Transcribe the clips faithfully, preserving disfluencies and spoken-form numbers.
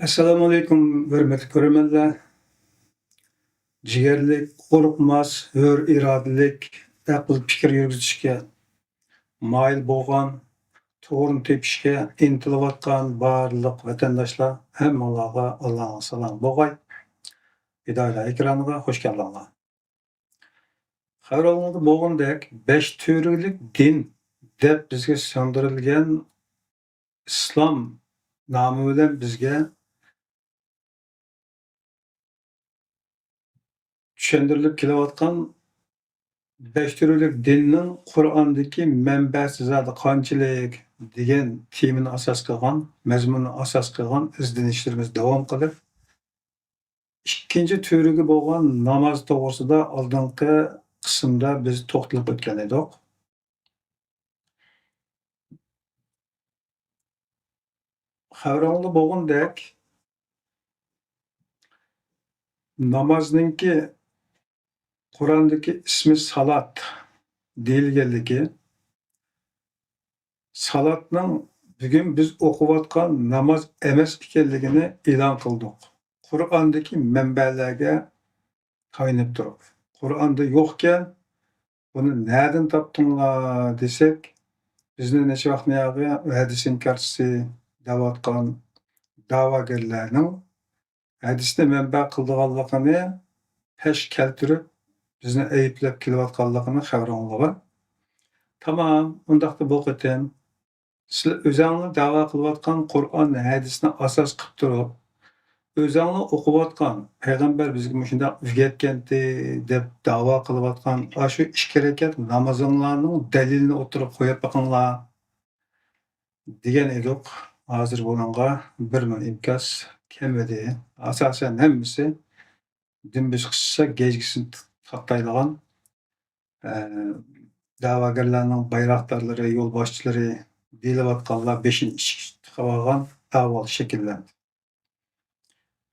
ئەسسالامۇئەلەيكۇم، ھۆرمەتلىك كۆرۈرمەنلەر. جىگەرلىك، قورقماس، ھۆر ئىرادىلىك، ئەقىل پىكىر يۈرگۈزۈشكە مايىل بولغان، توغرىنى تېپىشكە ئىنتىلىۋاتقان بارلىق ۋەتەنداشلار، ھەممىڭلارغا ئاللانىڭ سالامى بولغاي. ھىدايەت ئېكرانىغا خوش كەلدىڭلار. خەۋىرىڭلاردا بولغىنىدەك، بەش تۈۋرۈكلۈك دىن دەپ بىزگە سىڭدۈرۈلگەن ئىسلام نامى بىلەن بىزگە چۈشەندۈرۈلۈپ كېلىۋاتقان بەش تۈۋرۈكلۈك دىننىڭ قۇرئاندىكى مەنبەسى زادى قانچىلىك دېگەن تېمىنى ئاساس قىلغان، مەزمۇننى ئاساس قىلغان ئىزدىنىشلىرىمىز داۋام قىلىپ، ئىككىنچى تۈۋرۈكى بولغان ناماز توغرىسىدا ئالدىنقى قىسىمدا بىز توختىلىپ ئۆتكەن ئىدۇق. خەۋىرىڭلاردا بولغىنىدەك، نامازنىڭكى قۇرئاندىكى ئىسمى سالات دېيىلگەنلىكى، سالاتنىڭ بۈگۈن بىز ئوقۇۋاتقان ناماز ئەمەس ئىكەنلىكىنى ئېلان قىلدۇق. قۇرئاندىكى مەنبەلەرگە تايىنىپ تۇرۇپ، قۇرئاندا يوقكەن، بۇنى نەدىن تاپتىڭلار دېسەك، بىزنى نەچچە ۋاقىتتىن ياقى ھەدىس ئىنكارچىسى دەۋاتقان دەۋاگەرلەرنىڭ ھەدىسنى مەنبە قىلىدىغانلىقىنى پەش كەلتۈرۈپ، بىزنى ئەيىبلەپ كېلىۋاتقانلىقىنى خەۋىرىڭلار بار. تامام، ئۇنداقتا بۇ قېتىم سىلەر ئۆزەڭلار دەۋا قىلىۋاتقان قۇرئان، ھەدىسنى ئاساس قىلىپ تۇرۇپ، ئۆزەڭلار ئوقۇۋاتقان، پەيغەمبەر بىزگە مۇشۇنداق ئۆگەتكەنتى دەپ دەۋا قىلىۋاتقان ئاشۇ ئىككى رەكەت نامىزىڭلارنىڭ دەلىلىنى ئوتتۇرىغا قويۇپ بېقىڭلار دېگەن ئىدۇق. ھازىر بۇنىڭغا بىرمۇ ئىنكاس كەلمىدى. ئاساسەن ھەممىسى دۈمبىسى قىسسا گەجگىسىنى تاتلايدىغان، ئە، دەۋاگەرلەرنىڭ بايراقدارلىرى، يولباشچىلىرى دېيىلىۋاتقانلار بېشىنى ئىچىگە تىقىۋالغان ئەھۋال شەكىللەندى.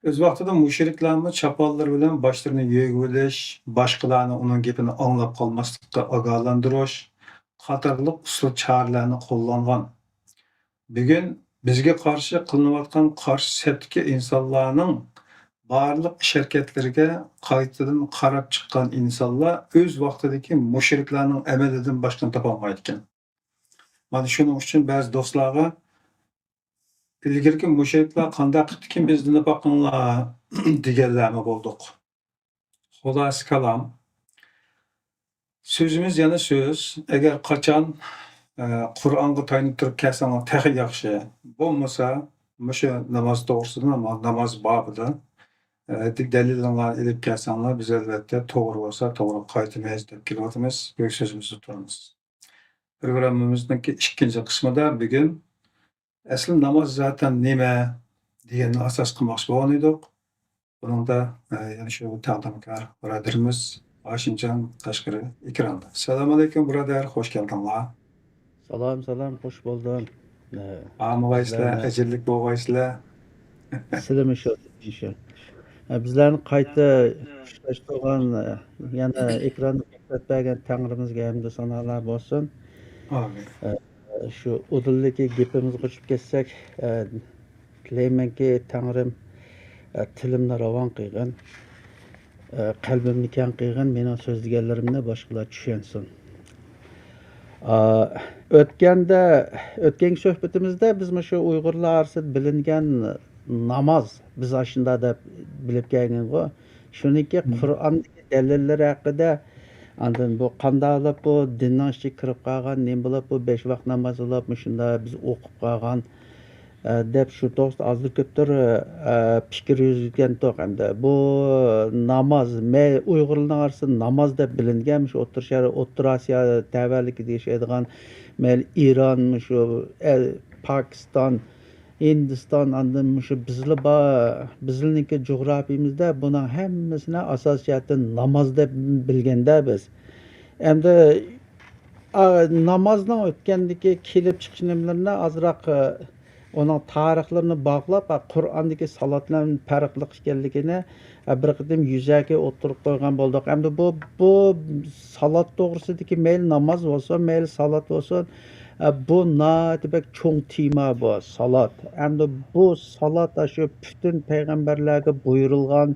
ئۆز ۋاقتىدا مۇشرىكلارمۇ چاپانلىرى بىلەن باشلىرىنى يۆگىۋېلىش، باشقىلارنىڭ ئۇنىڭ گېپىنى ئاڭلاپ قالماسلىققا ئاگاھلاندۇرۇش قاتارلىق ئۇسۇل چارىلەرنى قوللانغان. بۈگۈن بىزگە قارشى قىلىنىۋاتقان قارشى سەپتىكى ئىنسانلارنىڭ بارلىق ئىش-ھەرىكەتلىرىگە قايتىدىن قاراپ چىققان ئىنسانلار ئۆز ۋاقتىدىكى مۇشرىكلارنىڭ ئەمەلىدىن باشقىنى تاپالمايدىكەن. مانا شۇنىڭ ئۈچۈن بەزى دوستلارغا، «ئىلگىرىكى مۇشرىكلار قانداق قىپتىكىن بىزدىن باقىڭلار» دېگەنلەرمۇ بولدۇق. خۇلاسە كالام، سۆزىمىز يەنە سۆز. ئەگەر قاچان، ئە، قۇرئانغا تايىنىپ تۇرۇپ كەلسەڭلار تېخى ياخشى. بولمىسا، مۇشۇ ناماز توغرىسىدا، ناماز بابىدا، ئە، دە-، دەلىلىڭلارنى ئېلىپ كەلسەڭلار، بىز ئەلۋەتتە توغرا بولسا توغرىغا قايتىمىز دەپ كېلىۋاتىمىز، بۈگۈن سۆزىمىزدە تۇرىمىز. پروگراممىمىزنىڭكى ئىككىنچى قىسمىدا بۈگۈن ئەسلى ناماز زاتەن نېمە دېگەننى ئاساس قىلماقچى بولغان ئىدۇق. بۇنىڭدا، ئە، يەنە شۇ تەقدىمكار بۇرادىرىمىز ھاشىمجان قەشقىرى ئېكراندا. سالام ئەلەيكۇم، بۇرادەر، خوش كەلدىڭلار. سالام، سالام، خوش بولدۇڭ. ئە، ئامىغايسىلەر، سىلەرنى ئەجىرلىك بولغايسىلەر. سىلىمۇ شۇ، شۇ. ئە، بىزلەرنى قايتا ئۇچراشتۇرغان، ئە، يەنە ئېكراندا پۇرسەت بەرگەن تەڭرىمىزگە ھەمدۇ سانالار بولسۇن. ئامىن. ئە، شۇ ئۇدۇلدىكى گېپىمىزگە قوشۇپ كەتسەك، ئە، تىلەيمەنكى، تەڭرىم، ئە، تىلىمنى راۋان قىلغىن، ئە، قەلبىمنى كەڭ قىلغىن، مېنىڭ سۆزلىگەنلىرىمنى باشقىلار چۈشەنسۇن. ئا، ئۆتكەندە، ئۆتكەنكى سۆھبىتىمىزدە بىز مۇشۇ ئۇيغۇرلار ئارىسىدا بىلىنگەن ناماز، بىز ئاشۇنداق دەپ بىلىپ كەلگەنغۇ، شۇنىڭكى مم. قۇرئاندىكى دەلىللىرى ھەققىدە، ئاندىن بۇ قانداق بولۇپ بۇ دىننىڭ ئىچىگە كىرىپ قالغان، نېمە بولۇپ بۇ بەش ۋاق ناماز بولۇپ مۇشۇنداق بىز ئوقۇپ قالغان، ئە، دەپ شۇ توغرىسىدا ئازدۇر كۆپتۇر، ئە، پىكىر يۈرگۈزگەنتۇق. ئەمدى بۇ ناماز، مەي-، ئۇيغۇرلارنىڭ ئارىسىدا ناماز دەپ بىلىنگەن، مۇشۇ ئوتتۇرا شەرق، ئوتتۇرا ئاسىيا تەۋەلىكىدە ياشايدىغان، مەيلى ئىران، مۇشۇ، ئە، پاكىستان، ھىندىستان، ئاندىن مۇشۇ بىزلا بار، بىزلىنىڭكى جۇغراپىيىمىزدا بۇنىڭ ھەممىسىنى ئاساسىي جەھەتتىن ناماز دەپ بىلگەندە بىز. ئەمدى، ئا، نامازنىڭ ئۆتكەندىكى كېلىپ چىقىش نېمىلىرىنى ئازراق، ئە، ئۇنىڭ تارىخلىرىنى باغلاپ، ئا، قۇرئاندىكى سالات بىلەن پەرقلىق ئىكەنلىكىنى، ئە، بىر قېتىم يۈزەكى ئوتتۇرىغا قويغان بولدۇق. ئەمدى بۇ، بۇ سالات توغرىسىدىكى مەيلى ناماز بولسۇن، مەيلى سالات بولسۇن، ئە، بۇ ناھايىتى بەك چوڭ تېما بۇ، سالات. ئەمدى بۇ سالات ئاشۇ پۈتۈن پەيغەمبەرلەرگە بۇيرۇلغان،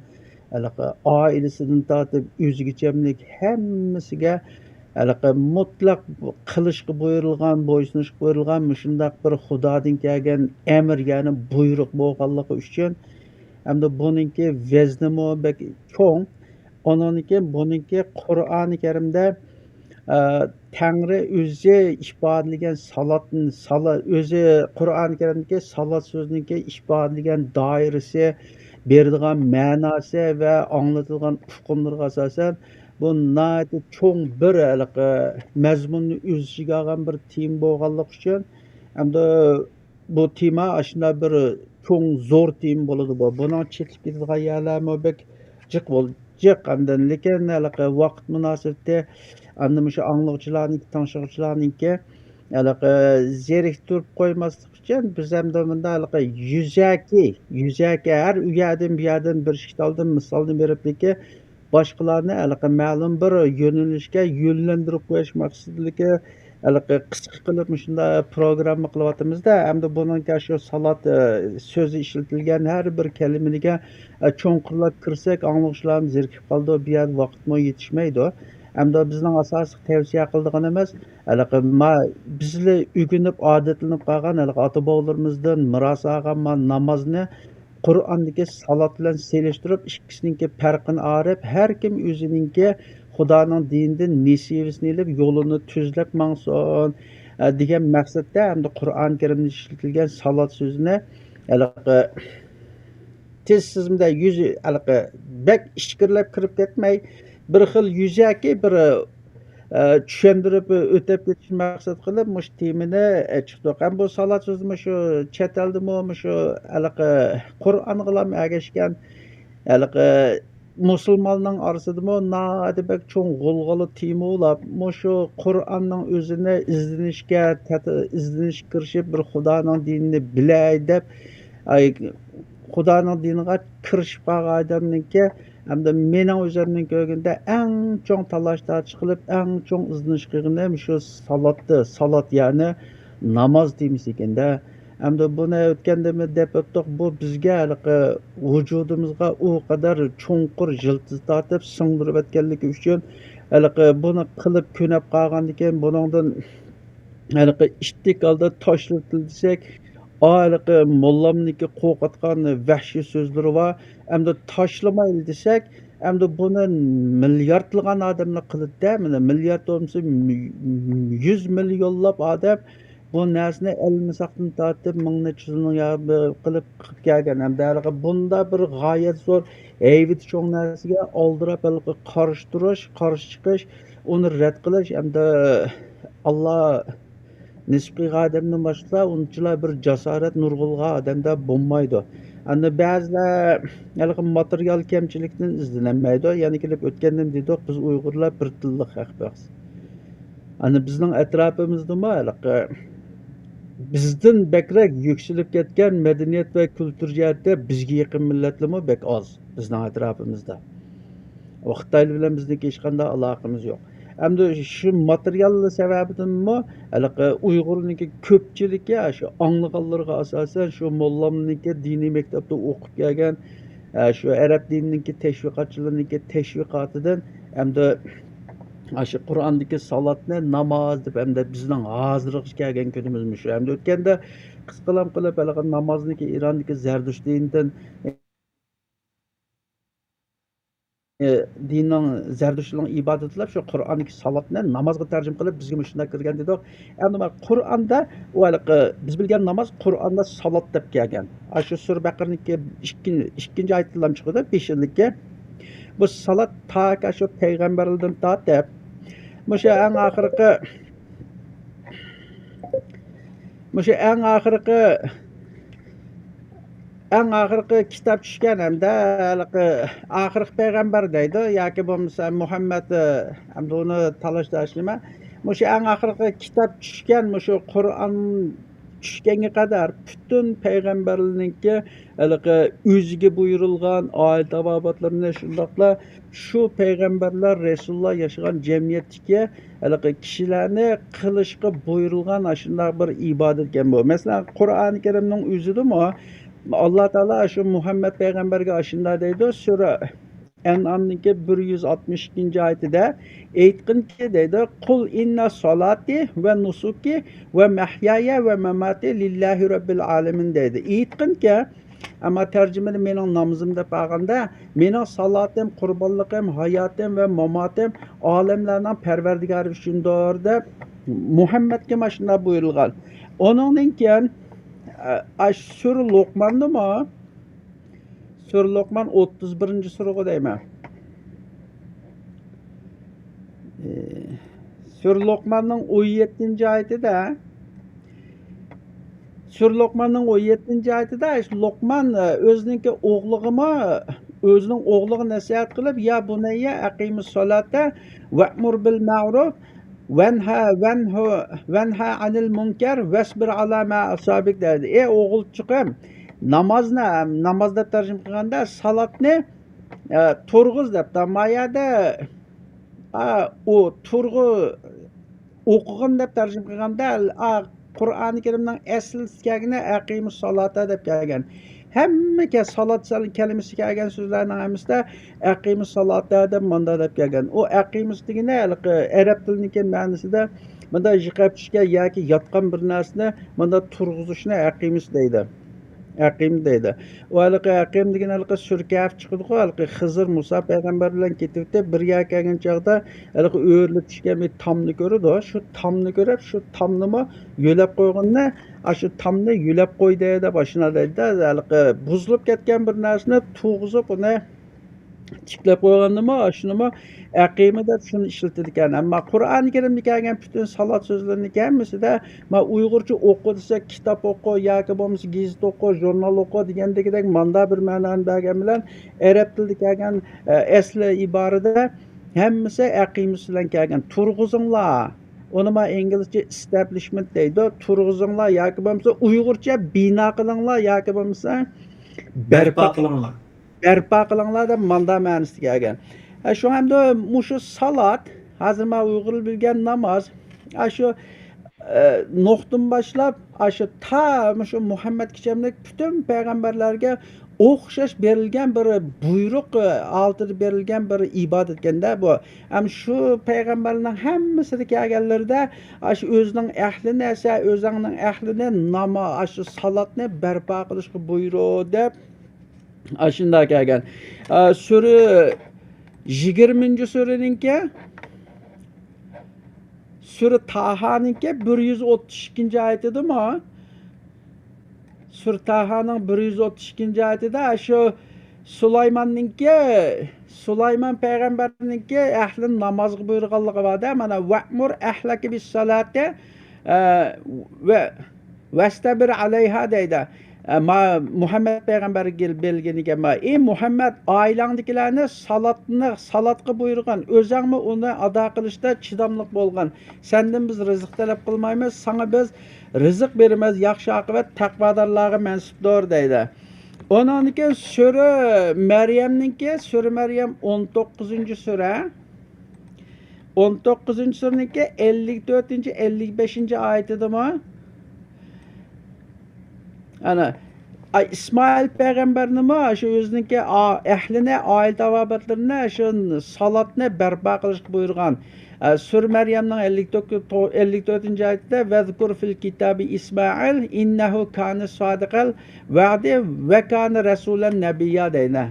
ھېلىقى ئائىلىسىدىن تارتىپ ئۆزىگىچەملىك ھەممىسىگە ھېلىقى مۇتلەق قىلىشقا بۇيرۇلغان، بويسۇنۇشقا بۇيرۇلغان مۇشۇنداق بىر خۇدادىن كەلگەن ئەمىر، يەنى بۇيرۇق بولغانلىقى ئۈچۈن، ئەمدى بۇنىڭكى ۋەزنىمۇ بەك چوڭ. ئۇنىڭدىن كېيىن بۇنىڭكى قۇرئانى كەرىمدە، ئە، تەڭرى ئۆزى ئىپادىلىگەن سالاتنى، سالا-، ئۆزى قۇرئانى كەرىمدىكى سالات سۆزىنىڭكى ئىپادىلىگەن دائىرىسى، بېرىدىغان مەناسى ۋە ئاڭلىتىدىغان ئۇقۇملىرىغا ئاساسەن، بۇ ناھايىتى چوڭ بىر ھېلىقى مەزمۇننى ئۆز ئىچىگە ئالغان بىر تېما بولغانلىقى ئۈچۈن، ئەمدى بۇ تېما ئاشۇنداق بىر چوڭ، زور تېما بولىدۇ بۇ. بۇنىڭ چېتىلىپ كېتىدىغان يەرلەرمۇ بەك جىق بول-، جىق ئاندىن. لېكىن ھېلىقى ۋاقىت مۇناسىۋىتى، ئاندىن مۇشۇ ئاڭلىغۇچىلارنىڭكى، تىڭشىغۇچىلارنىڭكى ھېلىقى زېرىكتۈرۈپ قويماسلىق ئۈچۈن، بىز ئەمدى مۇندا ھېلىقى يۈزەكى، يۈزەكى ھەر ئۇ يەردىن، بۇ يەردىن بىر ئىككىتالدىن مىسالنى بېرىپلىكى، باشقىلارنى ھېلىقى مەلۇم بىر يۆنىلىشكە يۆنلەندۈرۈپ قويۇش مەقسىتىدىكى ھېلىقى قىسقا قىلىپ مۇشۇنداق پروگرامما قىلىۋاتىمىز-دە، ئەمدى بۇنىڭكى شۇ سالات، ئى، سۆزى ئىشلىتىلگەن ھەر بىر كەلىمىگە، ئە، چوڭقۇرلاپ كىرسەك، ئاڭلىغۇچىلارمۇ زېرىكىپ قالىدۇ، بۇ يەردە ۋاقىتمۇ يېتىشمەيدۇ. ئەمدى بىزنىڭ ئاساسلىق تەۋسىيە قىلىدىغىنىمىز، ھېلىقى ما-، بىزلا ئۆگىنىپ، ئادەتلىنىپ قالغان ھېلىقى ئاتا-بوۋىلىرىمىزدىن مىراس ئالغان ما-، نامازنى قۇرئاندىكى سالات بىلەن سېلىشتۇرۇپ، ئىككىسىنىڭكى پەرقىنى ئايرىپ، ھەر كىم ئۆزىنىڭكى خۇدانىڭ دىنىدىن نېسىۋىسىنى ئېلىپ، يولىنى تۈزلەپ ماڭسۇن، ئە، دېگەن مەقسەتتە ھەمدە قۇرئان كەرىمدە ئىشلىتىلگەن سالات سۆزىنى ھېلىقى تېز سىزمىدە يۈز، ھېلىقى بەك ئىچكىرىلەپ كىرىپ كەتمەي، بىر خىل يۈزەكى بىر، ئە، چۈشەندۈرۈپ ئۆتۈپ كېتىشنى مەقسەت قىلىپ، مۇشۇ تېمىنى، ئە، چىقتۇق. ھەم بۇ سالات سۆزى مۇشۇ چەت ئەلدىمۇ، مۇشۇ ھېلىقى قۇرئانغىلا ئەگەشكەن، ھېلىقى مۇسۇلماننىڭ ئارىسىدىمۇ ناھايىتى بەك چوڭ غۇلغۇلا تېما بولاپ، مۇشۇ قۇرئاننىڭ ئۆزىنى ئىزدىنىشكە، تەت-، ئىزدىنىشكە كىرىشىپ، بىر خۇدانىڭ دىنىنى بىلەي دەپ، ئاي، خۇدانىڭ دىنىغا كىرىشىپ قالغان ئادەمنىڭكى، ھەمدە مېنىڭ ئۆزۈمنىڭ كۆرگىنىدە ئەڭ چوڭ تالاش-تارتىش قىلىپ، ئەڭ چوڭ ئىزدىنىش قىلغىنى مۇشۇ سالاتتى، سالات، يەنى ناماز تېمىسى ئىكەن-دە. ئەمدى بۇنى ئۆتكەندىمۇ دەپ ئۆتتۇق، بۇ بىزگە ھېلىقى ۋۇجۇدىمىزغا ئۇ قەدەر چوڭقۇر يىلتىز تارتىپ، سىڭدۈرۈپ ئەتكەنلىكى ئۈچۈن، ھېلىقى بۇنى قىلىپ كۆنۈپ قالغاندىكىن، بۇنىڭدىن ھېلىقى ئىتتىك ھالدا تاشلىۋېتىلدى دېسەك، ئا، ھېلىقى موللامنىڭكى قورقۇتقان ۋەھشىي سۆزلىرى بار، ئەمدى تاشلىمايلى دېسەك، ئەمدى بۇنى مىلياردلىغان ئادەملەر قىلىدۇ-دە، مانا مىليارد بولمىسا، يۈز مىليونلاپ ئادەم بۇ نەرسىنى ئەلمىساقتىن تارتىپ، مىڭ نەچچە يۈز مىڭ يا-، قىلىپ، قىلىپ كەلگەن. ئەمدى ھېلىقى بۇندا بىر غايەت زور، ھەيۋىتى چوڭ نەرسىگە ئالدىراپ، ھېلىقى قارشى تۇرۇش، قارشى چىقىش، ئۇنى رەت قىلىش، ئەمدى ئاللا نېسىپ قىلغان ئادەمدىن باشقا ئۇنچىلا بىر جاسارەت نۇرغۇنلىغان ئادەمدە بولمايدۇ. ئەمدى بەزىلەر ھېلىقى ماتېرىيال كەمچىلىكتىن ئىزدىنەلمەيدۇ. يەنە كېلىپ ئۆتكەندىن دېدۇق، بىز ئۇيغۇرلار بىر تىللىق خەلقمىز. ئەنە بىزنىڭ ئەتراپىمىزدىمۇ ھېلىقى بىزدىن بەكرەك يۈكسىلىپ كەتكەن مەدەنىيەت ۋە كۈلتۈر جەھەتتە بىزگە يېقىن مىللەتلەرمۇ بەك ئاز بىزنىڭ ئەتراپىمىزدا. خىتايلار بىلەن بىزنىڭكى ھېچقانداق ئالاقىمىز يوق. ئەمدى شۇ ماتېرىيال سەۋەبىدىنمۇ ھېلىقى ئۇيغۇرنىڭكى كۆپچىلىكى شۇ ئاڭلىغانلىرىغا ئاساسەن، شۇ موللامنىڭكى دىنىي مەكتەپتە ئوقۇپ كەلگەن، ئە، شۇ ئەرەب دىنىنىڭكى تەشۋىقاتچىلىرىنىڭكى تەشۋىقاتىدىن ئەمدى ئاشۇ قۇرئاندىكى سالاتنى ناماز دەپ، ئەمدى بىزنىڭ ھازىرغىچە كەلگەن كۈنىمىزمۇ شۇ. ئەمدى ئۆتكەندە قىسقىلام قىلىپ، ھېلىقى نامازنىڭكى ئىراندىكى زەردۇشت دىنىدىن، ئى، دىننىڭ، زەردۇشتنىڭ ئىبادىتى دەپ شۇ قۇرئاندىكى سالاتنى نامازغا تەرجىمە قىلىپ، بىزگە مۇشۇنداق كىرگەن دېدۇق. ئەمدى مانا قۇرئاندا ئۇ ھېلىقى بىز بىلگەن ناماز قۇرئاندا سالات دەپ كەلگەن. ئاشۇ سۈرە بەقەرىنىڭكى ئىككىنچى، ئىككىنچى ئايىتىدىلا چىقىدۇ، بېشىدىكى. بۇ سالات تاكى شۇ پەيغەمبەرلەردىن تارتىپ، مۇشۇ ئەڭ ئاخىرقى، مۇشۇ ئەڭ ئاخىرقى، ئەڭ ئاخىرقى كىتاب چۈشكەن ھەمدە ھېلىقى ئاخىرقى پەيغەمبەر دەيدۇ، ياكى بولمىسا مۇھەممەد، ئەمدى ئۇنى تالاش-تارتىش نېمە؟ مۇشۇ ئەڭ ئاخىرقى كىتاب چۈشكەن، مۇشۇ قۇرئان چۈشكەنگە قەدەر پۈتۈن پەيغەمبەرلەرنىڭكى ھېلىقى ئۆزىگە بۇيرۇلغان ئائىلە تاۋابىئاتلىرىنى، شۇنداقلا شۇ پەيغەمبەرلەر، رەسۇللار ياشىغان جەمئىيەتتىكى ھېلىقى كىشىلەرنى قىلىشقا بۇيرۇلغان ئاشۇنداق بىر ئىبادەتكەن بۇ. مەسىلەن، قۇرئانى كەرىمنىڭ ئۆزىدىمۇ ئاللا تائالا شۇ مۇھەممەد پەيغەمبەرگە ئاشۇنداق دەيدۇ، سۈرە ئەنئامنىڭكى بىر يۈز ئاتمىش ئىككىنچى ئايىتىدە، ئېيتقىنكى دەيدۇ، قۇل ئىننا سالاتى ۋە نۇسۇكى ۋە مەھيايە ۋە ماماتى لىللاھى رەببىل ئالەمىن دەيدۇ. ئېيتقىنكى، ئەمما تەرجىمىدە مېنىڭ نامىزىم دەپ قالغاندا، مېنىڭ سالاتىم، قۇربانلىقىم، ھاياتىم ۋە ماماتىم ئالەملەرنىڭ پەرۋەردىگارى ئۈچۈندۇر دەپ مۇھەممەدكە ماشۇنداق بۇيرۇلغان. ئۇنىڭدىن كېيىن، ئە، ئاش سۈرە لوقماندىمۇ، سۈرە لوقمان ئوتتۇز بىرىنچى سۈرىغۇ دەيمەن. ئى، سۈرە لوقماننىڭ ئون يەتتىنچى ئايىتىدە، سۈرە لوقماننىڭ ئون يەتتىنچى ئايىتىدە لوقمان، ئى، ئۆزىنىڭكى ئوغلىغىمۇ، ئۆزىنىڭ ئوغلىغا نەسىھەت قىلىپ، يا بۇنەييە ئەقىمۇس سالاتە ۋەئمۇر بىل مەئرۇف ۋەنھا، ۋەنھۇ، ۋەنھا ئەنىل مۇنكەر ۋەسبىر ئالا ما ئەسابىك دەيدۇ. ئەي ئوغۇلچىقىم، نامازنى، ناماز دەپ تەرجىمە قىلغاندا، سالاتنى، ئە، تۇرغۇز دەپتۇ. ما يەردە، ئا، ئۇ تۇرغۇ-، ئوقۇغىن دەپ تەرجىمە قىلغاندا، ئا، قۇرئانى كەرىمنىڭ ئەسلىدە كەلگىنى ئەقىمۇس سالاتا دەپ كەلگەن. ھەممە كە-، سالات سەل-، كەلىمىسى كەلگەن سۆزلەرنىڭ ھەممىسىدە ئەقىمۇس سالاتا دەپ ماندا دەپ كەلگەن. ئۇ ئەقىمۇس دېگىنى ھېلىقى ئەرەب تىلىنىڭكى مەنىسىدە ماندا يىقاپ چۈشكەن ياكى ياتقان بىر نەرسىنى ماندا تۇرغۇزۇشنى ئەقىمۇس دەيدۇ. ئەقىم دەيدۇ. ئۇ ھېلىقى ئەقىم دېگەن ھېلىقى سۈرە كەھف چىقىدىغۇ، ھېلىقى خىزىر مۇسا پەيغەمبەر بىلەن كېتىۋېتىپ، بىر يەرگە كەلگەن چاغدا ھېلىقى ئۆرۈلۈپ چۈشكەن بىر تامنى كۆرىدۇ. شۇ تامنى كۆرۈپ، شۇ تامنىمۇ يۆلەپ قويغىنىنى، ئاشۇ تامنى يۆلەپ قويدى دەپ ئاشۇنداق دەيدۇ. ھېلىقى بۇزۇلۇپ كەتكەن بىر نەرسىنى تۇرغۇزۇپ، ئۇنى تىكلەپ قويغاندىمۇ، ئاشۇنىمۇ ئەقىمە دەپ شۇنى ئىشلىتىدىكەن. ئەمما قۇرئانى كەرىمدە كەلگەن پۈتۈن سالات سۆزلىرىنىڭكى ھەممىسىدە، ما ئۇيغۇرچە ئوقۇ دېسە، كىتاب ئوقۇ ياكى بولمىسا گېزىت ئوقۇ، ژۇرنال ئوقۇ دېگەندىكىدەك ماندا بىر مەنانى بەرگەن بىلەن، ئەرەب تىلىدا كەلگەن، ئە، ئەسلى ئىبارىدە ھەممىسى ئەقىمىسى بىلەن كەلگەن. تۇرغۇزۇڭلار. ئۇنى ما ئىنگلىزچە ئىستەبلىشمېنت دەيدۇ. تۇرغۇزۇڭلار ياكى بولمىسا ئۇيغۇرچە بىنا قىلىڭلار ياكى بولمىسا بەرپا قىلىڭلار. بەرپا قىلىڭلار دەپ ماندا مەنىسىدە كەلگەن. ھە، شۇڭا ئەمدى مۇشۇ سالات، ھازىر مانا ئۇيغۇرلار بىلگەن ناماز، ئاشۇ، ئە، نۇھتىن باشلاپ، ئاشۇ تا مۇشۇ مۇھەممەدكىچەملىك پۈتۈن پەيغەمبەرلەرگە ئوخشاش بېرىلگەن بىر بۇيرۇق، ئە، ھالىتىدە بېرىلگەن بىر ئىبادەتكەندە بۇ. ھەم شۇ پەيغەمبەرنىڭ ھەممىسىدە كەلگەنلىرىدە، ئاشۇ ئۆزىنىڭ ئەھلىنى، ئەسە ئۆزۈڭنىڭ ئەھلىنى ناما-، ئاشۇ سالاتنى بەرپا قىلىشقا بۇيرۇ دەپ، ئاشۇنداق كەلگەن. ئا، سۈرە يىگىرمىنچى سۈرىنىڭكى، سۈرە تاھانىڭكى بىر يۈز ئوتتۇز ئىككىنچى ئايىتىدىمۇ؟ سۈرە تاھانىڭ بىر يۈز ئوتتۇز ئىككىنچى ئايىتىدە شۇ سۇلايماننىڭكى، سۇلايمان پەيغەمبەرنىڭكى ئەھلىنى نامازغا بۇيرۇغانلىقى بار-دە، مانا، «ۋەئمۇر ئەھلەكە بىسسالاتى، ئە، ۋە، ۋەستەبىر ئەلەيھا» دەيدۇ. ئە، ما-، مۇھەممەد پەيغەمبەرگە بەلگىلىگەن، ما، «ئى مۇھەممەد، ئائىلەڭدىكىلەرنى سالاتنى، سالاتقا بۇيرۇغىن، ئۆزەڭمۇ ئۇنى ئادا قىلىشتا چىداملىق بولغىن. سەندىن بىز رىزىق تەلەپ قىلمايمىز، ساڭا بىز رىزىق بېرىمىز، ياخشى ئاقىۋەت تەقۋادارلارغا مەنسۇپتۇر» دەيدۇ. ئۇنىڭدىن كېيىن سۈرە مەريەمنىڭكى، سۈرە مەريەم ئون توققۇزىنچى سۈرە. ئون توققۇزىنچى سۈرىنىڭكى ئەللىك تۆتىنچى، ئەللىك بەشىنچى ئايىتىدىمۇ؟ ئانا، ئاي، ئىسمائىل پەيغەمبەرنىمۇ شۇ ئۆزىنىڭكى ئا-، ئەھلىنى، ئائىلە تاۋابىئاتلىرىنى شۇ سالاتنى بەرپا قىلىشقا بۇيرۇغان. ئە، سۈرە مەريەمنىڭ ئەللىك تۆت، ئەللىك تۆتىنچى ئايىتىدە، «ۋەزكۇر فىل كىتابى ئىسمائىل، ئىننەھۇ كانە سادىقەل ۋەئدى ۋە كانە رەسۇلەن نەبىييا» دەيدۇ.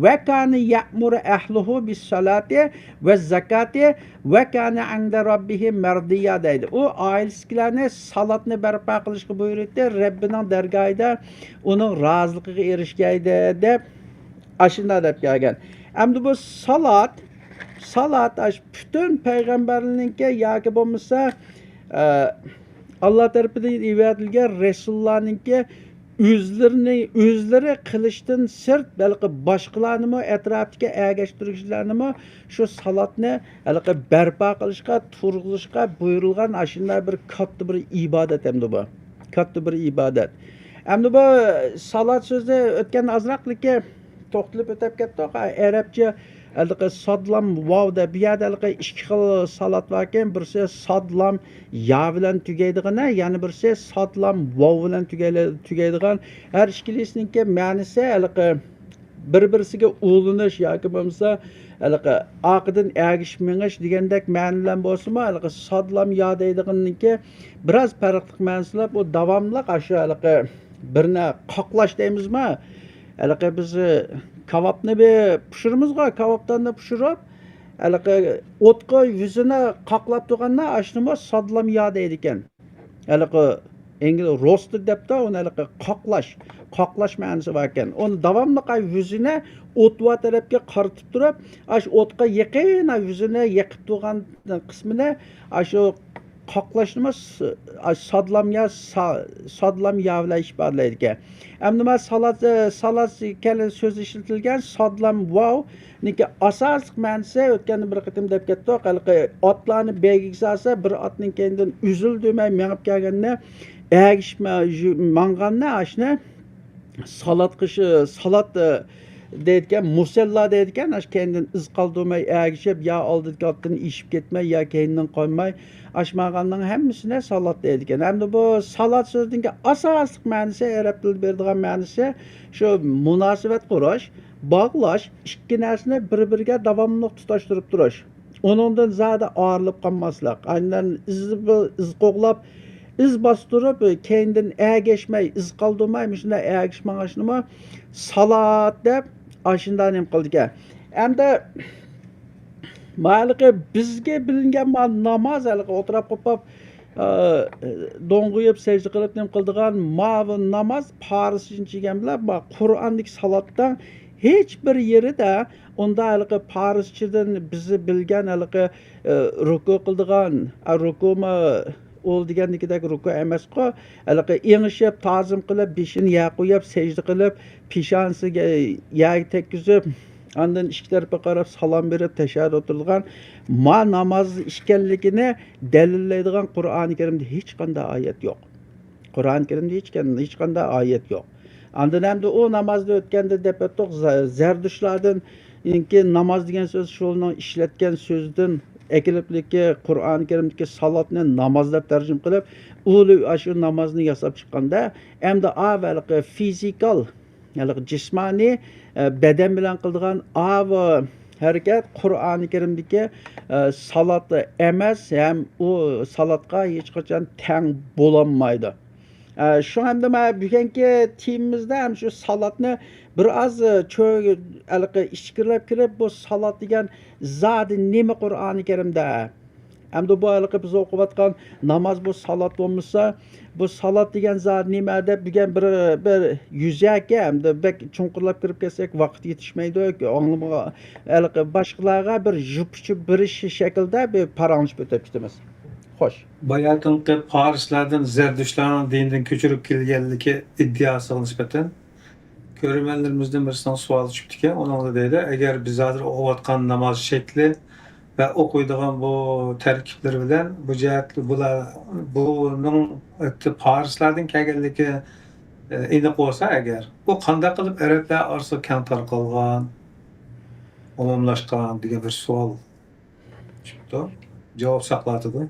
«ۋە كانە يەئمۇرۇ ئەھلىھۇ بىسسالاتى ۋە زاكاتى ۋە كانە ئىندە رەببىھى مەردىييا» دەيدۇ. ئۇ ئائىلىسىدىكىلەرنى سالاتنى بەرپا قىلىشقا بۇيرۇيتتى، رەببىنىڭ دەرگاھىدا ئۇنىڭ رازىلىقىغا ئېرىشكەيدى دەپ، ئاشۇنداق دەپ كەلگەن. ئەمدى بۇ سالات، سالات ئاشۇ پۈتۈن پەيغەمبەرلەرنىڭكى ياكى بولمىسا، ئە، ئاللا تەرىپىدىن ئېۋەتىلگەن رەسۇللارنىڭكى ئۆزلىرىنى، ئۆزلىرى قىلىشتىن سىرت، بەلكى باشقىلارنىمۇ، ئەتراپتىكى ئەگەشتۈرگۈچىلەرنىمۇ شۇ سالاتنى ھېلىقى بەرپا قىلىشقا، تۇرغۇزۇشقا بۇيرۇلغان ئاشۇنداق بىر كاتتا بىر ئىبادەت ئەمدى بۇ. كاتتا بىر ئىبادەت. ئەمدى بۇ سالات سۆزى ئۆتكەندە ئازراقلىكى توختىلىپ ئۆتۈپ كەتتۇق. ئەرەبچە ھېلىقى سادلام ۋاۋ دەپ، بۇ يەردە ھېلىقى ئىككى خىل سالات باركەن، بىرسى سادلام يا بىلەن تۈگەيدىغىنى، يەنە بىرسى سادلام ۋاۋ بىلەن تۈگەيلە-، تۈگەيدىغان. ھەر ئىككىلىسىنىڭكى مەنىسى ھېلىقى بىر-بىرسىگە ئۇلىنىش ياكى بولمىسا ھېلىقى ئارقىدىن ئەگىشىپ مېڭىش دېگەندەك مەنىلەر بولسىمۇ، ھېلىقى سادلام يا دەيدىغىنىڭكى بىراز پەرقلىق مەنىسى بار. بۇ داۋاملىق ئاشۇ ھېلىقى بىرنى قاقلاش دەيمىزما؟ ھېلىقى بىز، ئى، كاۋاپنى بىر پىشۇرىمىزغۇ، كاۋاپتاننى پىشۇرۇپ، ھېلىقى ئوتقا يۈزىنى قاقلاپ تۇرغاندا، ئاشۇنىمۇ سادلام يا دەيدىكەن. ھېلىقى ئىنگلىز روستېد دەپتۇ، ئۇنى ھېلىقى قاقلاش، قاقلاش مەنىسى باركەن. ئۇنى داۋاملىق يۈزىنى ئوت بار تەرەپكە قارىتىپ تۇرۇپ، ئاشۇ ئوتقا يېقىن يۈزىنى يېقىپ تۇرغان قىسمىنى ئاشۇ قاقلاشنىمۇ س-، ئاشۇ سادلام يا سا-، سادلام يا بىلەن ئىپادىلەيدىكەن. ئەمدى مانا سالات، سالات كەلگەن سۆز ئىشلىتىلگەن، سادلام ۋاۋ نىڭكى ئاساسلىق مەنىسى، ئۆتكەندە بىر قېتىم دەپ كەتتۇق، ھېلىقى ئاتلارنى بەيگىگە سالسا، بىر ئاتنىڭ كەينىدىن ئۈزۈل دېمەي مېڭىپ كەلگەننى، ئەگىشىپ مە-، يۈ-، ماڭغاننى، ئاشۇنى سالات قىش-، سالات، ئى، دەيدىكەن، مۇسەللا دەيدىكەن، ئاشۇ كەينىدىن ئىز قالدۇرماي ئەگىشىپ، يا ئالدىدىكى ئاتتىن ئېشىپ كەتمەي، يا كەينىدىن قالماي، ئاشۇ ماڭغاننىڭ ھەممىسىنى سالات دەيدىكەن. ئەمدى بۇ سالات سۆزىنىڭكى ئاساسلىق مەنىسى، ئەرەب تىلىدا بېرىدىغان مەنىسى، شۇ مۇناسىۋەت قۇرۇش، باغلاش، ئىككى نەرسىنى بىر-بىرىگە داۋاملىق تۇتاشتۇرۇپ تۇرۇش. ئۇنىڭدىن زادى ئايرىلىپ قالماسلىق. ئاندىن ئىز، ئىز قوغلاپ، ئىز باستۇرۇپ، كەينىدىن ئەگەشمەي، ئىز قالدۇرماي، مۇشۇنداق ئەگىشىپ ماڭىشنىمۇ سالات دەپ، ئاشۇنداق نېمە قىلىدىكەن. ئەمدى مانا ھېلىقى بىزگە بىلىنگەن مانا ناماز ھېلىقى ئولتۇراپ قوپاپ، ئە، دوڭغىيىپ، سەجدە قىلىپ نېمە قىلىدىغان ماۋۇ ناماز پارسچىنى چىگەن بىلەن، مانا قۇرئاندىكى سالاتتا ھېچ بىر يېرىدە ئۇندا ھېلىقى پارسچىدىن بىز بىلگەن ھېلىقى، ئە، رۇكۇ قىلىدىغان، ئە، رۇكۇمۇ ئۇل دېگەندىكىدەك رۇكۇ ئەمەسقۇ، ھېلىقى ئېڭىشىپ، تازىم قىلىپ، بېشىنى يەرگە قويۇپ، سەجدە قىلىپ، پېشانىسىگە يەرگە تەگكۈزۈپ، ئاندىن ئىككى تەرەپكە قاراپ سالام بېرىپ، تەشەھھۇد ئولتۇرىدىغان ما ناماز ئىكەنلىكىنى دەلىللەيدىغان قۇرئانى كەرىمدە ھېچقانداق ئايەت يوق. قۇرئانى كەرىمدە ھېچ، ھېچقانداق ئايەت يوق. ئاندىن ئەمدى ئۇ نامازنى ئۆتكەندە دەپ ئۆتتۇق، زە-، زەردۇشلاردىن كېيىنكى ناماز دېگەن سۆز شۇنىڭ ئىشلەتكەن سۆزىدىن ئەكېلىپلىكى قۇرئانى كەرىمدىكى سالاتنى ناماز دەپ تەرجىمە قىلىپ، ئۇلى ئاشۇ نامازنى ياساپ چىققاندا، ئەمدى ئاۋۇ ھېلىقى فىزىكال، ھېلىقى جىسمانىي، ئە، بەدەن بىلەن قىلىدىغان ئاۋۇ ھەرىكەت قۇرئانى كەرىمدىكى، ئە، سالات ئەمەس، ھەم ئۇ سالاتقا ھېچقاچان تەڭ بولالمايدۇ. ئە، شۇڭا ئەمدى مانا بۈگۈنكى تېمىمىزدا ھەم شۇ سالاتنى بىر ئاز، ئە، چۆ-، ھېلىقى ئىچكىرىلەپ كىرىپ، بۇ سالات دېگەن زادى نېمە قۇرئانى كەرىمدە؟ ئەمدى بۇ ھېلىقى بىز ئوقۇۋاتقان ناماز بۇ سالات بولمىسا، بۇ سالات دېگەن زادى نېمە دەپ بۈگۈن بىر، بىر يۈزەكى، ئەمدى بەك چوڭقۇرلاپ كىرىپ كەتسەك ۋاقىت يېتىشمەيدۇ. ئاڭلىمىغا-، ھېلىقى باشقىلارغا بىر يۇپۇچۇپ بېرىش شەكلىدە بىر پاراڭلىشىپ ئۆتۈپ كېتىمىز. خوش. باياتىنقى پارسلاردىن، زەردۇشتلارنىڭ دىنىدىن كۆچۈرۈپ كەلگەنلىكى ئىددىئاسىغا نىسبەتەن كۆرۈرمەنلىرىمىزدىن بىرسىنىڭ سوئالى چۈشۈپتىكەن. ئۇنىڭدا دەيدۇ، ئەگەر بىز ھازىر ئوقۇۋاتقان ناماز شەكلى ۋە ئوقۇيدىغان بۇ تەركىبلىرى بىلەن بۇ جەھەت، بۇلار، بۇنىڭ پارسلاردىن كەلگەنلىكى، ئېنىق بولسا ئەگەر، بۇ قانداق قىلىپ ئەرەبلەر ئارىسىغا كەڭ تارقالغان، ئومۇملاشقان دېگەن بىر سوئال چىقىپتۇ. جاۋاب ساقلاۋاتىدۇ.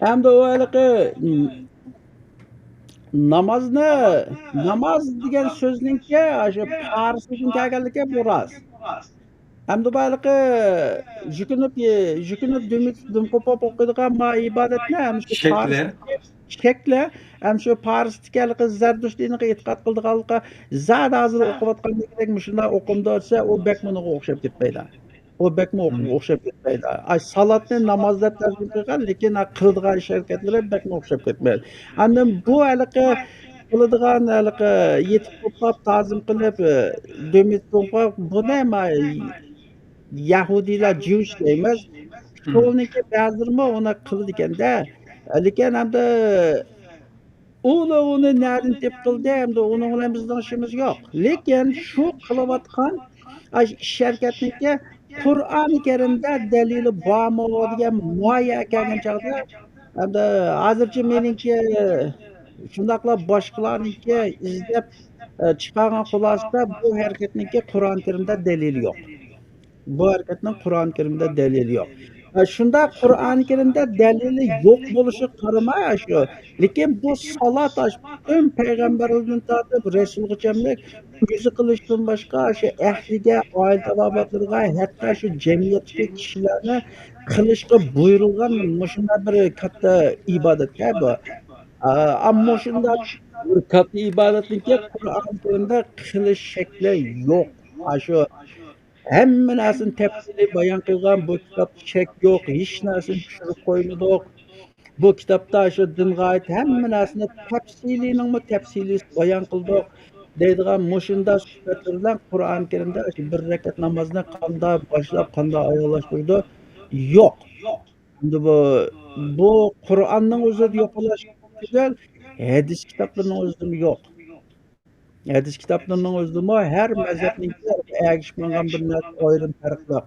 ئەمدى ئۇ ھېلىقى نامازنى، ناماز دېگەن سۆزنىڭكى ئاشۇ پارسىدىن كەلگەنلىكى بۇ راست. ئەمدى بۇ ھېلىقى يۈكۈنۈپ، يۈكۈنۈپ دۈم، دۈم قوپۇپ ئوقۇيدىغان ما ئىبادەتنى ھەم شۇ شەكلى. پارس-، شەكلى، ھەم شۇ پارستىكى ھېلىقى زەردۇشت دىنىغا ئېتىقاد قىلىدىغانلىقى زادى ھازىر ئوقۇۋاتقاندىكىدەك مۇشۇنداق ئوقۇمدا ئۆتسە، ئۇ بەك مۇنىڭغا ئوخشاپ كەتمەيدۇ. ئۇ بەكمۇ ئوخشاپ كەتمەيدۇ. ئاي، سالاتنى ناماز دەپ تەرجىمە قىلغان، لېكىن قىلىدىغان ئىش ھەرىكەتلىرى بەكمۇ ئوخشاپ كەتمەيدۇ. ئاندىن بۇ ھېلىقى قىلىدىغان، ھېلىقى يېتىپ توختاپ، تازىم قىلىپ، دۆمىتى توڭقاپ، بۇنى ما-، يەھۇدىيلار، جيۇش دەيمىز. شۇنىڭكى بەزىلىرىمۇ ئۇنى قىلىدىكەن-دە. لېكىن ئەمدى ئۇلار ئۇنى نەدىن تېپىپ قىلدى، ئەمدى ئۇنىڭ بىلەن بىزنىڭ ئىشىمىز يوق. لېكىن شۇ قىلىۋاتقان ئاشۇ ئىش ھەرىكەتنىڭكى قۇرئانى كەرىمدە دەلىلى بارمۇ دېگەن مۇئەييەن كەلگەن چاغدا، ئەمدى ھازىرچە مېنىڭكى، شۇنداقلا باشقىلارنىڭكى ئىزدەپ، ئە، چىقارغان خۇلاسىسىدە بۇ ھەرىكەتنىڭكى قۇرئان كەرىمدە دەلىلى يوق. بۇ ھەرىكەتنىڭ قۇرئان كەرىمدە دەلىلى يوق. ئە، شۇنداق قۇرئان كەرىمدە دەلىلى يوق بولۇشىغا قارىماي، شۇ، لېكىن بۇ سالات، ئاشۇ پۈتۈن پەيغەمبەرلەردىن تارتىپ رەسۇلغىچەملىك ئۆزى قىلىشتىن باشقا، شۇ ئەھلىگە، ئائىلە تاۋابىئاتلىرىغا، ھەتتا شۇ جەمئىيەتتىكى كىشىلەرنى قىلىشقا بۇيرۇلغان مۇشۇنداق بىر كاتتا ئىبادەتكە بۇ. ئا، ئا، مۇشۇنداق بىر كاتتا ئىبادەتنىڭكى قۇرئان كەرىمدە قىلىش شەكلى يوق. ئاشۇ ھەممە نەرسىنى تەپسىلىي بايان قىلغان بۇ كىتابتا شەك يوق، ھېچ نەرسىنى چۈشۈرۈپ قويمىدۇق. بۇ كىتابتا شۇ دىنغا ئائىت ھەممە نەرسىنى تەپسىلىينىڭمۇ تەپسىلىيسى بايان قىلدۇق دەيدىغان مۇشۇنداق سۈپەتلەر بىلەن قۇرئان كەرىمدە شۇ بىر رەكەت نامازنى قانداق باشلاپ، قانداق ئاياغلاشتۇرىدۇ؟ يوق. ئەمدى بۇ، بۇ قۇرئاننىڭ ئۆزىدە يوق بولۇش تۈگۈل، ھەدىس كىتابلىرىنىڭ ئۆزىدىمۇ يوق. ھەدىس كىتابلىرىنىڭ ئۆزىدىمۇ ھەر مەزھەپنىڭكى ئەگىشىپ ماڭغان بىر نەرسە ئايرىم پەرقلىق.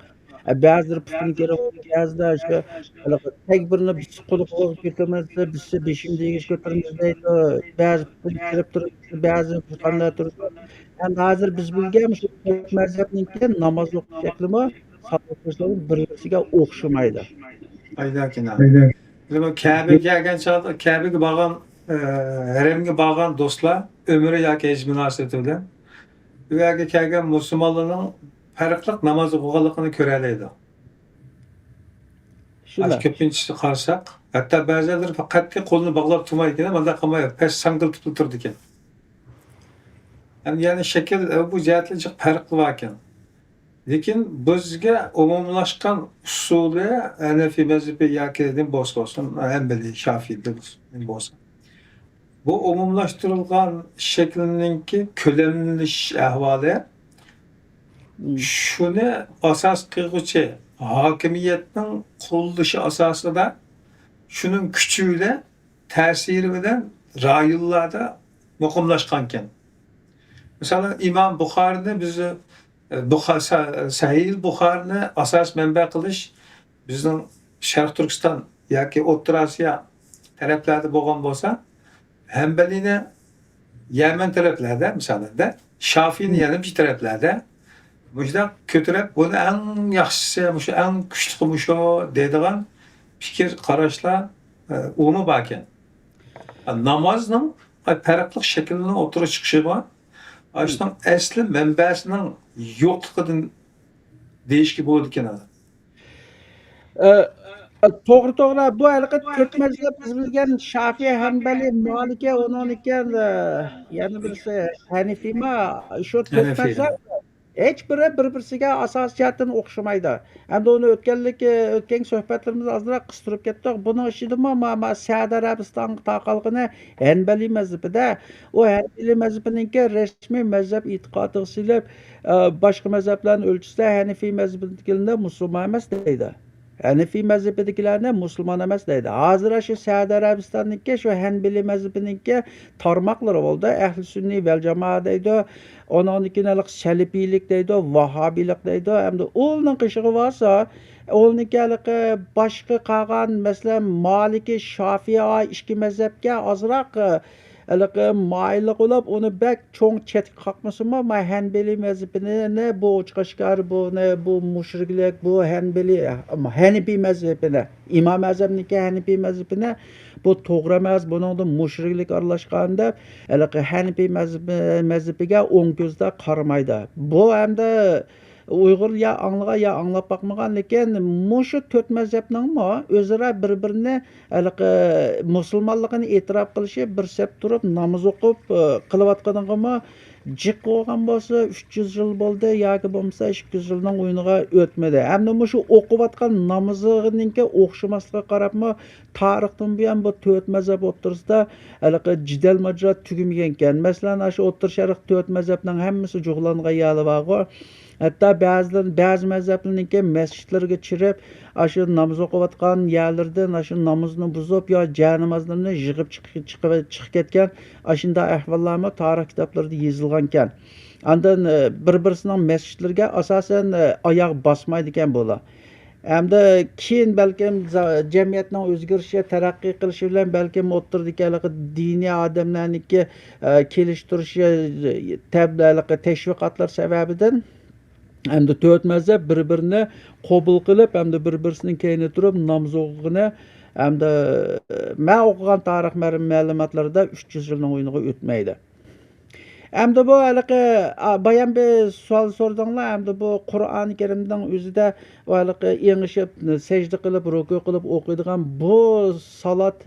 ئە، بەزىلىرى پۇتىنى كېرىپ، بەزىلەر شۇ، ھېلىقى تەكبىرنى بىرسى قۇلىقىغا كۆتۈرمىسە، بىرسى بېشىنى دېگىچە كۆتۈرمىسە دەيدۇ. بەزى پۇتىنى كېرىپ تۇرۇپ، بەزى قانداق تۇرىدۇ. ئەمدى ھازىر بىز بىلگەن شۇ تۆت مەزھەپنىڭكى ناماز ئوقۇش شەكلىمۇ سادىر قىلىشلارنىڭ بىر-بىرسىگە ئوخشىمايدۇ. ئايداكىنا. بۇ كەبىگە كەلگەن چاغدا، كەبىگە بارغان، ئە، ھەرەمگە بارغان دوستلار ئۆمرە ياكى ھەج مۇناسىۋىتى بىلەن ئۇ يەرگە كەلگەن مۇسۇلمانلارنىڭ پەرقلىق ناماز ئوقۇغانلىقىنى كۆرەلەيدۇ. شۇنداق. كۆپىنچىسىگە قارىساق، ھەتتا بەزىلەر پەقەتلا قولىنى باغلاپ تۇرمايدىكەن، مۇنداق قىلماي، پەس ساڭگىلىتىپ تۇرىدىكەن. ھەم يەنە شەكىل، بۇ جەھەتتىن جىق پەرقلىرى باركەن. لېكىن بىزگە ئومۇملاشقان ئۇسۇلى ھەنەفىي مەزھىپى ياكى نېمە بولسا بولسۇن، ھەمبەلىي، شافىئىي بولسۇن، نېمە بولسا. بۇ ئومۇملاشتۇرۇلغان شەكىلنىڭكى كۆلەملىشىش ئەھۋالى، مم، شۇنى ئاساس قىلغۇچى ھاكىمىيەتنىڭ قوللىشى ئاساسىدا، شۇنىڭ كۈچى بىلەن، تەسىرى بىلەن رايونلاردا مۇقىملاشقانكەن. مىسالەن، ئىمام بۇخارىنى بىز، ئە، بۇخا-، سە-، سەھىھىل بۇخارىنى ئاساس مەنبە قىلىش بىزنىڭ شەرقىي تۈركىستان ياكى ئوتتۇرا ئاسىيا تەرەپلەردە بولغان بولسا، ھەنبەلىنى يەمەن تەرەپلەردە، مىسالەندە، شافىئىنى يەنە بىر تەرەپلەردە مۇشۇنداق كۆتۈرۈپ، بۇنى ئەڭ ياخشىسى مۇشۇ، ئەڭ كۈچلۈكى مۇشۇ دەيدىغان پىكىر، قاراشلار، ئە، ئۇمۇ باركەن. نامازنىڭ پەرقلىق شەكىللىرىنىڭ ئوتتۇرىغا چىقىشىغا، ئاشۇنىڭ ئەسلى مەنبەسىنىڭ يوقلۇقىدىن دېيىشكە بولىدىكەن. ئە، ئە، توغرا، توغرا. بۇ ھېلىقى تۆت مەزھەپ بىز بىلگەن شافىئىي، ھەنبەلىي، مالىكىي، ئۇنىڭدىن كېيىن، ئە، يەنە بىرسى ھەنىفىيما. شۇ تۆت مەزھەپ ھەنەفىيما. ھېچ بىرى بىر-بىرسىگە ئاساسىي جەھەتتىن ئوخشىمايدۇ. ئەمدى ئۇنى ئۆتكەنلىك، ئۆتكەن سۆھبەتلىرىمىزدە ئازراق قىستۇرۇپ كەتتۇق. بۇنىڭ ئىچىدىمۇ ما-، ما-، سەئدى ئەرەبىستانغا تارقالغىنى ھەنبەلىي مەزھىپىدە. ئۇ ھەنبەلىي مەزھىپىنىڭكى رەسمىي مەزھەپ ئېتىقادىغا سېلىپ، ئە، باشقا مەزھەپلەرنى ئۆلچىسە، ھەنىفىي مەزھىپىدىكىلەرنى مۇسۇلمان ئەمەس دەيدۇ. ھەنىفىي مەزھىپىدىكىلەرنى مۇسۇلمان ئەمەس دەيدۇ. ھازىر شۇ سەئدى ئەرەبىستاننىڭكى شۇ ھەنبىلىي مەزھىپىنىڭكى تارماقلىرى بولدى. ئەھلى سۈننىي ۋەل جامائە دەيدۇ. ئۇنىڭدىن كېيىن ھېلىقى سەلىپىيلىك دەيدۇ، ۋاھابىيلىق دەيدۇ. ئەمدى ئۇلارنىڭ قېشىغا بارسا، ئۇلارنىڭكى ھېلىقى باشقا قالغان، مەسىلەن، مالىكىي، شافىئىي ئىككى مەزھەپكە ئازراق، ھېلىقى مايىللىق بولۇپ، ئۇنى بەك چوڭ چەتكە قاقمىسىمۇ، ما ھەنبىلىي مەزھىپىنى بۇ ئوچۇق-ئاشكارا بۇنى، بۇ مۇشرىكلىق، بۇ ھەنبىلىي، ھەنىپىي مەزھىپىنى، ئىمام ئەزەمنىڭكى ھەنىپىي مەزھىپىنى، بۇ توغرا ئەمەس، بۇنىڭدا مۇشرىكلىق ئارىلاشقان دەپ، ھېلىقى ھەنىپىي مەزھىپى، مەزھىپىگە ئوڭ كۆزدە قارىمايدۇ. بۇ ئەمدى ئۇيغۇر يا ئاڭلىغان، يا ئاڭلاپ باقمىغان، لېكىن مۇشۇ تۆت مەزھەپنىڭمۇ ئۆزئارا بىر-بىرىنى ھېلىقى مۇسۇلمانلىقىنى ئېتىراپ قىلىشى، بىر سەپ تۇرۇپ ناماز ئوقۇپ، ئى، قىلىۋاتقىنىغىمۇ جىق بولغان بولسا، ئۈچ يۈز يىل بولدى ياكى بولمىسا ئىككى يۈز يىلنىڭ ئويۇنىغا ئۆتمىدى. ھەمدە مۇشۇ ئوقۇۋاتقان نامىزىنىڭكى ئوخشىماسلىقىغا قاراپمۇ، تارىختىن بۇيان بۇ تۆت مەزھەپ ئوتتۇرىسىدا ھېلىقى جېدەل ماجىرا تۈگىمىگەنكەن. مەسىلەن، ئاشۇ ئوتتۇرا شەرق تۆت مەزھەپنىڭ ھەممىسى جۇغلانغان يەرلىرى بارغۇ. ھەتتا بەزىلىرى، بەزى مەزھەپلەرنىڭكى مەسچىتلىرىگە چىرىپ، ئاشۇ ناماز ئوقۇۋاتقان يەرلىرىدىن ئاشۇ نامىزىنى بۇزۇپ، يا جەنازىنى يىغىپ چىقىپ، چىقىپ، چىقىپ كەتكەن ئاشۇنداق ئەھۋاللارمۇ تارىخ كىتابلىرىدا يېزىلغانكەن. ئاندىن، ئى، بىر-بىرسىنىڭ مەسچىتلىرىگە ئاساسەن، ئى، ئاياغ باسمايدىكەن بۇلار. ھەمدە كېيىن بەلكىم زا-، جەمئىيەتنىڭ ئۆزگىرىشى، تەرەققىي قىلىشى بىلەن بەلكىم ئوتتۇرىدىكى ھېلىقى دىنىي ئادەملەرنىڭكى، ئە، كېلىشتۈرۈشى، تەب-، ھېلىقى تەشۋىقاتلار سەۋەبىدىن ھەمدە تۆت مەزھەپ بىر-بىرىنى قوبۇل قىلىپ، ھەمدە بىر-بىرسىنىڭ كەينىدە تۇرۇپ ناماز ئوقۇغىنى، ھەمدە مەن ئوقۇغان تارىخ مەلۇ-، مەلۇماتلىرىدا ئۈچ يۈز يىلنىڭ ئويۇنىغا ئۆتمەيدۇ. ئەمدى بۇ ھېلىقى، ئا، بايام بىر سوئال سورىدىڭلار، ئەمدى بۇ قۇرئان كەرىمنىڭ ئۆزىدە ئۇ ھېلىقى ئېڭىشىپ، سەجدە قىلىپ، رۇكۇ قىلىپ ئوقۇيدىغان بۇ سالات،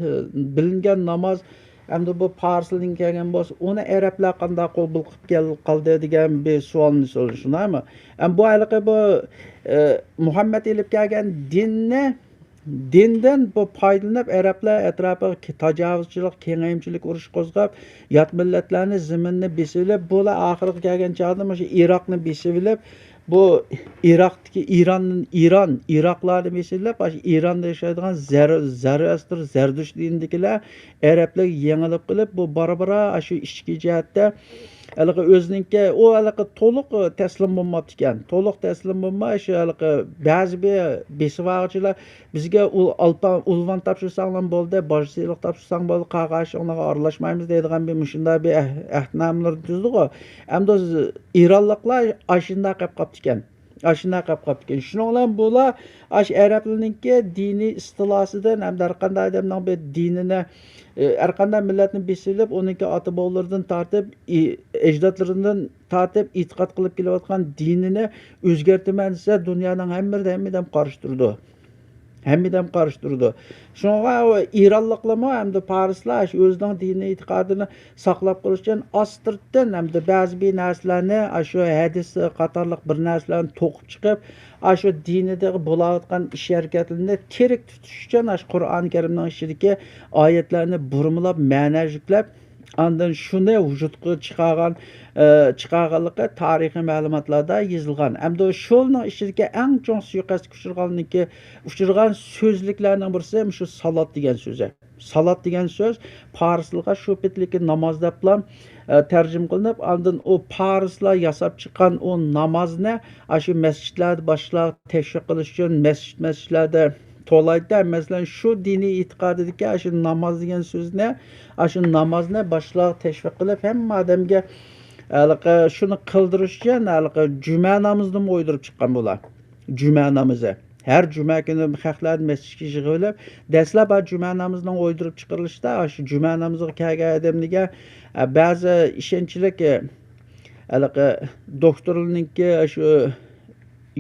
بىلىنگەن ناماز، ئەمدى بۇ پارسلىدىن كەلگەن بولسا، ئۇنى ئەرەبلەر قانداق قوبۇل قىلىپ كەل-، قالدى دېگەن بىر سوئالنى سورىدى، شۇنداقمۇ؟ ئەم، بۇ ھېلىقى بۇ، ئە، مۇھەممەد ئېلىپ كەلگەن دىننى، دىندىن بۇ پايدىلىنىپ، ئەرەبلەر ئەتراپىغا كە-، تاجاۋۇزچىلىق، كېڭەيمىچىلىك ئۇرۇشى قوزغاپ، يات مىللەتلەرنى، زېمىننى بېسىۋېلىپ، بۇلار ئاخىرىغا كەلگەن چاغدا مۇشۇ ئىراقنى بېسىۋېلىپ، بۇ ئىراقتىكى ئىران، ئىران، ئىراقلارنى بېسىۋېلىپ، ئاشۇ ئىراندا ياشايدىغان زەر-، زەرەستۇر، زەردۇش دىنىدىكىلەر ئەرەبلەرگە يېڭىلىپ قېلىپ، بۇ بارا-بارا ئاشۇ ئىچكى جەھەتتە ھېلىقى ئۆزىنىڭكى، ئۇ ھېلىقى تولۇق تەسلىم بولماپتىكەن. تولۇق تەسلىم بولماي، شۇ ھېلىقى بەزى بىر بېسىۋالغۇچىلار بىزگە ئۇ ئالپان، ئۇلۋان تاپشۇرساڭلار بولدى، باج سېلىق تاپشۇرساڭ بولدى، قالغان ئىشىڭلارغا ئارىلاشمايمىز دەيدىغان بىر مۇشۇنداق بىر ئەھ-، ئەھدىنامىلىرى تۈزدىغۇ. ئەمدى ئىرانلىقلار ئاشۇنداق قېلىپ قاپتىكەن. ئاشۇنداق قېلىپ قاپتىكەن. شۇنىڭ بىلەن بۇلار ئاشۇ ئەرەبلەرنىڭكى دىنىي ئىستىلاسىدىن ھەمدە ھەر قانداق ئادەمنىڭ بىر دىنىنى، ئى، ھەر قانداق مىللەتنى بېسىۋېلىپ، ئۇنىڭكى ئاتا-بوۋىلىرىدىن تارتىپ، ئى، ئەجدادلىرىدىن تارتىپ ئېتىقاد قىلىپ كېلىۋاتقان دىنىنى ئۆزگەرتىمەن دېسە، دۇنيانىڭ ھەممىدە ھەممىدەم قارشى تۇرىدۇ. ھەممىدەم قارشى تۇرىدۇ. شۇڭا ئۇ ئىرانلىقلارمۇ ھەمدە پارسلار شۇ ئۆزىنىڭ دىنىي ئېتىقادىنى ساقلاپ قېلىش ئۈچۈن ئاستىرتىن ھەمدە بەزى بىر نەرسىلەرنى، ئاشۇ ھەدىس قاتارلىق بىر نەرسىلەرنى توقۇپ چىقىپ، ئاشۇ دىنىدە بولاۋاتقان ئىش ھەرىكەتلىرىنى تىرىك تۇتۇش ئۈچۈن، ئاشۇ قۇرئان كەرىمنىڭ ئىچىدىكى ئايەتلەرنى بۇرمىلاپ، مەنە يۈكلەپ، ئاندىن شۇنى ۋۇجۇدقا چىقارغان، ئە، چىقارغانلىقى تارىخىي مەلۇماتلاردا يېزىلغان. ئەمدى شۇنىڭ ئىچىدىكى ئەڭ چوڭ سۇيىقەستكە ئۇچرىغانلىكى، ئۇچرىغان سۆزلۈكلەرنىڭ بىرسى مۇشۇ سالات دېگەن سۆزى. سالات دېگەن سۆز پارسلىققا شۇ پېتىلىكى ناماز دەپلا، ئە، تەرجىمە قىلىنىپ، ئاندىن ئۇ پارسلار ياساپ چىققان ئۇ نامازنى ئاشۇ مەسچىتلەردە باشقىلارغا تەشۋىق قىلىش ئۈچۈن مەسچىت، مەسچىتلەردە تولايتتى. مەسىلەن، شۇ دىنىي ئېتىقادىدىكى ئاشۇ ناماز دېگەن سۆزنى، ئاشۇ نامازنى باشقىلارغا تەشۋىق قىلىپ، ھەممە ئادەمگە ھېلىقى شۇنى قىلدۇرۇش ئۈچۈن ھېلىقى جۈمە نامىزىنىمۇ ئويدۇرۇپ چىققان بۇلار. جۈمە نامىزى. ھەر جۈمە كۈنى خەقلەرنى مەسچىتكە يىغىۋېلىپ، دەسلەپ ھە جۈمە نامىزىنىڭ ئويدۇرۇپ چىقىرىلىشىدا، ئاشۇ جۈمە نامىزىغا كەلگەن ئادەملەرگە، ئە، بەزى ئىشەنچلىك، ئە، ھېلىقى دوكتورلارنىڭكى، ئاشۇ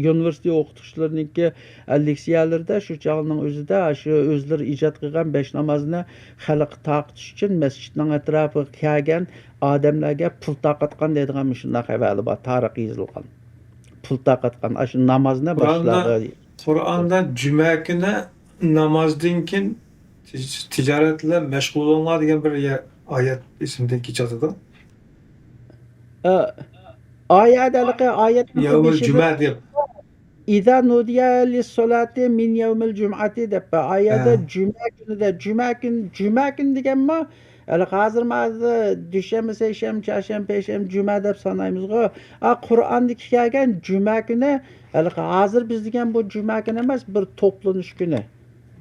يۇنىۋېرسىتېت ئوقۇتقۇچىلىرىنىڭكى، ئە، لېكسىيەلىرىدە شۇ چاغنىڭ ئۆزىدە، ئاشۇ ئۆزلىرى ئىجاد قىلغان بەش نامازنى خەلققە تارقىتىش ئۈچۈن مەسچىتنىڭ ئەتراپىغا كەلگەن ئادەملەرگە پۇل تارقاتقان دەيدىغان مۇشۇنداق خەۋەرلەر بار، تارىخ يېزىلغان. پۇل تارقاتقان، ئاشۇ نامازنى قۇرئاندا، باشلارغا قۇرئاندا جۈمە كۈنى نامازدىن كېيىن تىج-، تىجارەت بىلەن مەشغۇل بولۇڭلار دېگەن بىر يە-، ئايەت ئېسىمدىن كېچىۋاتىدۇ. ئە، ئايەت ھېلىقى ئايەت يەۋمۇل جۈمە دەپ. «إذا نودي للصلاة من يوم الجمعة» دەپ بار. ئايەتتە ھە. جۈمە كۈنىدە، جۈمە كۈن، جۈمە كۈن دېگەنمۇ، ھېلىقى ھازىر، ھازىر دۈشەنبە، سەيشەنبە، چارشەنبە، پەيشەنبە، جۈمە دەپ سانايمىزغۇ. ئا، قۇرئاندىكى كەلگەن جۈمە كۈنى، ھېلىقى ھازىر بىز دېگەن بۇ جۈمە كۈنى ئەمەس، بىر توپلىنىش كۈنى.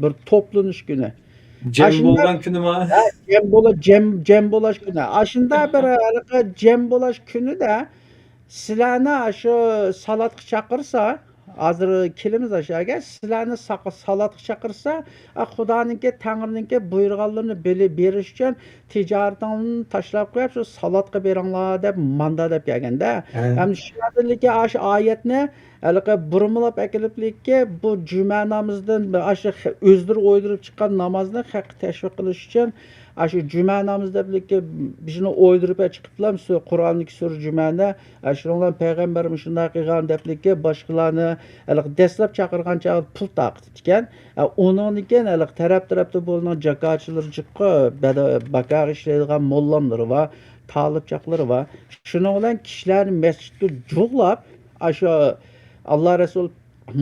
بىر توپلىنىش كۈنى. جەم ئاشۇنداق بولغان كۈنىما؟ ھە، جەم بولا-، جەم، جەم بولاش كۈنى. ئاشۇنداق بىر ھېلىقى جەم بولاش كۈنىدە سىلەرنى ئاشۇ سالاتقا چاقىرسا، ھازىر كېلىمىز ئاشۇ يەرگە، سىلەرنى ساق-، سالاتقا چاقىرسا، ئا، خۇدانىڭكى، تەڭرىنىڭكى بۇيرۇغانلىرىنى بىلى-، بېرىش ئۈچۈن تىجارىتىڭلارنى تاشلاپ قويۇپ، شۇ سالاتقا بېرىڭلار دەپ ماندا دەپ كەلگەندە. ھە. ھەم شۇ يەردىكى ئاشۇ ئايەتنى ھېلىقى بۇرمىلاپ ئەكېلىپلىككى بۇ جۈمە نامىزىدىن، ئاشۇ خە-، ئۆزلىرى ئويدۇرۇپ چىققان نامازنى خەققە تەشۋىق قىلىش ئۈچۈن، ئاشۇ جۈمە نامىزى دەپلىككى بىزنى ئويدۇرۇپ چىقىپلا، سۈ-، قۇرئاندىكى سۈرە جۈمەنى، ئاشۇنىڭ بىلەن پەيغەمبەر مۇشۇنداق قىلغان دەپلىككى باشقىلارنى ھېلىقى دەسلەپ چاقىرغان چاغدا پۇل تارقىتىپتىكەن. ئە، ئۇنىڭدىن كېيىن ھېلىقى تەرەپ-تەرەپتە بۇنىڭ جاكارچىلىرى جىققا، بەدە-، باكاغا ئىشلەيدىغان موللاملىرى بار، تالىپچاقلىرى بار. شۇنىڭ بىلەن كىشىلەرنى مەسچىتكە جۇغلاپ، ئاشۇ ئاللا رەسۇل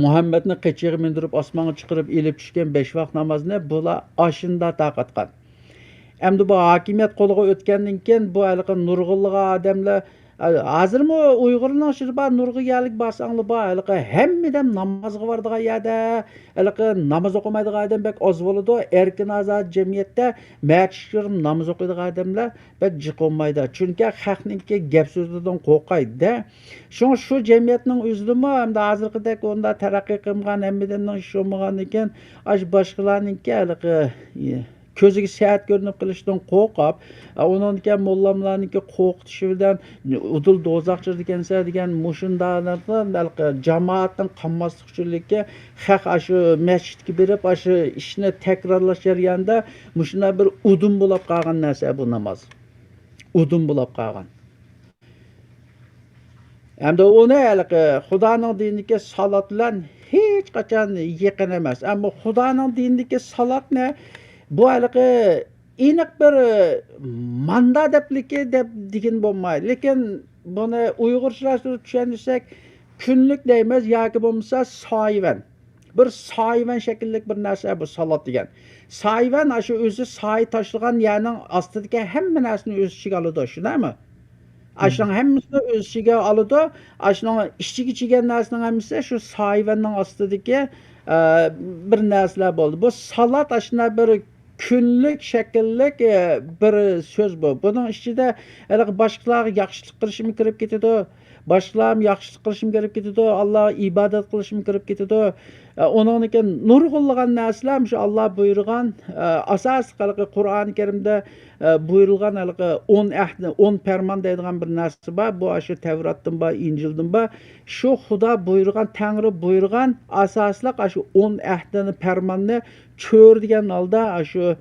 مۇھەممەدنى قېچىغا مىندۈرۈپ، ئاسمانغا چىقىرىپ ئېلىپ چۈشكەن بەش ۋاق نامازنى بۇلار ئاشۇنداق تارقاتقان. ئەمدى بۇ ھاكىمىيەت قولىغا ئۆتكەندىن كېيىن، بۇ ھېلىقى نۇرغۇنلىغان ئادەملەر، ھازىرمۇ ئۇيغۇرنىڭ ئىچىدە بار، نۇرغۇن يەرلىك بارساڭلار بار، ھېلىقى ھەممىدەم نامازغا بارىدىغان يەردە، ھېلىقى ناماز ئوقۇمايدىغان ئادەم بەك ئاز بولىدۇ. ئەركىن ئازاد جەمئىيەتتە مەچىتكە كىرىپ ناماز ئوقۇيدىغان ئادەملەر بەك جىق بولمايدۇ. چۈنكى خەقنىڭكى گەپ سۆزلىرىدىن قورقايدۇ-دە. شۇڭا شۇ جەمئىيەتنىڭ ئۆزىدىمۇ ئەمدى ھازىرقىدەك ئۇنداق تەرەققىي قىلمىغان، ھەممىدىننىڭ ئىشى بولمىغاندىكىن، ئاشۇ باشقىلارنىڭكى ھېلىقى، كۆزىگە سەت كۆرۈنۈپ قېلىشىدىن قورقۇپ، ئۇنىڭدىن كېيىن موللاملارنىڭكى قورقۇتۇشى بىلەن ئۇدۇل دوزاخچىدىكەنسەن دېگەن مۇشۇنداق ھېلىقى جامائەتنىڭ قانماسلىقى ئۈچۈنلۈككە خەق ئاشۇ مەسچىتكە بېرىپ، ئاشۇ ئىشنى تەكرارلاش جەريانىدا مۇشۇنداق بىر ئۇدۇم بولاپ قالغان نەرسە بۇ ناماز. ئۇدۇم بولاپ قالغان. ئەمدى ئۇنى ھېلىقى خۇدانىڭ دىنىدىكى سالات بىلەن ھېچقاچان يېقىن ئەمەس. ئەمما خۇدانىڭ دىنىدىكى سالاتنى بۇ ھېلىقى ئېنىق بىر ماندا دەپلىكى دەپ دېگىلى بولمايدۇ. لېكىن بۇنى ئۇيغۇرچىلاشتۇرۇپ چۈشەندۈرسەك، كۈنلۈك دەيمىز ياكى بولمىسا سايۋەن. بىر سايۋەن شەكىللىك بىر نەرسە بۇ سالات دېگەن. سايۋەن ئاشۇ ئۆزى سايە تاشلىغان يەرنىڭ ئاستىدىكى ھەممە نەرسىنى ئۆز ئىچىگە ئالىدۇ، شۇنداقمۇ؟ ئاشۇنىڭ ھەممىسىنى ئۆز ئىچىگە ئالىدۇ. ئاشۇنىڭ ئىچىگە چىگەن نەرسىنىڭ ھەممىسى شۇ سايۋەننىڭ ئاستىدىكى، ئە، بىر نەرسىلەر بولدى. بۇ سالات ئاشۇنداق بىر كۈنلۈك شەكىللىك، ئە، بىر سۆز بۇ. بۇنىڭ ئىچىدە ھېلىقى باشقىلارغا ياخشىلىق قىلىشمۇ كىرىپ كېتىدۇ. باشقىلارمۇ ياخشىلىق قىلىشمۇ كىرىپ كېتىدۇ. ئاللاغا ئىبادەت قىلىشمۇ كىرىپ كېتىدۇ. ئە، ئۇنىڭدىن كېيىن نۇرغۇنلىغان نەرسىلەر مۇشۇ ئاللا بۇيرۇغان، ئە، ئاساسلىق ھېلىقى قۇرئانى كەرىمدە، ئە، بۇيرۇلغان ھېلىقى ئون ئەھدى، ئون پەرمان دەيدىغان بىر نەرسە بار. بۇ ئاشۇ تەۋراتتىن بار، ئىنجىلدىن بار. شۇ خۇدا بۇيرۇغان، تەڭرى بۇيرۇغان ئاساسلىق ئاشۇ ئون ئەھدىنى، پەرماننى چۆرىدىگەن ھالدا ئاشۇ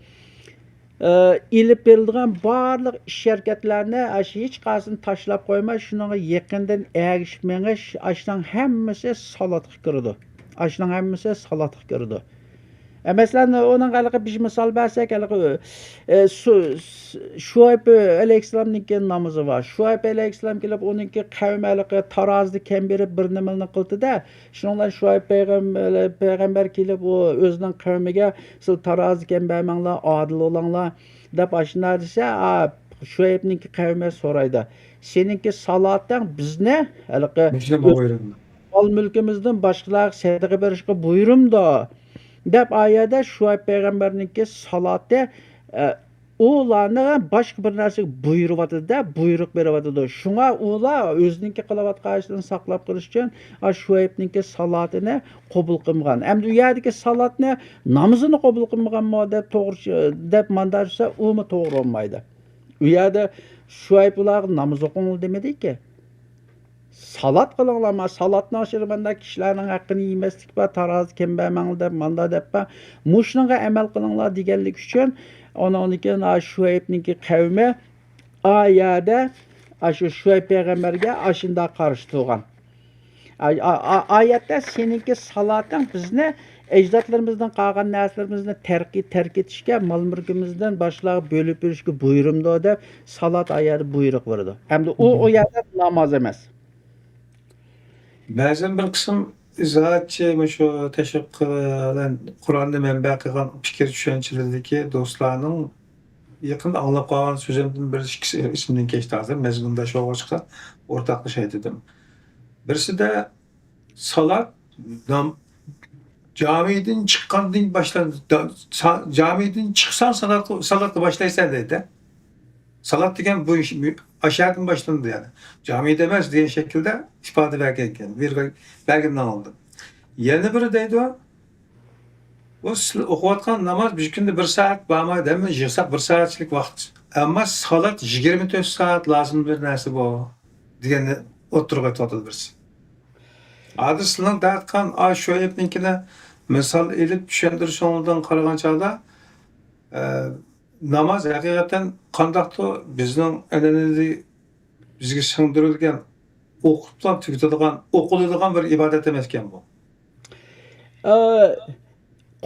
ئېلىپ بېرىلىدىغان بارلىق ئىش-ھەرىكەتلەرنى ئاشۇ ھېچقايسىسىنى تاشلاپ قويماي، شۇنىڭغا يېقىندىن ئەگىشىپ مېڭىش، ئاشۇنىڭ ھەممىسى سالاتقا كىرىدۇ. ئاشۇنىڭ ھەممىسى سالاتقا كىرىدۇ. ئە، مەسىلەن، ئۇنىڭغا ھېلىقى بىر مىسال بەرسەك، ھېلىقى، ئە، سۇ-، شۇئەيب ئەلەيھىسسالامنىڭكى نامىزى بار. شۇئەيب ئەلەيھىسسالام كېلىپ، ئۇنىڭكى قەۋمى ھېلىقى تارازىدا كەم بېرىپ بىر نېمىنى قىلدى-دە، شۇنىڭ بىلەن شۇئەيب پەيغەم-، پەيغەمبەر كېلىپ، ئۇ ئۆزىنىڭ قەۋمىگە، «سىلەر تارازىغا كەم بەرمەڭلار، ئادىل بولۇڭلار» دەپ ئاشۇنداق دېسە، ئا، شۇئەيبنىڭكى قەۋمى سورايدۇ، «سېنىڭكى سالاتىڭ بىزنى ھېلىقى مال-مۈلكىمىزدىن باشقىلارغا سەدىقە بېرىشكە بۇيرۇمدۇ؟» دەپ، ئا يەردە شۇئەيب پەيغەمبەرنىڭكى سالاتى، ئە، ئۇلارنى باشقا بىر نەرسىگە بۇيرۇۋاتىدۇ-دە، بۇيرۇق بېرىۋاتىدۇ. شۇڭا ئۇلار ئۆزىنىڭكى قىلىۋاتقان ئىشىدىن ساقلاپ قېلىش ئۈچۈن، ئا، شۇئەيبنىڭكى سالاتىنى قوبۇل قىلمىغان. ئەمدى ئۇ يەردىكى سالاتنى، نامىزىنى قوبۇل قىلمىغانمۇ دەپ توغرا، دەپ ماندا دېسە، ئۇمۇ توغرا بولمايدۇ. ئۇ يەردە شۇئەيب ئۇلارغا ناماز ئوقۇڭلار دېمىدىكى. سالات قىلىڭلار، ما سالاتنىڭ ئىچىدە ماندا كىشىلەرنىڭ ھەققىنى يېمەسلىك بار، تارازىغا كەم بەرمەڭلار دەپ ماندا دەپ بار. مۇشۇنىڭغا ئەمەل قىلىڭلار دېگەنلىك ئۈچۈن، ئۇنىڭدىن كېيىن ئا شۇئەيبنىڭكى قەۋمى ئا يەردە ئاشۇ شۇئەيب پەيغەمبەرگە ئاشۇنداق قارشى تۇرغان. ئا-، ئا-، ئا-، ئايەتتە سېنىڭكى سالاتىڭ بىزنى ئەجدادلىرىمىزدىن قالغان نەرسىلىرىمىزنى تەرك-، تەرك ئېتىشكە، مال-مۈلكىمىزدىن باشقىلارغا بۆلۈپ بېرىشكە بۇيرۇمدۇ دەپ سالات ئا يەردە بۇيرۇق بېرىدۇ. ئەمدى ئۇ، ئۇ يەردە ناماز ئەمەس. بەزەن بىر قىسىم ئىزاھاتچى مۇشۇ تەشۋىق قىلغان، قۇرئاننى مەنبە قىلغان پىكىر چۈشەنچىلىرىدىكى دوستلارنىڭ يېقىندا ئاڭلاپ قالغان سۆزۈمدىن بىر ئىككىسى ئېسىمدىن كەچتى ھازىر. مەزمۇنداش بولغاچقا ئورتاقلىشاي دېدىم. بىرسىدە سالات، نام-، جامىدىن چىققاندىن باشلاندى. دا-، سا-، جامىدىن چىقساڭ سالاتقا، سالاتقا باشلايسەن دەيدۇ. سالات دېگەن بۇ ئىش، ئاشۇ يەردىن باشلىنىدۇ يەنى. جامىدە ئەمەس دېگەن شەكىلدە ئىپادە بەرگەن ئىكەن. بىر بەرگىنىڭ ئالدىن. يەنە بىرى دەيدۇ، بۇ سىلەر ئوقۇۋاتقان ناماز بىر كۈندە بىر سائەت بارمايدۇ، ھەممە يىغساق بىر سائەتچىلىك ۋاقىت. ئەمما سالات يىگىرمە تۆت سائەت لازىم بىر نەرسە بۇ، دېگەننى ئوتتۇرىغا قويۇۋاتىدۇ بىرسى. ھازىر سىلەرنىڭ دەۋاتقان ئا شۇئەيبنىڭكىنى مىسال ئېلىپ چۈشەندۈرۈشۈڭلاردىن قارىغان چاغدا، ئە، ناماز ھەقىقەتەن قانداقتۇر بىزنىڭ ئەنئەنىۋى بىزگە سىڭدۈرۈلگەن، ئوقۇپلا تۈگىتىدىغان، ئوقۇلىدىغان بىر ئىبادەت ئەمەسكەن بۇ. ئە،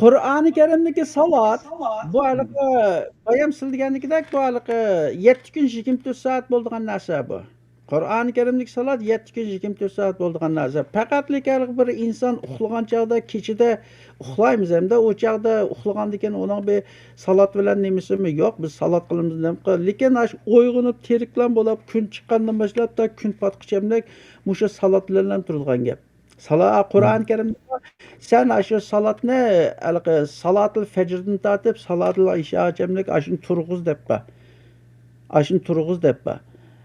قۇرئانى كەرىمدىكى سالات، بۇ ھېلىقى بايام سىز دېگەندىكىدەك، بۇ ھېلىقى يەتتە كۈن يىگىرمە تۆت سائەت بولىدىغان نەرسە بۇ. قۇرئانى كەرىمدىكى سالات يەتتە كۈن يىگىرمە تۆت سائەت بولىدىغان نەرسە. پەقەتلا ھېلىقى بىر ئىنسان ئۇخلىغان چاغدا، كېچىدە ئۇخلايمىز ھەمدە ئۇ چاغدا ئۇخلىغاندىن كېيىن ئۇنىڭ بىر سالات بىلەن نېمىسىمۇ يوق. بىز سالات قىلىمىز، نېمە قىل-، لېكىن ئاشۇ ئويغىنىپ تىرىكلەم بولاپ كۈن چىققاندىن باشلاپ تا كۈن پاتقۇچەملىك مۇشۇ سالات بىلەن تۇرىدىغان گەپ. سالا-، قۇرئان كەرىمدە سەن ئاشۇ سالاتنى، ھېلىقى سالاتىل فەجردىن تارتىپ سالاتىل ئىشاغىچەملىك ئاشۇنى تۇرغۇز دەپ بار. ئاشۇنى تۇرغۇز دەپ بار.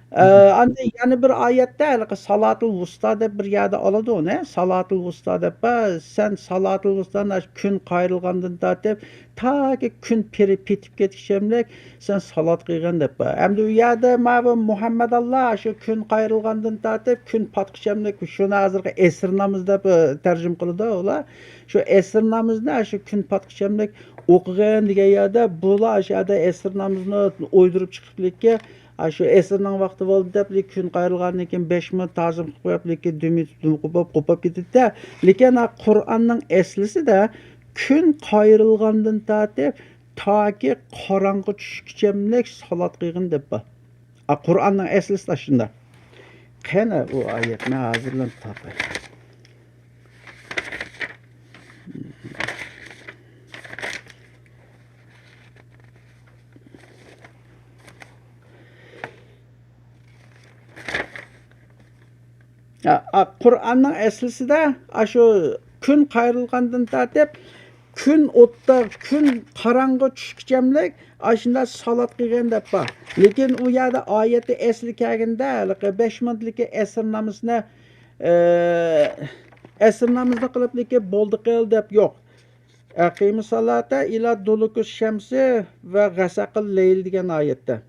ئە، ئاندىن يەنە بىر ئايەتتە ھېلىقى سالاتىل ۋۇستا دەپ بىر يەردە ئالىدۇ ئۇنى. سالاتىل ۋۇستا دەپ بار. سەن سالاتىل ۋۇستانى ئاشۇ كۈن قايرىلغاندىن تارتىپ تاكى كۈن پېرى پېتىپ كەتكۈچەملىك سەن سالات قىلغىن دەپ بار. ئەمدى ئۇ يەردە ماۋۇ مۇھەممەد ئاللا شۇ كۈن قايرىلغاندىن تارتىپ كۈن پاتقۇچەملىك شۇنى ھازىرقى ئەسىر نامىزى دەپ، ئە، تەرجىمە قىلىدۇ ئۇلار. شۇ ئەسىر نامىزىنى شۇ كۈن پاتقۇچەملىك ئوقۇغىن دېگەن يەردە بۇلار شۇ يەردە ئەسىر نامىزىنى ئويدۇرۇپ چىقىپلىككە، شۇ ئەسىرنىڭ ۋاقتى بولدى دەپ كۈن قايرىلغاندىن كېيىن بەش مىنۇت تازىم قىلىپ قويۇپلىككە دۈمۈت قوپۇپ، قوپۇپ كېتىدىدە. لېكىن قۇرئاننىڭ ئەسلىسىدە كۈن قايرىلغاندىن تارتىپ تاكى قاراڭغۇ چۈشكىچەملىك سالات قىلغىن دەپ بار. ئا، قۇرئاننىڭ ئەسلىسىدە شۇنداق. قېنى ئۇ ئايەتنى ھازىرلا تاپاي. ئا، ئا، قۇرئاننىڭ ئەسلىسىدە ئاشۇ كۈن قايرىلغاندىن تارتىپ كۈن ئوتتا، كۈن قاراڭغۇ چۈشكىچەملىك ئاشۇنداق سالات قىلغىن دەپ بار. لېكىن ئۇ يەردە ئايەتتە ئەسلى كەلگەندە ھېلىقى بەش مىنۇتلىكى ئەسىر نامىزىنى، ئە، ئەسىر نامىزىنى قىلىپلىكى بولدى قىل دەپ يوق. ئەقىمۇ سالاتا ئىلا دۇلۇكۇ شەمسى ۋە غەسەقىل لەيل دېگەن ئايەتتە.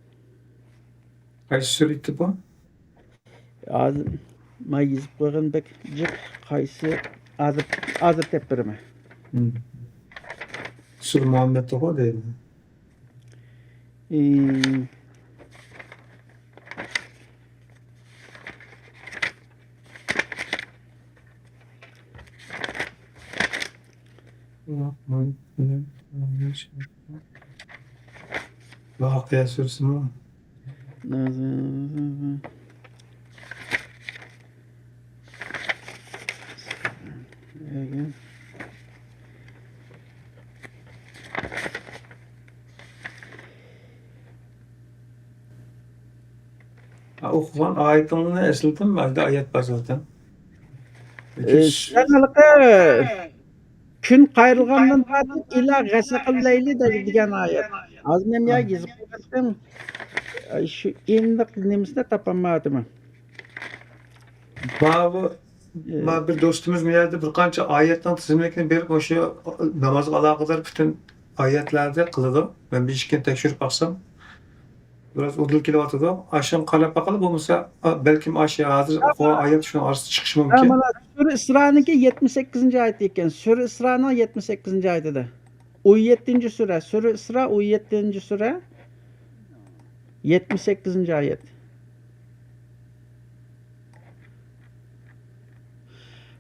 قايسى سۈرە ئىدى بۇ؟ ھازىر ما يېزىپ قويغان بەك جىق، قايسى؟ ھازىر، ھازىر دەپ بېرىمەن. سۈرە مۇھەممەدتىغۇ دەيدۇ. ۋاقىئە سۈرىسىمۇ؟ ئوقۇغان ئايىتىڭنى ئەسلىتىم، مەندە ئايەت بار زاتەن. ئى، سەن ھېلىقى كۈن قايرىلغاندىن تارتىپ ئىلا غەسەقىل لەيلى دەيدىغان ئايەت. ھازىر مەن يا يېزىپ قويۇۋەتتىم. ئى، شۇ ئېنىق نېمىسىنى تاپالمايۋاتىمەن. ماۋۇ، ئى، ما بىر دوستىمىز بۇ يەردە بىر قانچە ئايەتنىڭ تىزىملىكىنى بېرىپ، ئوشۇ نامازغا ئالاقىدار پۈتۈن ئايەتلەردە قىلىدۇ. مەن بىر ئىككىنى تەكشۈرۈپ باقسام، بىراز ئۇدۇل كېلىۋاتىدۇ. ئاشۇنى قاراپ باقىلى، بولمىسا، ئا، بەلكىم ئاشۇ ھازىر ئوقۇغان ئايەت شۇنىڭ ئارىسىدا چىقىشى ھە، مۇمكىن. مانا سۈرە ئىسرانىڭكى يەتمىش سەككىزىنچى ئايىتى ئىكەن. سۈرە ئىسرانىڭ يەتمىش سەككىزىنچى ئايىتىدە. ئون يەتتىنچى سۈرە، سۈرە ئىسرا، ئون يەتتىنچى سۈرە، يەتمىش سەككىزىنچى ئايەت.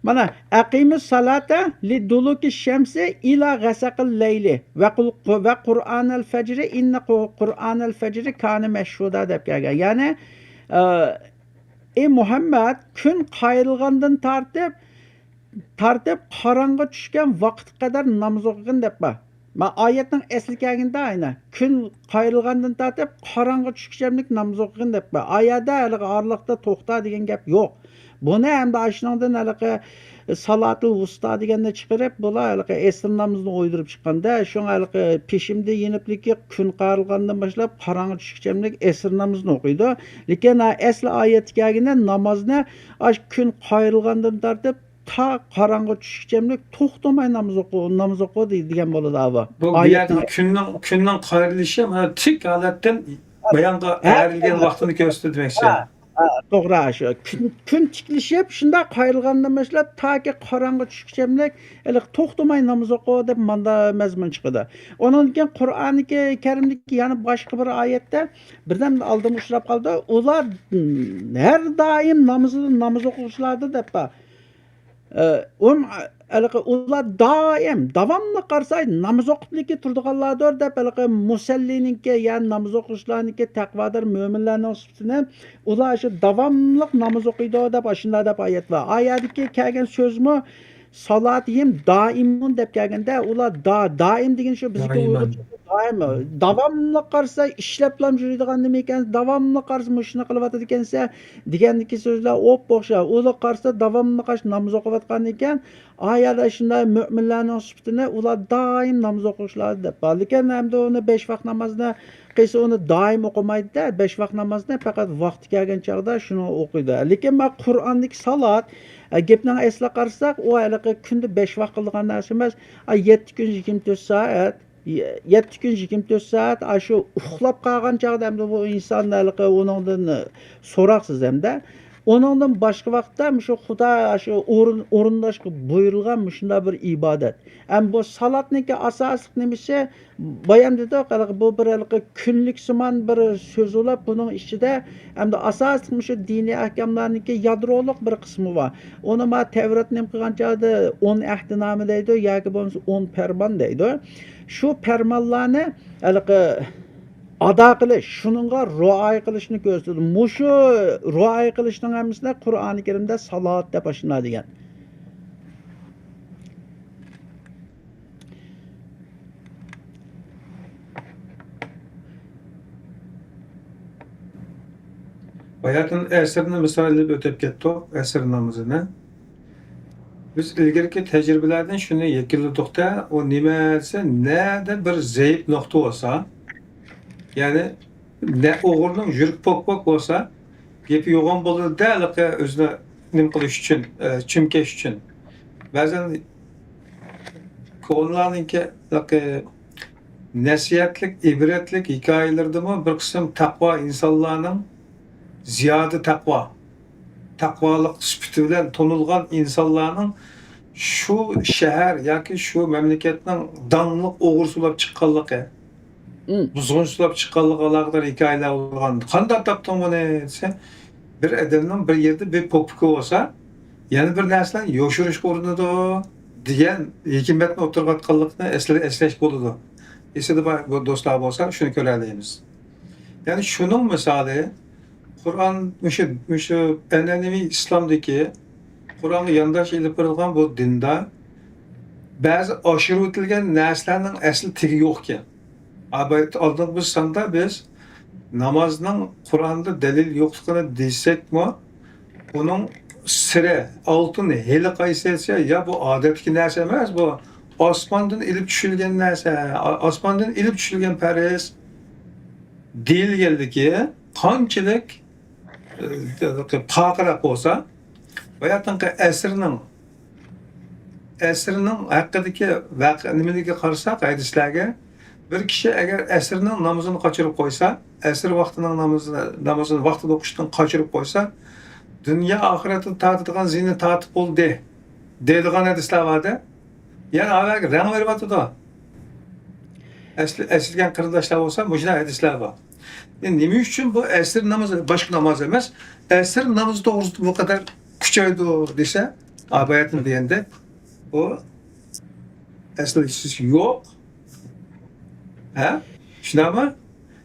مانا، ئەقىمۇس سالاتا لىدۇلۇكى شەمسى ئىلا غەسەقىل لەيلى ۋە قۇل-، ۋە قۇرئانەل فەجرى ئىننە قۇ-، قۇرئانەل فەجرى كانە مەشھۇدا دەپ كەلگەن. يەنى، ئە، ئى مۇھەممەد، كۈن قايرىلغاندىن تارتىپ، تارتىپ قاراڭغۇ چۈشكەن ۋاقىتقا قەدەر ناماز ئوقۇغىن دەپ بار. ما ئايەتنىڭ ئەسلى كەلگىنىدە ئاينا. كۈن قايرىلغاندىن تارتىپ قاراڭغۇ چۈشكۈچەملىك ناماز ئوقۇغىن دەپ بار. ئايەتتە ھېلىقى ئارىلىقتا توختا دېگەن گەپ يوق. بۇنى ئەمدى ئاشۇنىڭدىن ھېلىقى سالاتىل ۋۇستا دېگەننى چىقىرىپ، بۇلار ھېلىقى ئەسىر نامىزىنى ئويدۇرۇپ چىققاندا، شۇڭا ھېلىقى پېشىمدە يېنىپلىكى كۈن قايرىلغاندىن باشلاپ قاراڭغۇ چۈشكۈچەملىك ئەسىر نامىزىنى ئوقۇيدۇ. لېكىن ھە، ئەسلى ئايەتتە كەلگىنى نامازنى ئاش كۈن قايرىلغاندىن تارتىپ تا قاراڭغۇ چۈشكىچەملىك توختىماي ناماز ئوقۇ، ناماز ئوقۇ دېگەن بولىدۇ ئاۋۇ. بۇ، بۇ يەردە ئايەتنىڭ كۈننىڭ، كۈننىڭ قايرىلىشى مانا تىك ھالەتتىن بايانغا ھە، ئەرلىگەن ھە. ۋاقتىنى كۆرسىتىدۇ دېمەكچى. ھە، ھە، توغرا شۇ. كۈن، كۈن تىكلىشىپ، شۇنداق قايرىلغاندىن باشلاپ تاكى قاراڭغۇ چۈشكىچەملىك ھېلىقى توختىماي ناماز ئوقۇ دەپ ماندا مەزمۇن چىقىدۇ. ئۇنىڭدىن كېيىن قۇرئانى كەرىمدىكى يەنە باشقا بىر ئايەتتە بىردەم ئالدىم ئۇچراپ قالدى. ئۇلار ھەر دائىم نامىزىدا، ناماز ئوقۇغۇچىلاردا دەپ بار. ئە، ئۇم، ھېلىقى ئۇلار دائىم، داۋاملىق قارىسا، ناماز ئوقۇپلىكى تۇرىدىغانلاردۇر دەپ، ھېلىقى مۇسەللىنىڭكى، يەنى ناماز ئوقۇغۇچىلارنىڭكى، تەقۋادار مۆمىنلەرنىڭ سۈپىتىنى ئۇلار شۇ داۋاملىق ناماز ئوقۇيدۇ دەپ، ئاشۇنداق دەپ ئايەت بار. ئايەتتىكى كەلگەن سۆزمۇ سالاتىھىم دائىمۇن دەپ كەلگەندە، ئۇلار دا-، دائىم دېگىنى شۇ بىزدىكى دائىمەن. ئۇيغۇرچە دائىم، داۋاملىق قارىسا ئىشلەپلا يۈرىدىغان نېمە ئىكەن، داۋاملىق قارىسا مۇشۇنى قىلىۋاتىدىكەنسە دېگەندىكى سۆزلەر ئوپئوخشاش. ئۇلار قارىسا داۋاملىق ئاشۇ ناماز ئوقۇۋاتقان ئىكەن، ئايەتتە شۇنداق مۆمىنلەرنىڭ سۈپىتىنى ئۇلار دائىم ناماز ئوقۇغۇچىلار دەپ بار. لېكىن ئەمدى ئۇنى بەش ۋاق نامازنى قىلسا ئۇنى دائىم ئوقۇمايدۇ-دە، بەش ۋاق نامازنى پەقەت ۋاقتى كەلگەن چاغدا شۇنى ئوقۇيدۇ. لېكىن مانا قۇرئاندىكى سالات، ئە، گەپنىڭ ئەسلىگە قارىساق، ئۇ ھېلىقى كۈندە بەش ۋاق قىلىدىغان نەرسە ئەمەس. ئا، يەتتە كۈن يىگىرمە تۆت سائەت، يە-، يەتتە كۈن يىگىرمە تۆت سائەت، ئاشۇ ئۇخلاپ قالغان چاغدا ئەمدى بۇ ئىنسان ھېلىقى ئۇنىڭدىن، ئە، سوراقسىز ھەمدە. ئۇنىڭدىن باشقا ۋاقىتتا مۇشۇ خۇدا ئاشۇ ئورۇن-، ئورۇنداشقا بۇيرۇلغان مۇشۇنداق بىر ئىبادەت. ئەمما بۇ سالاتنىڭكى ئاساسلىق نېمىسى؟ بايام دېدۇق، ھېلىقى بۇ بىر ھېلىقى كۈنلۈكسىمان بىر سۆز بولۇپ، بۇنىڭ ئىچىدە ئەمدى ئاساسلىق مۇشۇ دىنىي ئەھكاملارنىڭكى يادرولۇق بىر قىسمى بار. ئۇنى ما تەۋرات نېمە قىلغان چاغدا ئون ئەھدىنامە دەيدۇ ياكى بولمىسا ئون پەرمان دەيدۇ. شۇ پەرمانلارنى ھېلىقى ئادا قىلىش، شۇنىڭغا رىئايە قىلىشنى كۆرسىتىدۇ. مۇشۇ رىئايە قىلىشنىڭ ھەممىسىنى قۇرئانى كەرىمدە سالات دەپ ئاشۇنداق دېگەن. باياتىن ئەسىرنى مىسال ئېلىپ ئۆتۈپ كەتتۇق، ئەسىر نامىزىنى. بىز ئىلگىرىكى تەجرىبىلەردىن شۇنى يەكۈنلىدۇقتە، ئۇ نېمە دېسە، نەدە بىر زەئىپ نۇقتا بولسا، يەنى نە ئوغرىنىڭ يۈرىكى پوك-پوك بولسا، گېپى يوغان بولىدۇ-دە، ھېلىقى ئۆزىنى نېمە قىلىش ئۈچۈن، ئە، چۈمكەش ئۈچۈن. بەزەن كونىلارنىڭكى ھېلىقى نەسىھەتلىك، ئىبرەتلىك ھېكايىلىرىدىمۇ بىر قىسىم تەقۋا ئىنسانلارنىڭ، زىيادە تەقۋا، تەقۋالىق سۈپىتى بىلەن تونۇلغان ئىنسانلارنىڭ شۇ شەھەر ياكى شۇ مەملىكەتنىڭ داڭلىق ئوغرىسى بولۇپ چىققانلىقى، مم. بۇزغۇنچى بولۇپ چىققانلىقىغا ئالاقىدار ھېكايىلەر بولغان. «قانداق تاپتىڭ بۇنى؟» دېسە، بىر ئادەمنىڭ بىر يەردە بىر پوكپىكى بولسا، يەنە بىر نەرسىلەرنى يوشۇرۇشقا ئۇرۇنىدۇ دېگەن ھېكمەتنى ئوتتۇرىغا ئاتقانلىقىنى ئەسلى-، ئەسلەش بولىدۇ. ئېسىدە بار بۇ دوستلار بولسا، شۇنى كۆرەلەيمىز. يەنى شۇنىڭ مىسالى، قۇرئان مۇشۇ، مۇشۇ ئەنئەنىۋى ئىسلامدىكى قۇرئانغا يانداش ئېلىپ بېرىلغان بۇ دىندا بەزى ئاشۇرۇۋېتىلگەن نەرسىلەرنىڭ ئەسلى تېگى يوقكەن. ئالدىنقى بىر ساندا بىز نامازنىڭ قۇرئاندا دەلىل يوقلۇقىنى دېسەكمۇ، بۇنىڭ سىرى، ئالتۇن ھىلى قايسى دېسە، يا بۇ ئادەتتىكى نەرسە ئەمەس، بۇ ئاسماندىن ئېلىپ چۈشۈرۈلگەن نەرسە، ئا-، ئاسماندىن ئېلىپ چۈشۈرۈلگەن پەرز دېيىلگەنلىكى قانچىلىك، ئە، پارقىراق بولسا، باياتىنقى ئەسىرنىڭ، ئەسىرنىڭ ھەققىدىكى ۋەقە، نېمىلىكىگە قارىساق، ھەدىسلەرگە، بىر كىشى ئەگەر ئەسىرنىڭ نامىزىنى قاچۇرۇپ قويسا، ئەسىر ۋاقتىنىڭ نامىزىنى، نامىزىنى ۋاقتىدا ئوقۇشتىن قاچۇرۇپ قويسا، دۇنيا ئاخىرەتتە تارتىدىغان زىيىنى تارتىپ بولدى، دەيدىغان ھەدىسلەر بار-دە. يەنى ئاۋەگە رەڭ بېرىۋاتىدۇ. ئەسلى، ئەسلىگەن قېرىنداشلار بولسا، مۇشۇنداق ھەدىسلەر بار. ئەمدى نېمە ئۈچۈن بۇ ئەسىر نامىزى، باشقا ناماز ئەمەس، ئەسىر نامىزى توغرىسىدا بۇ قەدەر كۈچەيدۇ دېسە، ئاباياتىم دېگەندەك، بۇ ئەسلىسى يوق. ھە؟ شۇنداقمۇ؟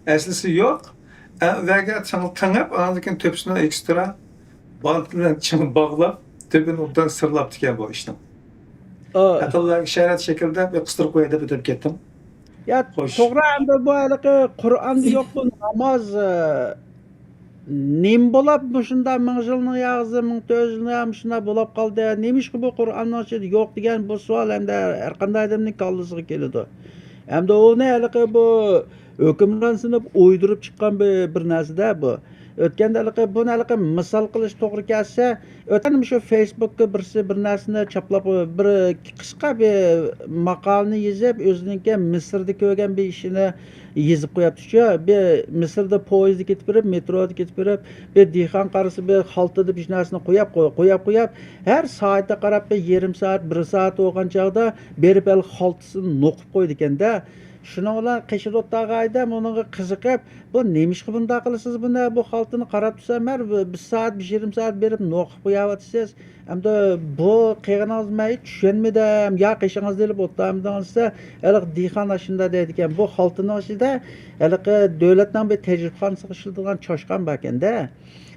ئەسلىسى يوق. ئە، ۋەگە تېڭىپ، ئاندىن كېيىن تۆپىسىنى ئېكسترا بانت بىلەن چىڭ باغلاپ، تۆپىنى ئوبدان سىرلاپتىكەن بۇ ئىشنىڭ. ئا. ئەقىللەرگە ئىشارەت شەكلىدە بىر قىستۇرۇپ قوياي دەپ ئۆتۈپ كەتتىم. يا، خوش. توغرا، ئەمدى بۇ ھېلىقى قۇرئاندا يوق بۇ ناماز، ئە، نېمە بولاپ مۇشۇنداق مىڭ يىلنىڭ ئاغزى، مىڭ تۆت يۈز يىلنىڭ ئاغزى مۇشۇنداق بولاپ قالدى؟ نېمىشقا بۇ قۇرئاننىڭ ئىچىدە يوق دېگەن بۇ سوئال ئەمدى ھەر قانداق ئادەمنىڭ كاللىسىغا كېلىدۇ. ئەمدى ئۇنى ھېلىقى بۇ ھۆكۈمران سىنىپ ئويدۇرۇپ چىققان بىر، بىر نەرسىدە بۇ. ئۆتكەندە ھېلىقى، بۇنى ھېلىقى مىسال قىلىش توغرا كەلسە، ئۆتكەندە مۇشۇ فېيسبۇكقا بىرسى بىر نەرسىنى چاپلاپ، بىر قىسقا بىر ماقالىنى يېزىپ، ئۆزىنىڭكى مىسىردا كۆرگەن بىر ئىشىنى يېزىپ قويۇپتۇ. شۇ بىر مىسىردا پويىزدا كېتىپ بېرىپ، مېترودا كېتىپ بېرىپ، بىر دېھقان قارىسا، بىر خالتىدا بىر نەرسىنى قويۇپ، قويۇپ، قويۇپ، ھەر سائەتتە قاراپ، بىر يېرىم سائەت، بىر سائەت بولغان چاغدا بېرىپ، ھېلىقى خالتىسىنى نوقۇپ قويىدىكەن-دە. شۇنىڭ بىلەن قېشىدا ئولتۇرغان ئادەم ئۇنىڭغا قىزىقىپ، بۇ نېمىشقا بۇنداق قىلىسىز بۇنى؟ بۇ خالتىنى قاراپ تۇرسام، ھەر بىر سائەت، بىر يېرىم سائەت بېرىپ نوقۇپ قويۇۋاتىسىز. ئەمدى بۇ قىلغىنىڭىز مەن چۈشەنمىدىم، يا قېشىڭىزدا ئېلىپ ئولتۇرامدىڭىز دېسە، ھېلىقى دېھقان ئاشۇنداق دەيدىكەن، بۇ خالتىنىڭ ئىچىدە ھېلىقى دۆلەتنىڭ بىر تەجرىبىخانىسىغا ئىشلىتىدىغان چاشقان باركەن-دە.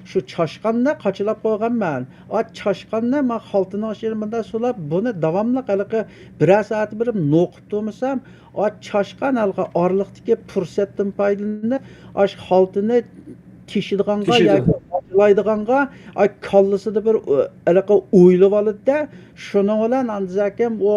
شۇ چاشقاننى قاچىلاپ قويغانمەن. ئا، چاشقاننى مەن خالتىنىڭ ئىچىدە مۇنداق سۇلاپ، بۇنى داۋاملىق ھېلىقى بىرەر سائەت بېرىپ نوقۇپ تۇرمىسام، ئا، چاشقان ھېلىقى ئارىلىقتىكى پۇرسەتتىن پايدىلىنىپ، ئاشۇ خالتىنى تېشىدىغانغا تېشىدۇ. ياكى ئاچىلايدىغانغا، ئا، كاللىسىدا بىر، ئۇ، ھېلىقى ئويلىۋالىدۇ-دە، شۇنىڭ بىلەن ئاندىزاكەم ئۇ،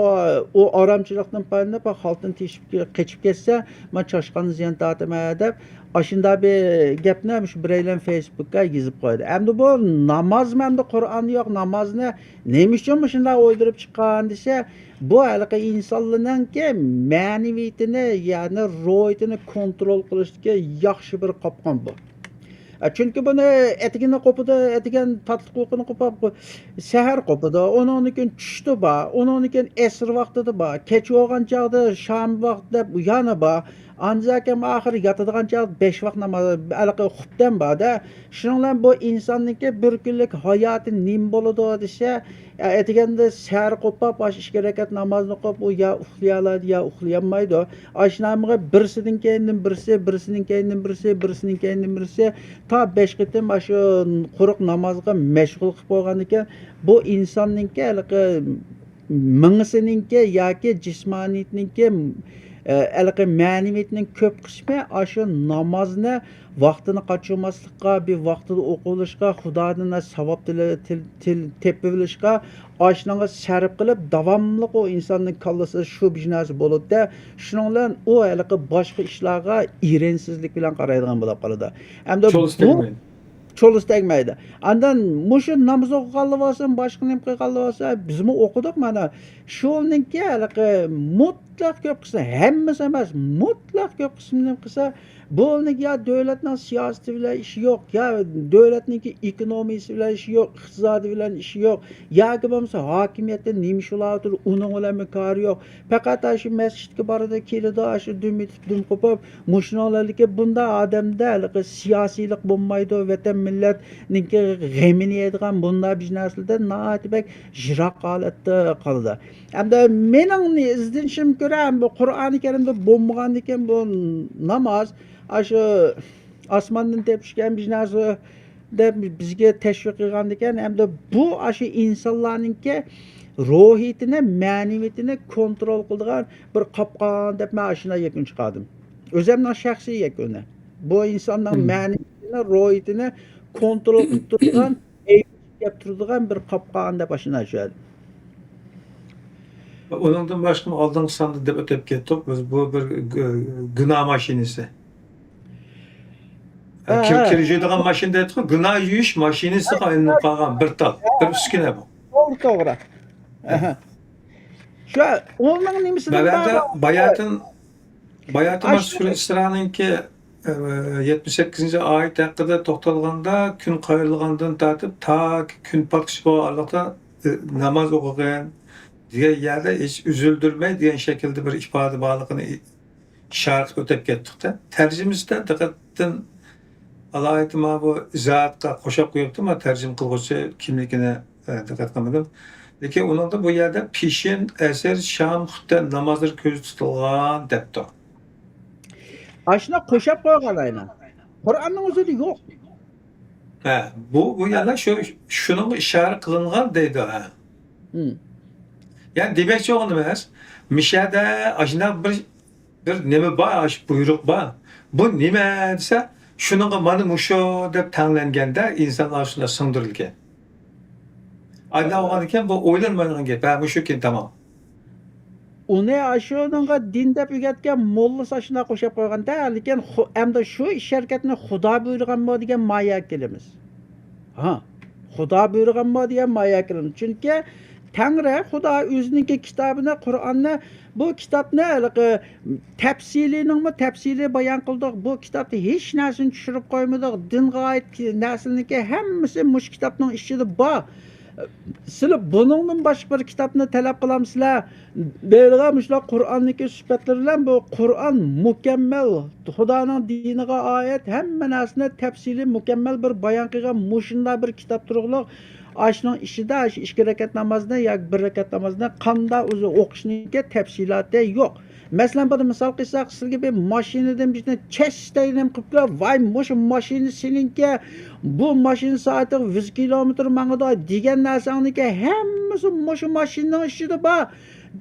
ئۇ ئارامچىلىقتىن پايدىلىنىپ، خالتىنى تېشىپ قېچىپ كەتسە، مەن چاشقاننى زىيان تارتىمەن دەپ، ئاشۇنداق بىر گەپنى مۇشۇ بىرەيلەن فېيسبۇكقا يېزىپ قويدى. ئەمدى بۇ نامازمۇ، ئەمدى قۇرئان يوق، نامازنى نېمە ئۈچۈن مۇشۇنداق ئويدۇرۇپ چىققان دېسە، بۇ ھېلىقى ئىنسانلارنىڭكى مەنىۋىيىتىنى، يەنى روھىيىتىنى كونترول قىلىشتىكى ياخشى بىر قاپقان بۇ. ئە، چۈنكى بۇنى ئەتىگىنى قوپىدۇ، ئەتىگەن تاتلىق ئۇيقۇنى قوپۇپ، سەھەر قوپىدۇ، ئۇنىڭدىن كېيىن چۈشتە بار، ئۇنىڭدىن كېيىن ئەسىر ۋاقتىدا بار، كەچ بولغان چاغدا شام ۋاقتى دەپ يەنە بار. ئاندىن كېيىن ئاخىرى ياتىدىغان چاغدا بەش ۋاق ناماز، ھېلىقى خۇپتەن بار-دە. شۇنىڭ بىلەن بۇ ئىنساننىڭكى بىر كۈنلۈك ھاياتى نېمە بولىدۇ دېسە، ئەتىگەندە سەھەر قوپۇپ، ئاشۇ ئىككى رەكەت نامازنى ئوقۇپ، ئۇ يا ئۇخلىيالايدۇ، يا ئۇخلىيالمايدۇ. ئاشۇنداق بىرسىدىن كەينىدىن بىرسى، بىرسىدىن كەينىدىن بىرسى، بىرسىدىن كەينىدىن بىرسى، تا بەش قېتىم ئاشۇ قۇرۇق نامازغا مەشغۇل قىلىپ قويغاندىكىن، بۇ ئىنساننىڭكى ھېلىقى مېڭىسىنىڭكى ياكى جىسمانىيىتىنىڭكى، ئە، ھېلىقى مەنىۋىيىتىنىڭ كۆپ قىسمى ئاشۇ نامازنى ۋاقتىنى قاچۇرماسلىققا، بىر ۋاقتىدا ئوقۇۋېلىشقا، خۇدادىن ساۋاب تىل-، تىل-، تىل-، تېپىۋېلىشقا، ئاشۇنىڭغا سەرپ قىلىپ، داۋاملىق ئۇ ئىنساننىڭ كاللىسىدا شۇ بىر نەرسە بولىدۇ-دە، شۇنىڭ بىلەن ئۇ ھېلىقى باشقا ئىشلارغا ئېرىنسىزلىك بىلەن قارايدىغان بولۇپ قالىدۇ. ئەمدى چولىسى بۇ تەگمەيدۇ. چولىسى تەگمەيدۇ. ئاندىن مۇشۇ ناماز ئوقۇغانلا بولسۇن، باشقا نېمە قىلغانلا بولسۇن، بىزمۇ ئوقۇدۇق مانا. شۇنىڭكى ھېلىقى مۇتلەق كۆپ قىسمى، ھەممىسى ئەمەس، مۇتلەق كۆپ قىسمى نېمە قىلسا، بۇنىڭ يا دۆلەتنىڭ سىياسىتى بىلەن ئىشى يوق، يا دۆلەتنىڭكى ئېكونومىيىسى بىلەن ئىشى يوق، ئىقتىسادى بىلەن ئىشى يوق، ياكى بولمىسا ھاكىمىيەتتە نېمە ئىش بولۇۋاتىدۇ، ئۇنىڭ بىلەنمۇ كارى يوق. پەقەت ئاشۇ مەسچىتكە بارىدۇ، كېلىدۇ، ئاشۇ دۈم ئېتىپ، دۈم قوپۇپ، مۇشۇنىڭلاردىكى بۇنداق ئادەمدە ھېلىقى سىياسىيلىق بولمايدۇ، ۋەتەن مىللەتنىڭكى غېمىنى يەيدىغان بۇنداق بىر نەرسىلەردىن ناھايىتى بەك يىراق ھالەتتە قالىدۇ. ئەمدى مېنىڭ ئىزدىنىشىمگە كۆرە، بۇ قۇرئانى كەرىمدە بولمىغاندىكىن بۇ ناماز، ئاشۇ ئاسماندىن تېپىشكەن بىر نەرسە دەپ بىزگە تەشۋىق قىلغاندىكىن، ئەمدى بۇ ئاشۇ ئىنسانلارنىڭكى روھىيىتىنى، مەنىۋىيىتىنى كونترول قىلىدىغان بىر قاپقان دەپ مەن ئاشۇنداق يەكۈن چىقاردىم. ئۆزۈمنىڭ شەخسىي يەكۈنى. بۇ ئىنساننىڭ مەنىۋىيىتىنى، روھىيىتىنى كونترول قىلىپ تۇرىدىغان، ئەيىبلەپ تۇرىدىغان بىر قاپقان دەپ ئاشۇنداق چۈشەندىم. ئۇنىڭدىن باشقا ئالدىنقى ساندا دەپ ئۆتۈپ كەتتۇق. بىز بۇ بىر گۇ-، گۇناھ ماشىنىسى. ھە، كىر-، ھە. كىر يۇيىدىغان ماشىنا دەيدىغۇ، گۇناھ يۇيۇش ماشىنىسىغا ئايلىنىپ قالغان بىر تال، بىر ئۈسكۈنە بۇ. توغرا، توغرا. ئەھە. شۇ ئۇنىڭ نېمىسىدىن بەلەندە بار-، باياتىن، باياتىن ئاشۇ سۈرە ئىسرانىڭكى، ئە، يەتمىش سەككىزىنچى ئايەت ھەققىدە توختالغاندا، كۈن قايرىلغاندىن تارتىپ تاكى كۈن پاتقىچە بولغان ئارىلىقتا، ئە، ناماز ئوقۇغىن دېگەن يەردە ھېچ ئۈزۈلدۈرمەي دېگەن شەكىلدە بىر ئىپادە بارلىقىنى ئىشارە قىلىپ ئۆتۈپ كەتتۇق-تە. تەرجىمىسىدە دىققەتتىن ئالايىتى مانا بۇ ئىزاھاتقا قوشاپ قويۇپتۇ، مانا تەرجىمە قىلغۇچى كىملىكىنى، ئە، دىققەت قىلمىدىم. لېكىن ئۇنىڭدا بۇ يەردە پېشىن، ئەسىر، شام، خۇپتەن نامازلىرى كۆزدە تۇتۇلغان دەپتۇ. ئاشۇنداق قوشاپ قويغان ئاينا. قۇرئاننىڭ ئۆزىدە يوق. ھە، بۇ، بۇ يەردە شۇ، شۇنىڭغا ئىشارە قىلىنغان دەيدۇ، ھە. ھىم. يەنى دېمەكچى بولغىنىم ئەمەس، مىشەدە ئاشۇنداق بىر بىر نېمە بار، ئاشۇ بۇيرۇق بار. بۇ نېمە دېسە، شۇنىڭغا مانا مۇشۇ دەپ تەڭلەنگەندە، ئىنسانلار شۇنداق سىڭدۈرۈلگەن. ئانداق بولغاندىكىن بۇ ئويلانمايدىغان گەپ، ھە، مۇشۇكىن، تامام. ئۇنى ئاشۇنىڭغا دىن دەپ ئۆگەتكەن موللىسى ئاشۇنداق قوشاپ قويغاندا، لېكىن خۇ-، ئەمدى شۇ ئىش ھەرىكەتنى خۇدا بۇيرۇغانمۇ دېگەن ماياگە كېلىمىز. ھا، خۇدا بۇيرۇغانمۇ دېگەن ماياگە كېلىمىز. چۈنكى تەڭرى، خۇدا ئۆزىنىڭكى كىتابىنى، قۇرئاننى، بۇ كىتابنى ھېلىقى تەپسىلىينىڭمۇ تەپسىلىي بايان قىلدۇق. بۇ كىتابتا ھېچ نەرسىنى چۈشۈرۈپ قويمىدۇق. دىنغا ئائىت نەرسىلەرنىڭكى ھەممىسى مۇشۇ كىتابنىڭ ئىچىدە بار. سىلەر بۇنىڭدىن باشقا بىر كىتابنى تەلەپ قىلامسىلەر؟ دەيدىغان مۇشۇلار قۇرئاننىڭكى سۈپەتلىرى بىلەن، بۇ قۇرئان مۇكەممەل، خۇدانىڭ دىنىغا ئائىت ھەممە نەرسىنى تەپسىلىي مۇكەممەل بىر بايان قىلغان مۇشۇنداق بىر كىتاب تۇرۇقلۇق. ئاشۇنىڭ ئىچىدە ئاشۇ ئىككى رەكەت نامازنى ياكى بىر رەكەت نامازنى قانداق ئۆزى ئوقۇشنىڭكى تەپسىلاتى يوق. مەسىلەن، بىر مىسال قىلساق، سىلىگە بىر ماشىنىدىن بىر چەستەينەم قىلىپ، ۋاي، مۇشۇ ماشىنا سېنىڭكى، بۇ ماشىنا سائىتىگە يۈز كىلومېتىر ماڭىدۇ دېگەن نەرسەڭنىڭكى ھەممىسى مۇشۇ ماشىنىنىڭ ئىچىدە بار،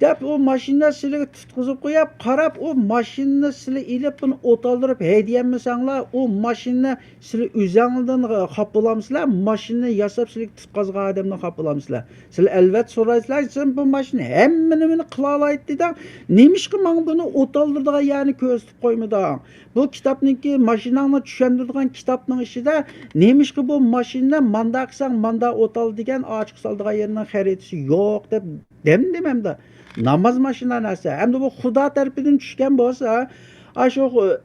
دەپ، ئۇ ماشىنىنى سىلىگە تۇتقۇزۇپ قويۇپ، قاراپ، ئۇ ماشىنىنى سىلى ئېلىپ، بۇنى ئوتالدۇرۇپ ھەيدىيەلمىسەڭلار، ئۇ ماشىنىنى سىلى ئۆزەڭلىدىن خاپا بولامسىلەر؟ ماشىنىنى ياساپ، سىلىگە تۇتقازغان ئادەمدىن خاپا بولامسىلەر؟ سىلى ئەلۋەتتە سورايسىلەر، سەن بۇ ماشىنا ھەممە نېمىنى قىلالايدۇ دېدىڭ، نېمىشقا ماڭا بۇنى ئوتالدۇرىدىغان يەرنى كۆرسىتىپ قويمىدىڭ؟ بۇ كىتابنىڭكى، ماشىناڭنى چۈشەندۈرىدىغان كىتابنىڭ ئىچىدە نېمىشقا بۇ ماشىنىنى ماندا قىلساڭ ماندا ئوتال دېگەن ئاچىق سالىدىغان يېرىنىڭ خەرىتىسى يوق دەپ دەمدىم ئەمدى. ناماز ماشىنا نەرسە. ئەمدى بۇ خۇدا تەرىپىدىن چۈشكەن بولسا، ئاشۇ خۇ-،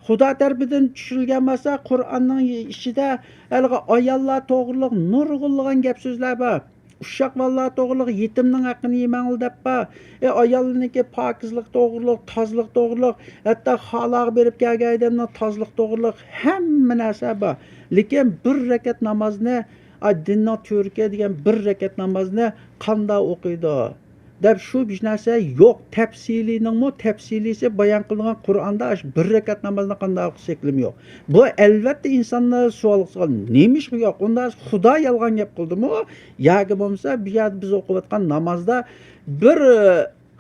خۇدا تەرىپىدىن چۈشۈرۈلگەن بولسا، قۇرئاننىڭ ئىچىدە ھېلىقى ئاياللار توغرىلىق نۇرغۇنلىغان گەپ سۆزلەر بار. ئۇششاق بالىلار توغرىلىق يېتىمنىڭ ھەققىنى يېمەڭلار دەپ بار. ئە، ئايالنىڭكى پاكىزلىق توغرىلىق، تازىلىق توغرىلىق، ھەتتا خالاغا بېرىپ كەلگەن ئادەمنىڭ تازىلىق توغرىلىق ھەممە نەرسە بار. لېكىن بىر رەكەت نامازنى، ئا، دىننىڭ تۈۋرۈكى دېگەن بىر رەكەت نامازنى قانداق ئوقۇيدۇ؟ دەپ شۇ بىر نەرسە يوق. تەپسىلىينىڭمۇ تەپسىلىيسى بايان قىلىنغان قۇرئاندا ئاشۇ بىر رەكەت نامازنى قانداق ئوقۇسا ھېكمىمۇ يوق. بۇ ئەلۋەتتە ئىنساننى سوئالغا سالغان. نېمىشقا يوق؟ ئۇندا خۇدا يالغان گەپ قىلدىمۇ؟ ياكى بولمىسا بۇ يەردە بىز ئوقۇۋاتقان نامازدا بىر، ئە،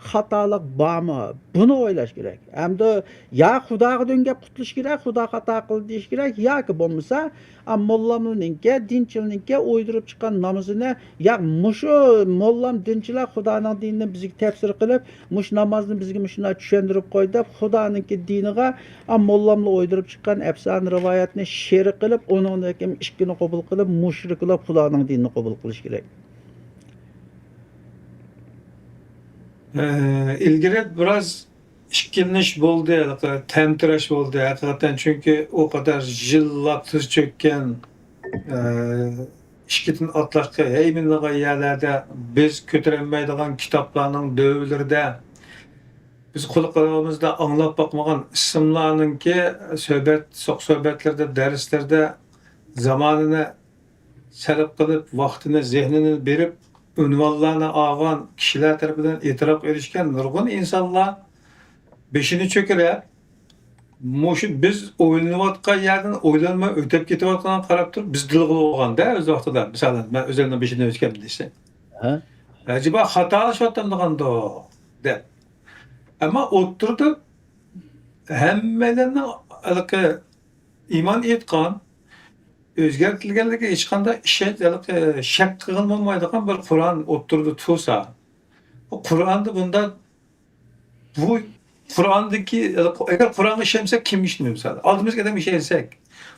خاتالىق بارمۇ؟ بۇنى ئويلاش كېرەك. ئەمدى يا خۇداغا دۆڭگەپ قۇتۇلۇش كېرەك، خۇدا خاتا قىلدى دېيىش كېرەك، ياكى بولمىسا، ئا، موللامنىڭكى، دىنچىلنىڭكى ئويدۇرۇپ چىققان نامىزىنى، يا مۇشۇ موللام دىنچىلار خۇدانىڭ دىنىنى بىزگە تەپسىر قىلىپ، مۇشۇ نامازنى بىزگە مۇشۇنداق چۈشەندۈرۈپ قويدى دەپ، خۇدانىڭكى دىنىغا، ئا، موللاملا ئويدۇرۇپ چىققان ئەپسانە رىۋايەتنى شېرىك قىلىپ، ئۇنىڭدىن كېيىن ئىككىنى قوبۇل قىلىپ، مۇشرىك بولۇپ خۇدانىڭ دىنىنى قوبۇل قىلىش كېرەك. ئە، ئىلگىرى بىراز ئىككىلىنىش بولدى، ھېلىقى تەمتىرەش بولدى ھەقىقەتەن، چۈنكى ئۇ قەدەر يىللاپ تىز چۆككەن، ئە، ئىككىدىن ئاتلاققا ھەيمىنىدىغان يەرلەردە بىز كۆتۈرەلمەيدىغان كىتابلارنىڭ دۆۋىلىرىدە بىز قۇلىقىمىزدا ئاڭلاپ باقمىغان ئىسىملارنىڭكى سۆھبەت، سوق سۆھبەتلىرىدە، دەرسلىرىدە زامانىنى سەرپ قىلىپ، ۋاقتىنى، زېھنىنى بېرىپ، ئۇنۋانلارنى ئالغان كىشىلەر تەرىپىدىن ئېتىراپ ئېرىشكەن نۇرغۇن ئىنسانلار بېشىنى چۆكۈرەپ، مۇشۇ بىز ئويلىنىۋاتقان يەردىن ئويلانماي ئۆتۈپ كېتىۋاتقانغا قاراپ تۇرۇپ، بىز دىلغا ئۇرغاندا ئۆز ۋاقتىدا، مىسالەن، مەن ئۆزۈمنىڭ بېشىدىن ئۆتكەن دېسە، ھە؟ ئەجەبا خاتالىشىۋاتامدىغاندۇ دەپ. ئەمما ئوتتۇرىدا ھەممەيلەننىڭ ھېلىقى ئىمان ئېيتقان، ئۆزگەرتىلگەنلىكىگە ھېچقانداق ئىشەنچ، ھېلىقى شەك قىلغىلى بولمايدىغان بىر قۇرئان ئوتتۇرىدا تۇرسا، بۇ قۇرئاندا بۇنداق، بۇ قۇرئاندىكى، ئەگەر قۇرئانغا ئىشەنمىسەك، كىمگە ئىشىنىمىز؟ مىسال، ئالدىمىزدىكى ئادەمگە ئىشەنسەك،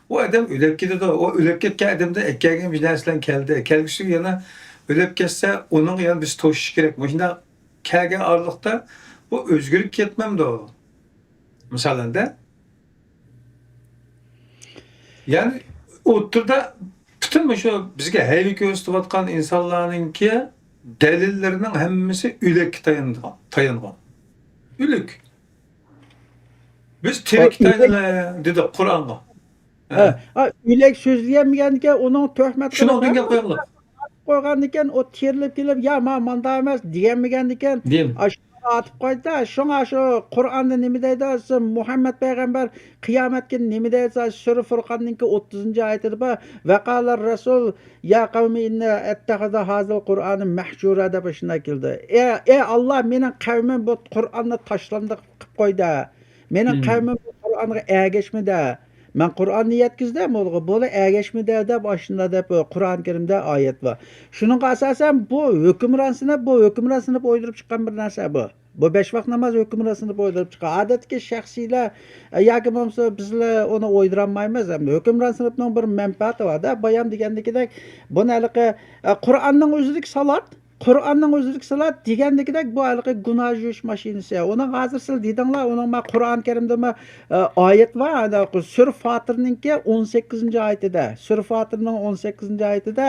ئۇ ئادەم ئۆلۈپ كېتىدۇ. ئۇ ئۆلۈپ كەتكەن ئادەمدىن ئەكەلگەن بىر نەرسە بىلەن كەلدى. كەلگۈسىگە يەنە ئۆلۈپ كەتسە، ئۇنىڭغا يەنە بىز توشۇش كېرەك. مۇشۇنداق كەلگەن ئارىلىقتا بۇ ئۆزگىرىپ كەتمەمدۇ؟ مىسالەندە. يەنى ئوتتۇرىدا پۈتۈن مۇشۇ بىزگە ھەيۋە كۆرسىتىۋاتقان ئىنسانلارنىڭكى دەلىللىرىنىڭ ھەممىسى ئۆلۈككە تايانغان، تايانغان. ئۆلۈك. بىز تىرىك تايىنىلى دېدۇق قۇرئانغا. ھە. ھە. ئا، ئۆلۈك سۆزلىيەلمىگەندىكىن ئۇنىڭ تۆھمەت شۇنىڭ قىلىپ ئۈچۈن گەپ قويۇڭلار. قويغاندىكىن ئۇ تىرىلىپ كېلىپ، يا ما ماندا ئەمەس دېيەلمىگەندىكىن، دېيىل. ئاشۇ ئاتىپ قويدى. شۇڭا شۇ قۇرئاندا نېمە دەيدۇ؟ مۇھەممەد پەيغەمبەر قىيامەت كۈنى نېمە دەيدۇ؟ سۈرە فۇرقاننىڭكى ئوتتۇزىنچى ئايىتىدە بار. ۋەقالەر رەسۇل يا قەۋمى ئىننى ئەتتەخىزە ھازىل قۇرئانى مەھجۇرا دەپ ئاشۇنداق كېلىدۇ. ئەي، ئەي ئاللا، مېنىڭ قەۋمىم بۇ قۇرئاننى تاشلاندۇق قىلىپ قويدى. مېنىڭ قەۋمىم بۇ قۇرئانغا ئەگەشمىدى. مەن قۇرئاننى يەتكۈزدۈم ئۇلارغا، بۇلار ئەگەشمىدى دەپ ئاشۇنداق دەپ قۇرئان كەرىمدە ئايەت بار. شۇنىڭغا ئاساسەن بۇ ھۆكۈمرانسىنىپ، بۇ ھۆكۈمرانسىنىپ ئويدۇرۇپ چىققان بىر نەرسە بۇ. بۇ بەش ۋاق ناماز ھۆكۈمرانسىنىپ ئويدۇرۇپ چىققان. ئادەتتىكى شەخسىيلەر، ئە، ياكى بولمىسا بىزلەر ئۇنى ئويدۇرالمايمىز. ئەمدى ھۆكۈمرانسىنىپنىڭ بىر مەنپەئەتى بار-دە، بايام دېگەندىكىدەك، بۇنى ھېلىقى، ئە، قۇرئاننىڭ ئۆزىدىكى سالات، قۇرئاننىڭ ئۆزىدىكى سالات دېگەندىكىدەك، بۇ ھېلىقى گۇناھ يۇيۇش ماشىنىسى. ئۇنىڭ ھازىر سىلەر دېدىڭلار، ئۇنىڭ ما قۇرئان كەرىمدىمۇ، ئە، ئايەت بار، ئانا سۈرە فاتىرنىڭكى ئون سەككىزىنچى ئايىتىدە، سۈرە فاتىرنىڭ ئون سەككىزىنچى ئايىتىدە،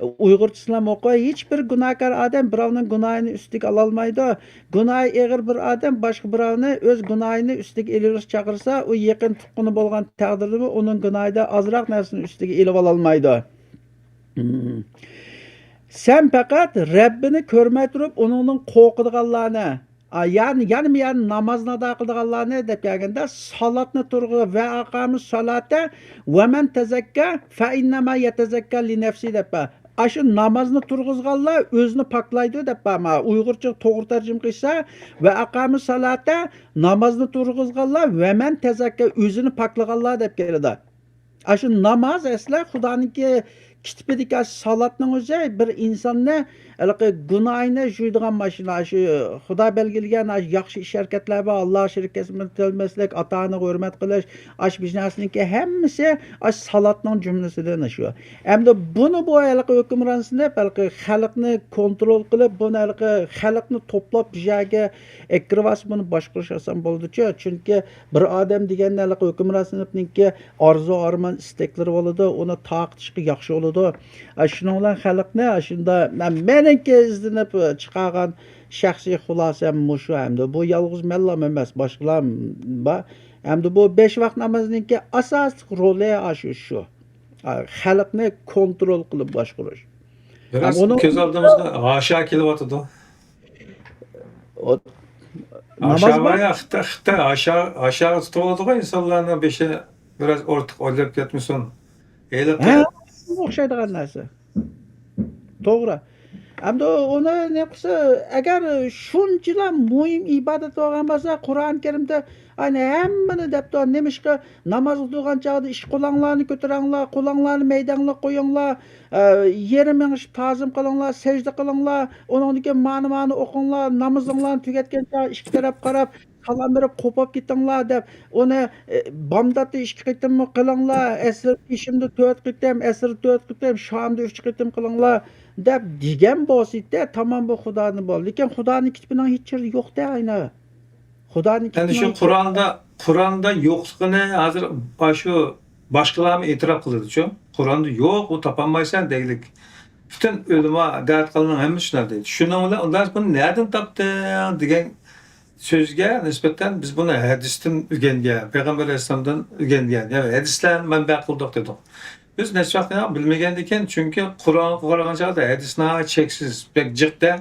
ئۇيغۇرچىسىنىمۇ ئوقۇ، ھېچبىر گۇناھكار ئادەم بىراۋنىڭ گۇناھىنى ئۈستىگە ئالالمايدۇ. گۇناھى ئېغىر بىر ئادەم باشقا بىراۋنى ئۆز گۇناھىنى ئۈستىگە ئېلىۋېلىشقا چاقىرسا، ئۇ يېقىن تۇغقىنى بولغان تەقدىردىمۇ ئۇنىڭ گۇناھىدا ئازراق نەرسىنى ئۈستىگە ئېلىۋالالمايدۇ. سەن پەقەت رەببىنى كۆرمەي تۇرۇپ ئۇنىڭدىن قورقىدىغانلارنى، ئا، يەنى، يەنىمۇ يەنى نامازنى ئادا قىلىدىغانلارنى دەپ كەلگەندە، سالاتنى تۇرغۇ، ۋە ئاقامۇس سالاتا ۋە مەن تەزەككە فە ئىننەما يەتەزەككە لىنەفسى دەپ بار. ئاشۇ نامازنى تۇرغۇزغانلار ئۆزىنى پاكلايدۇ دەپ بار. ما ئۇيغۇرچە توغرا تەرجىمە قىلسا، ۋە ئاقامۇس سالاتا، نامازنى تۇرغۇزغانلار ۋە مەن تەزەككە ئۆزىنى پاكلىغانلار دەپ كېلىدۇ. ئاشۇ ناماز ئەسلى خۇدانىڭكى كىتىپىدىكى ئاشۇ سالاتنىڭ ئۆزى بىر ئىنساننى ھېلىقى گۇناھىنى يۇيىدىغان ماشىنا. ئاشۇ خۇدا بەلگىلىگەن ئاشۇ ياخشى ئىش ھەرىكەتلەر بار، ئاللاغا شېرىك كەلمەسلىك، ئاتا ئانىغا ھۆرمەت قىلىش، ئاشۇ بىر نەرسىنىڭكى ھەممىسى ئاشۇ سالاتنىڭ جۈملىسىدىن شۇ. ئەمدى بۇنى بۇ ھېلىقى ھۆكۈمران سىنىپ ھېلىقى خەلقنى كونترول قىلىپ، بۇنى ھېلىقى خەلقنى توپلاپ بىر يەرگە ئەكىرىۋالسا، بۇنى باشقۇرۇش ئاسان بولىدۇچۇ. چۈنكى بىر ئادەم دېگەندە ھېلىقى ھۆكۈمران سىنىپنىڭكى ئارزۇ، ئارمان، ئىستەكلىرى بولىدۇ، ئۇنى تارقىتىشقا ياخشى بولىدۇ. ئە، شۇنىڭ بىلەن خەلقنى، ئە، شۇنداق، مە-، مېنىڭكى ئىزدىنىپ چىقارغان شەخسىي خۇلاسەم مۇشۇ. ئەمدى بۇ يالغۇز مەنلا ئەمەس، باشقىلار بار. ئەمدى بۇ بەش ۋاق نامازنىڭكى ئاساسلىق رولى ئاشۇ شۇ. ئە، خەلقنى كونترول قىلىپ باشقۇرۇش. بىراز ئۇنىڭ كۆز ئالدىمىزغا ھاشا كېلىۋاتىدۇ. ئۇ ھاشا ناماز بار بار. يا، خىتاي، خىتاي ھاشا، ھاشاغا تۇتۇۋالىدىغۇ ئىنسانلارنىڭ بېشى بىراز ئارتۇق ئويلاپ كەتمىسۇن. ھېلىقى ھە، شۇنىڭغا ئوخشايدىغان نەرسە. توغرا. ئەمدى ئۇنى نېمە قىلسا، ئەگەر شۇنچىلا مۇھىم ئىبادەت بولغان بولسا، قۇرئان كەرىمدە ئەنە ھەممىنى دەپتۇ. نېمىشقا نامازغا تۇرغان چاغدا ئىككى قولۇڭلارنى كۆتۈرۈڭلار، قولۇڭلارنى مەيدەڭلىق قويۇڭلار، ئە، يېرىم مېڭىشىپ تازىم قىلىڭلار، سەجدە قىلىڭلار، ئۇنىڭدىن كېيىن مانا، مانا ئوقۇڭلار، نامىزىڭلارنى تۈگەتكەن چاغ ئىككى تەرەپ قاراپ، سالام بېرىپ قوپاپ كېتىڭلار دەپ، ئۇنى، ئە، بامداتتا ئىككى قېتىممۇ قىلىڭلار، ئەسىر پېشىمدە تۆت قېتىم، ئەسىر تۆت قېتىم، شامدا ئۈچ قېتىم قىلىڭلار دەپ دېگەن بولسا ئىدى، تامام بۇ خۇدانى بول. لېكىن خۇدانىڭ كىتابىنىڭ ھېچ يېرىدە يوق-دە، ئاينا. خۇدانىڭ ئەنە شۇ كىتابىنىڭ قۇرئاندا، قۇرئاندا يوقلۇقىنى ھازىر شۇ باشقىلارمۇ ئېتىراپ قىلىدۇچۇ. قۇرئاندا يوق، ئۇ تاپالمايسەن دەيلىك. پۈتۈن ئۆلىما، دەرەت قىلغان ھەممە شۇنداق دەيدۇ. شۇنىڭ بىلەن ئۇلار بۇنى نەدىن تاپتىڭ دېگەن سۆزگە نىسبەتەن بىز بۇنى ھەدىستىن ئۆگەنگەن، پەيغەمبەر ئەلەيھىسسالامدىن ئۆگەنگەن، يەنى ھەدىسلەرنى مەنبە قىلدۇق دېدۇق. بىز نەچچە ۋاقىت بىلمىگەندىكىن، چۈنكى قۇرئانغا قارىغان چاغدا ھەدىس ناھايىتى چەكسىز، بەك جىق-دە.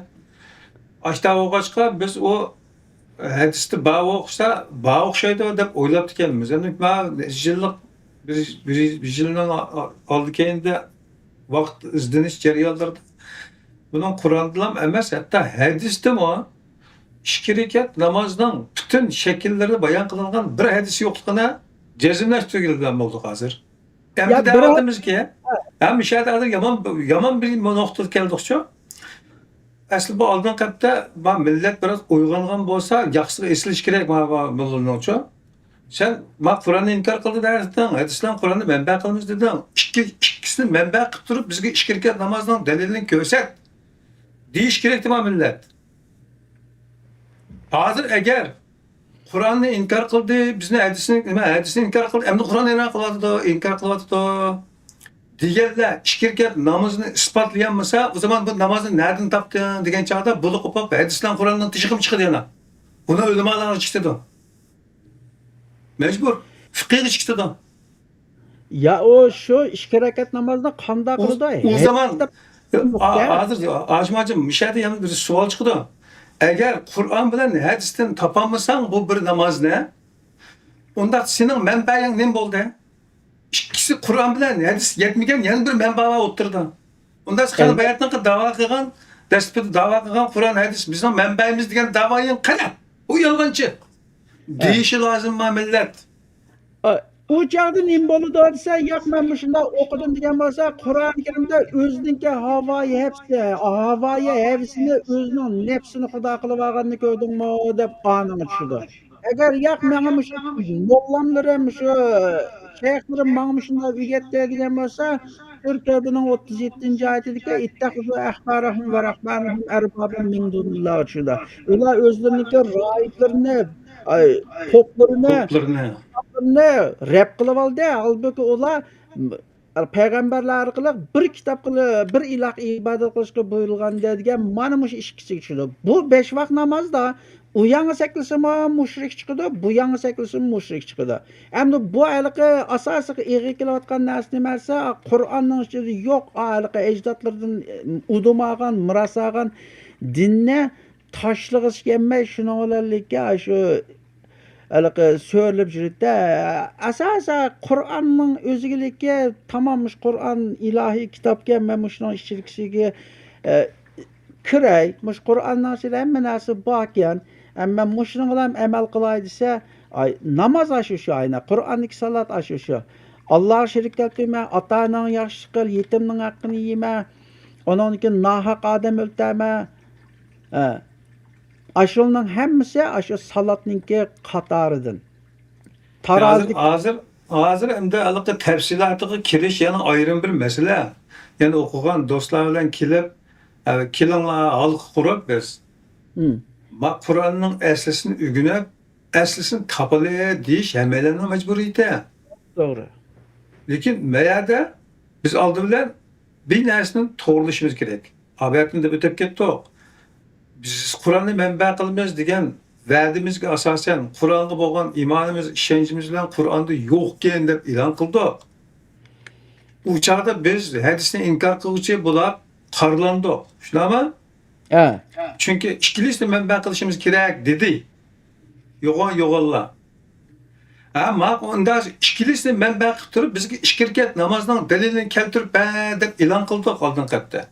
ئاشتا بولغاچقا بىز ئۇ ھەدىستە بار ئوخشىسا، بار ئوخشايدۇ دەپ ئويلاپتىكەنمىز. ئەمدى مانا نەچچە يىللىق، بىر، بىر، بىر يىلنىڭ ئالدى كەينىدە ۋاقىت ئىزدىنىش جەريانلىرىدا بۇنىڭ قۇرئاندىلا ئەمەس، ھەتتا ھەدىستىمۇ ئىككى رەكەت نامازنىڭ پۈتۈن شەكىللىرى بايان قىلىنغان بىر ھەدىس يوقلۇقىنى جەزملەشتۈرگىلى بولدۇق ھازىر. يا، ئەمدى بىراق دەۋاتىمىزكى، ھە، مۇشۇ يەردە ھازىر يامان، يامان بىر نۇقتىغا كەلدۇقچۇ. ئەسلى بۇ ئالدىنقى ھەپتە بۇ مىللەت بىراز ئويغانغان بولسا، ياقىسىغا ئېسىلىش كېرەك، ما، ما، موللىنىڭچۇ. سەن، ما، قۇرئاننى ئىنكار قىلدى دەۋەتتىڭ، ھەدىسلەرنى قۇرئاننى مەنبە قىلىمىز دېدىڭ. ئىككى، ئىككىسىنى مەنبە قىلىپ تۇرۇپ، بىزگە ئىككى رەكەت نامازنىڭ دەلىلىنى كۆرسەت، دېيىش كېرەكتى ما مىللەت. ھازىر ئەگەر قۇرئاننى ئىنكار قىلدى، بىزنى ھەدىسنى، نېمە، ھەدىسنى ئىنكار قىلدى، ئەمدى قۇرئاننى ئىنكار قىلىۋاتىدۇ، ئىنكار قىلىۋاتىدۇ دېگەنلەر ئىككى رەكەت نامىزىنى ئىسپاتلىيالمىسا، ئۇ زامان بۇ نامازنى نەدىن تاپتىڭ دېگەن چاغدا بولۇپ قوپۇپ، ھەدىسلەر قۇرئاننىڭ تېشىغىمۇ چىقىدۇ يەنە. بۇنى ئۆلىمالارغا چىقىدۇ. مەجبۇر. فىقىغا چىقىدۇ. يا، ئۇ شۇ ئىككى رەكەت نامازنى قانداق ئۇ، قىلىدۇ؟ ئۇ ھەدىس زامان، دەپ ئا-، يوق-دە. ھازىر، ھاشىم ھاجىم، مۇشۇ يەردە يەنە بىر سوئال چىقىدۇ. ئەگەر قۇرئان بىلەن ھەدىستىن تاپالمىساڭ بۇ بىر نامازنى، ئۇنداق سېنىڭ مەنبەيىڭ نېمە بولدى؟ ئىككىسى قۇرئان بىلەن ھەدىس يەتمىگەن يەنە بىر مەنبە بار ئوتتۇرىدا. ئۇنداق قىلىپ ئەلبەتتە. باياتنىڭكى داۋا قىلغان، دەسلىپىدە داۋا قىلغان قۇرئان ھەدىس بىزنىڭ مەنبەيىمىز دېگەن داۋايىڭ قەنە؟ ئۇ يالغانچى. ھە. دېيىشى لازىم ما مىللەت. ئا، ئۇ چاغدا نېمە بولىدۇ دېسە، ياق، مەن مۇشۇنداق ئوقۇدۇم دېگەن بولسا، قۇرئان كەرىمدە ئۆزىنىڭكى ھاۋايى ھەپسى، ھاۋايى ھەۋسىنى ئۆزىنىڭ نەپسىنى خۇدا قىلىۋالغاننى كۆردۈڭمۇ دەپ ئانىڭغا چۈشىدۇ. ئەگەر ياق، ماڭا مۇشۇ موللاملىرىم، مۇشۇ شەيخلىرىم ماڭا مۇشۇنداق ئۆگەتتى دېگەن بولسا، سۈرە تەۋبىنىڭ ئوتتۇز يەتتىنچى ئايىتىدىكى، اتخذوا أحبارهم ورهبانهم أربابا من دون الله چۈشىدۇ. ئۇلار ئۆزلىرىنىڭكى راھىبلىرىنى، ئاي، پوپلىرىنى، پوپلىرىنى. پوپلىرىنى رەب قىلىۋالدى. ھالبۇكى ئۇلار پەيغەمبەرلەر ئارقىلىق بىر كىتابقا، بىر ئىلاھقا ئىبادەت قىلىشقا بۇيرۇلغان دېگەن مانا مۇشۇ ئىككىسىگە چۈشىدۇ. بۇ بەش ۋاق نامازدا ئۇ يانغا سەكرىسىمۇ مۇشرىك چىقىدۇ، بۇ يانغا سەكرىسىمۇ مۇشرىك چىقىدۇ. ئەمدى بۇ ھېلىقى ئاساسىي ئېغىر كېلىۋاتقان نەرسە نېمە دېسە، قۇرئاننىڭ ئىچىدە يوق، ھېلىقى ئەجدادلىرىدىن ئۇدۇم ئالغان، مىراس ئالغان دىننى تاشلىغۇسى كەلمەي، شۇنىڭ بىلەنلىككە شۇ ھېلىقى سۆرىلىپ يۈرىدۇ. ئاساسەن قۇرئاننىڭ ئۆزىگىلىكى تامام، مۇشۇ قۇرئان ئىلاھىي كىتابكەن، مەن مۇشۇنىڭ ئىچىدىكىسىگە، ئە، كىرەي، مۇشۇ قۇرئاننىڭ ئىچىدە ھەممە نەرسە باركەن، ئە، مەن مۇشۇنىڭ بىلەن ئەمەل قىلاي دېسە، ئاي، ناماز ئاشۇ شۇ، ئاينا، قۇرئاندىكى سالات ئاشۇ شۇ. ئاللاغا شېرىك كەلتۈرمە، ئاتا-ئاناڭغا ياخشىلىق قىل، يېتىمنىڭ ھەققىنى يېمە، ئۇنىڭدىن كېيىن ناھەق ئادەم ئۆلتۈرمە. ھە. ئاشۇلارنىڭ ھەممىسى ئاشۇ سالاتنىڭكى قاتارىدىن. ھازىر، تارازى ھازىر، ھازىر ئەمدى ھېلىقى تەپسىلاتىغا كىرىش يەنە ئايرىم بىر مەسىلە. يەنە ئوقۇغان دوستلار بىلەن كېلىپ، ئە، كېلىڭلار، ھالقا قۇرۇپ بىز، ھىم. ما قۇرئاننىڭ ئەسلىسىنى ئۆگىنىپ، ئەسلىسىنى تاپىلى دېيىش ھەممەيلەننىڭ مەجبۇرىيىتى. توغرا. لېكىن مەيەردە بىز ئالدى بىلەن بىر نەرسىنى توغرىلىشىمىز كېرەك. ئابەتنى دەپ ئۆتۈپ كەتتۇق. بىز قۇرئاننى مەنبە قىلىمىز دېگەن ۋەدىمىزگە ئاساسەن، قۇرئانغا بولغان ئىمانىمىز، ئىشەنچىمىز بىلەن قۇرئاندا يوقكەن دەپ ئېلان قىلدۇق. ئۇ چاغدا بىز ھەدىسنى ئىنكار قىلغۇچى بولۇپ قارىلاندۇق. شۇنداقمۇ؟ ھە. چۈنكى ئىككىلىسىنى مەنبە قىلىشىمىز كېرەك دېدى. يوغان يوغانلا. ھە، ماقۇل، ئۇندا ئىككىلىسىنى مەنبە قىلىپ تۇرۇپ، بىزگە ئىككى رەكەت نامازنىڭ دەلىلىنى كەلتۈرۈپ بەر دەپ ئېلان قىلدۇق ئالدىنقى ھەپتە.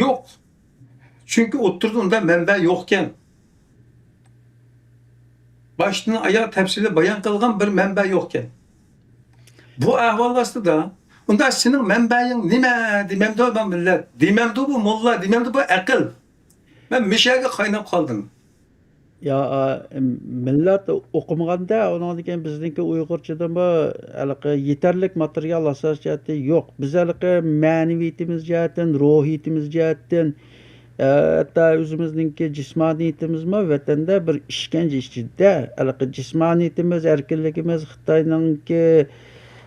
يوق. چۈنكى ئوتتۇرىدا ئۇنداق مەنبە يوقكەن. باشتىن ئاياغ تەپسىلىي بايان قىلغان بىر مەنبە يوقكەن. بۇ ئەھۋال ئاستىدا، ئۇندا سېنىڭ مەنبەيىڭ نېمە دېمەمدۇ بۇ مىللەت؟ دېمەمدۇ بۇ موللا؟ دېمەمدۇ بۇ ئەقىل؟ مەن مىشەگە قايناپ قالدىم. يا، ئا، مىللەت ئوقۇمىغاندا، ئۇنىڭدىن كېيىن بىزنىڭكى ئۇيغۇرچىدىمۇ ھېلىقى يېتەرلىك ماتېرىيال ئاساس جەھەتتىن يوق. بىز ھېلىقى مەنىۋىيىتىمىز جەھەتتىن، روھىيىتىمىز جەھەتتىن، ئە، ھەتتا ئۆزىمىزنىڭكى جىسمانىيىتىمىزمۇ ۋەتەندە بىر ئىشكەنجە ئىچىدە. ھېلىقى جىسمانىيىتىمىز، ئەركىنلىكىمىز خىتاينىڭكى،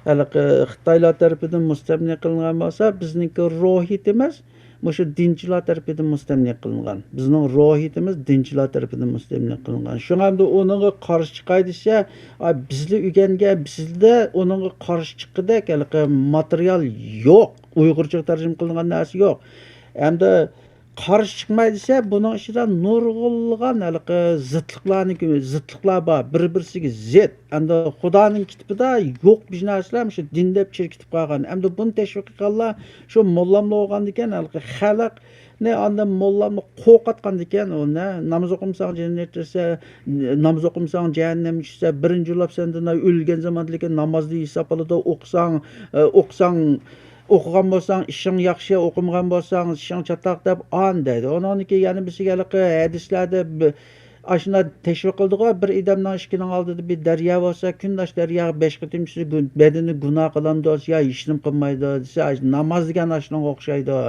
ھېلىقى خىتايلار تەرىپىدىن مۇستەملىكە قىلىنغان بولسا، بىزنىڭكى روھىيىتىمىز مۇشۇ دىنچىلار تەرىپىدىن مۇستەملىكە قىلىنغان. بىزنىڭ روھىيىتىمىز دىنچىلار تەرىپىدىن مۇستەملىكە قىلىنغان. شۇڭا ئەمدى ئۇنىڭغا قارشى چىقاي دېسە، ئا، بىزلا ئۆگەنگەن، بىزدە ئۇنىڭغا قارشى چىققۇدەك ھېلىقى ماتېرىيال يوق. ئۇيغۇرچىغا تەرجىمە قىلىنغان نەرسە يوق. ئەمدى قارشى چىقماي دېسە، بۇنىڭ ئىچىدە نۇرغۇنلىغان ھېلىقى زىتلىقلارنى، زىتلىقلار بار، بىر-بىرسىگە زىت. ئەمدى خۇدانىڭ كىتابىدا يوق بىر نەرسىلەر مۇشۇ دىن دەپ چىركىتىپ قالغان. ئەمدى بۇنى تەشۋىق قىلغانلار شۇ موللاملا بولغاندىكەن، ھېلىقى خەلقنى ئاندىن موللاملا قورقۇتقاندىكەن، ئۇنى ناماز ئوقۇمىساڭ جەننەت كىرىسەن، ناماز ئوقۇمىساڭ جەھەننەمگە چۈشىسەن، بىرىنچى بولۇپ سەندىن ئۆلگەن زاماندا لېكىن نامازدا ھېساب ئالىدۇ، ئوقۇساڭ، ئە، ئوقۇساڭ، ئوقۇغان بولساڭ ئىشىڭ ياخشى، ئوقۇمىغان بولساڭ ئىشىڭ چاتاق دەپ ئان دەيدۇ. ئۇنىڭدىن كېيىن يەنە بىرسىگە ھېلىقى ھەدىسلەردە بى-، ئاشۇنداق تەشۋىق قىلدىغۇ، بىر ئادەمنىڭ ئىشىكىنىڭ ئالدىدا بىر دەريا بولسا، كۈندە ئاشۇ دەرياغا بەش قېتىم چۈشسە، گۇ-، بەدىنى گۇناھ قىلامدۇ دېسە، يا ھېچنېمە قىلمايدۇ دېسە، ئاشۇ ناماز دېگەن ئاشۇنىڭغا ئوخشايدۇ.